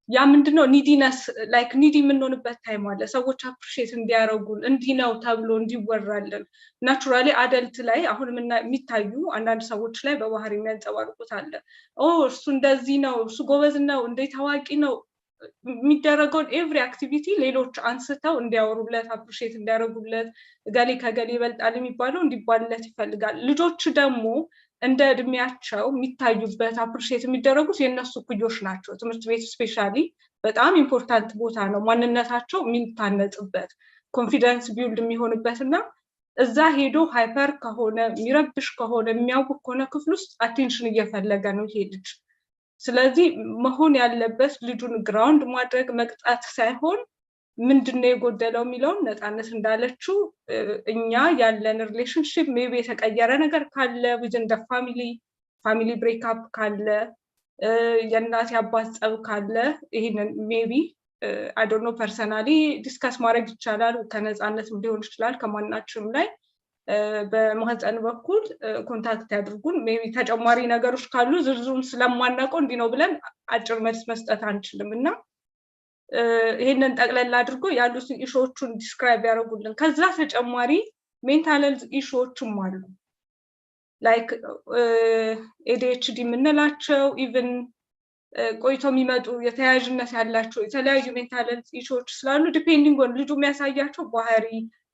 ያ ምንድነው neediness፣ like needy የምንሆንበት time አለ። ሰዎች appreciate እንዲያደርጉን፣ እንዲህ ነው ተብሎ እንዲወራልን። Naturally adult ላይ አሁን የሚታዩ አንዳንድ ሰዎች ላይ በባህሪ የሚያንጸባርቁት አለ። "ኦ፣ እሱ እንደዚህ ነው፣ እሱ ጎበዝ ነው፣ እንደ ታዋቂ ነው" የሚደረገውን every activity ሌሎች አንስተው እንዲያወሩለት፣ appreciate እንዲያደርጉለት፣ እገሌ ከገሌ ይበልጣል የሚባለው እንዲባልለት ይፈልጋል። ልጆች ደግሞ እንደ እድሜያቸው የሚታዩበት፣ appreciate የሚደረጉት የእነሱ እኩዮች ናቸው። ትምህርት ቤት especially በጣም important ቦታ ነው፣ ማንነታቸው የሚታነጽበት፣ confidence build የሚሆንበት። እና እዛ ሄዶ hyper ከሆነ፣ የሚረብሽ ከሆነ፣ የሚያውክ ከሆነ ክፍል ውስጥ attention እየፈለገ ነው ይሄ ልጅ። ስለዚህ መሆን ያለበት ልጁን ground ማድረግ፣ መቅጣት ሳይሆን ምንድነው የጎደለው የሚለውን፣ ነፃነት እንዳለችው እኛ ያለን relationship maybe የተቀየረ ነገር ካለ within the family፣ family breakup ካለ፣ የእናት የአባት ጸብ ካለ ይህንን maybe, I don't know, personally discuss ማድረግ ይቻላል። ከነፃነትም ሊሆን ይችላል፣ ከማናችንም ላይ በማህፀን በኩል contact ያድርጉን። Maybe ተጨማሪ ነገሮች ካሉ ዝርዝሩን ስለማናውቀው እንዲህ ነው ብለን አጭር መልስ መስጠት አንችልም። እና ይህንን ጠቅለል አድርጎ ያሉትን issue ዎቹን describe ያደርጉልን። ከዛ ተጨማሪ mental health issue ዎችም አሉ፣ like ADHD የምንላቸው፣ even ቆይቶ የሚመጡ የተያያዥነት ያላቸው የተለያዩ mental health issue ዎች ስላሉ depending on ልጁ የሚያሳያቸው ባህሪ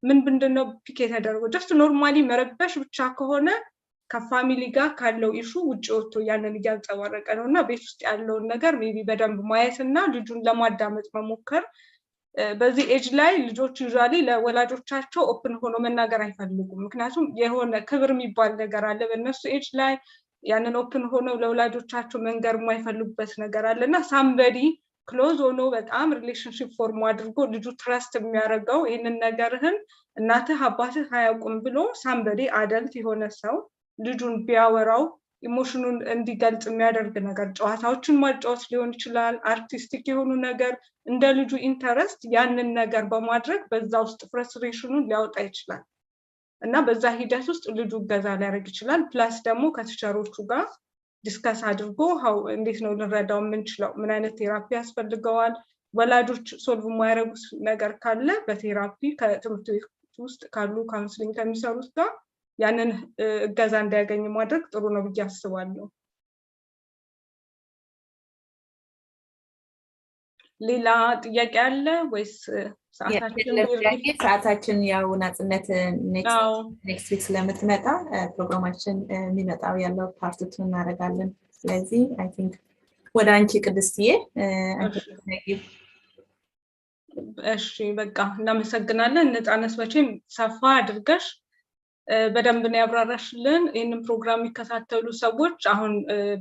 ምን ምንድን ነው pick የተደረገው፣ just normally መረበሽ ብቻ ከሆነ ከ family ጋር ካለው issue ውጭ ወጥቶ ያንን እያንጸባረቀ ነው። እና ቤት ውስጥ ያለውን ነገር maybe በደንብ ማየት እና ልጁን ለማዳመጥ መሞከር። በዚህ age ላይ ልጆች usually ለወላጆቻቸው open ሆኖ መናገር አይፈልጉም። ምክንያቱም የሆነ ክብር የሚባል ነገር አለ። በእነሱ age ላይ ያንን open ሆነው ለወላጆቻቸው መንገር የማይፈልጉበት ነገር አለ። እና somebody close ሆኖ በጣም relationship form አድርጎ ልጁ trust የሚያደርገው፣ ይህንን ነገርህን እናትህ አባትህ አያውቁም ብሎ somebody adult የሆነ ሰው ልጁን ቢያወራው፣ emotion ኑን እንዲገልጽ የሚያደርግ ነገር፣ ጨዋታዎችን ማጫወት ሊሆን ይችላል፣ artistic የሆኑ ነገር፣ እንደ ልጁ interest ያንን ነገር በማድረግ በዛ ውስጥ frustration ኑን ሊያወጣ ይችላል። እና በዛ ሂደት ውስጥ ልጁ እገዛ ሊያደርግ ይችላል። Plus ደግሞ ከ teacher ኦቹ ጋር discuss አድርጎ how እንዴት ነው ልንረዳው የምንችለው፣ ምን አይነት therapy ያስፈልገዋል፣ ወላጆች solve የማያደርጉት ነገር ካለ በ therapy ከትምህርት ቤት ውስጥ ካሉ counseling ከሚሰሩት ጋር ያንን እገዛ እንዲያገኝ ማድረግ ጥሩ ነው ብዬ አስባለሁ። ሌላ ጥያቄ አለ ወይስ ሰዓታችን? ሰዓታችን ያው ናጽነት next week ስለምትመጣ ፕሮግራማችን የሚመጣው ያለው part two እናደርጋለን። ስለዚህ I think ወደ አንቺ ቅድስትዬ። እሺ፣ በቃ እናመሰግናለን። ነፃነት፣ መቼም ሰፋ አድርገሽ በደንብ ነው ያብራራሽልን። ይህንን ፕሮግራም የሚከታተሉ ሰዎች አሁን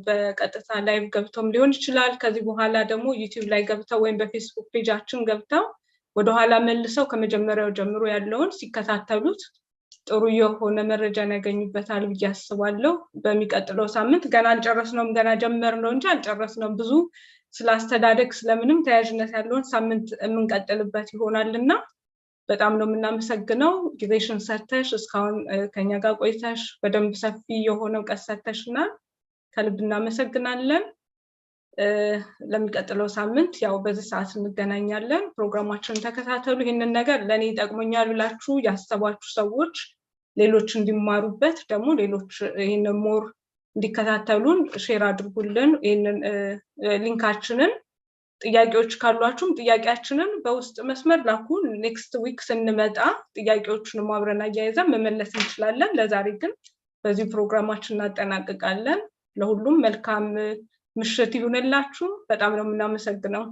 በቀጥታ live ገብተውም ሊሆን ይችላል። ከዚህ በኋላ ደግሞ YouTube ላይ ገብተው ወይም በ Facebook page ኣችን ገብተው ወደኋላ መልሰው ከመጀመሪያው ጀምሮ ያለውን ሲከታተሉት ጥሩ የሆነ መረጃን ያገኙበታል ብዬ አስባለሁ። በሚቀጥለው ሳምንት፣ ገና አልጨረስነውም፣ ገና ጀመርነው እንጂ አልጨረስነውም። ብዙ ስለ አስተዳደግ ስለምንም ተያያዥነት ያለውን ሳምንት የምንቀጥልበት ይሆናል። እና በጣም ነው የምናመሰግነው፣ ጊዜሽን ሰተሽ እስካሁን ከኛ ጋር ቆይተሽ በደንብ ሰፊ የሆነ እውቀት ሰተሽናል። ከልብ እናመሰግናለን። ለሚቀጥለው ሳምንት ያው በዚህ ሰዓት እንገናኛለን። ፕሮግራማችንን ተከታተሉ። ይህንን ነገር ለእኔ ይጠቅሞኛል ብላችሁ ያሰባችሁ ሰዎች ሌሎች እንዲማሩበት ደግሞ ሌሎች ይህንን more እንዲከታተሉን share አድርጉልን ይህንን link ኣችንን። ጥያቄዎች ካሏችሁም ጥያቄያችንን በውስጥ መስመር ላኩ። Next week ስንመጣ ጥያቄዎቹንም አብረን አያይዘን መመለስ እንችላለን። ለዛሬ ግን በዚህ ፕሮግራማችን እናጠናቅቃለን። ለሁሉም መልካም ምሽት ይሁንላችሁ። በጣም ነው የምናመሰግነው።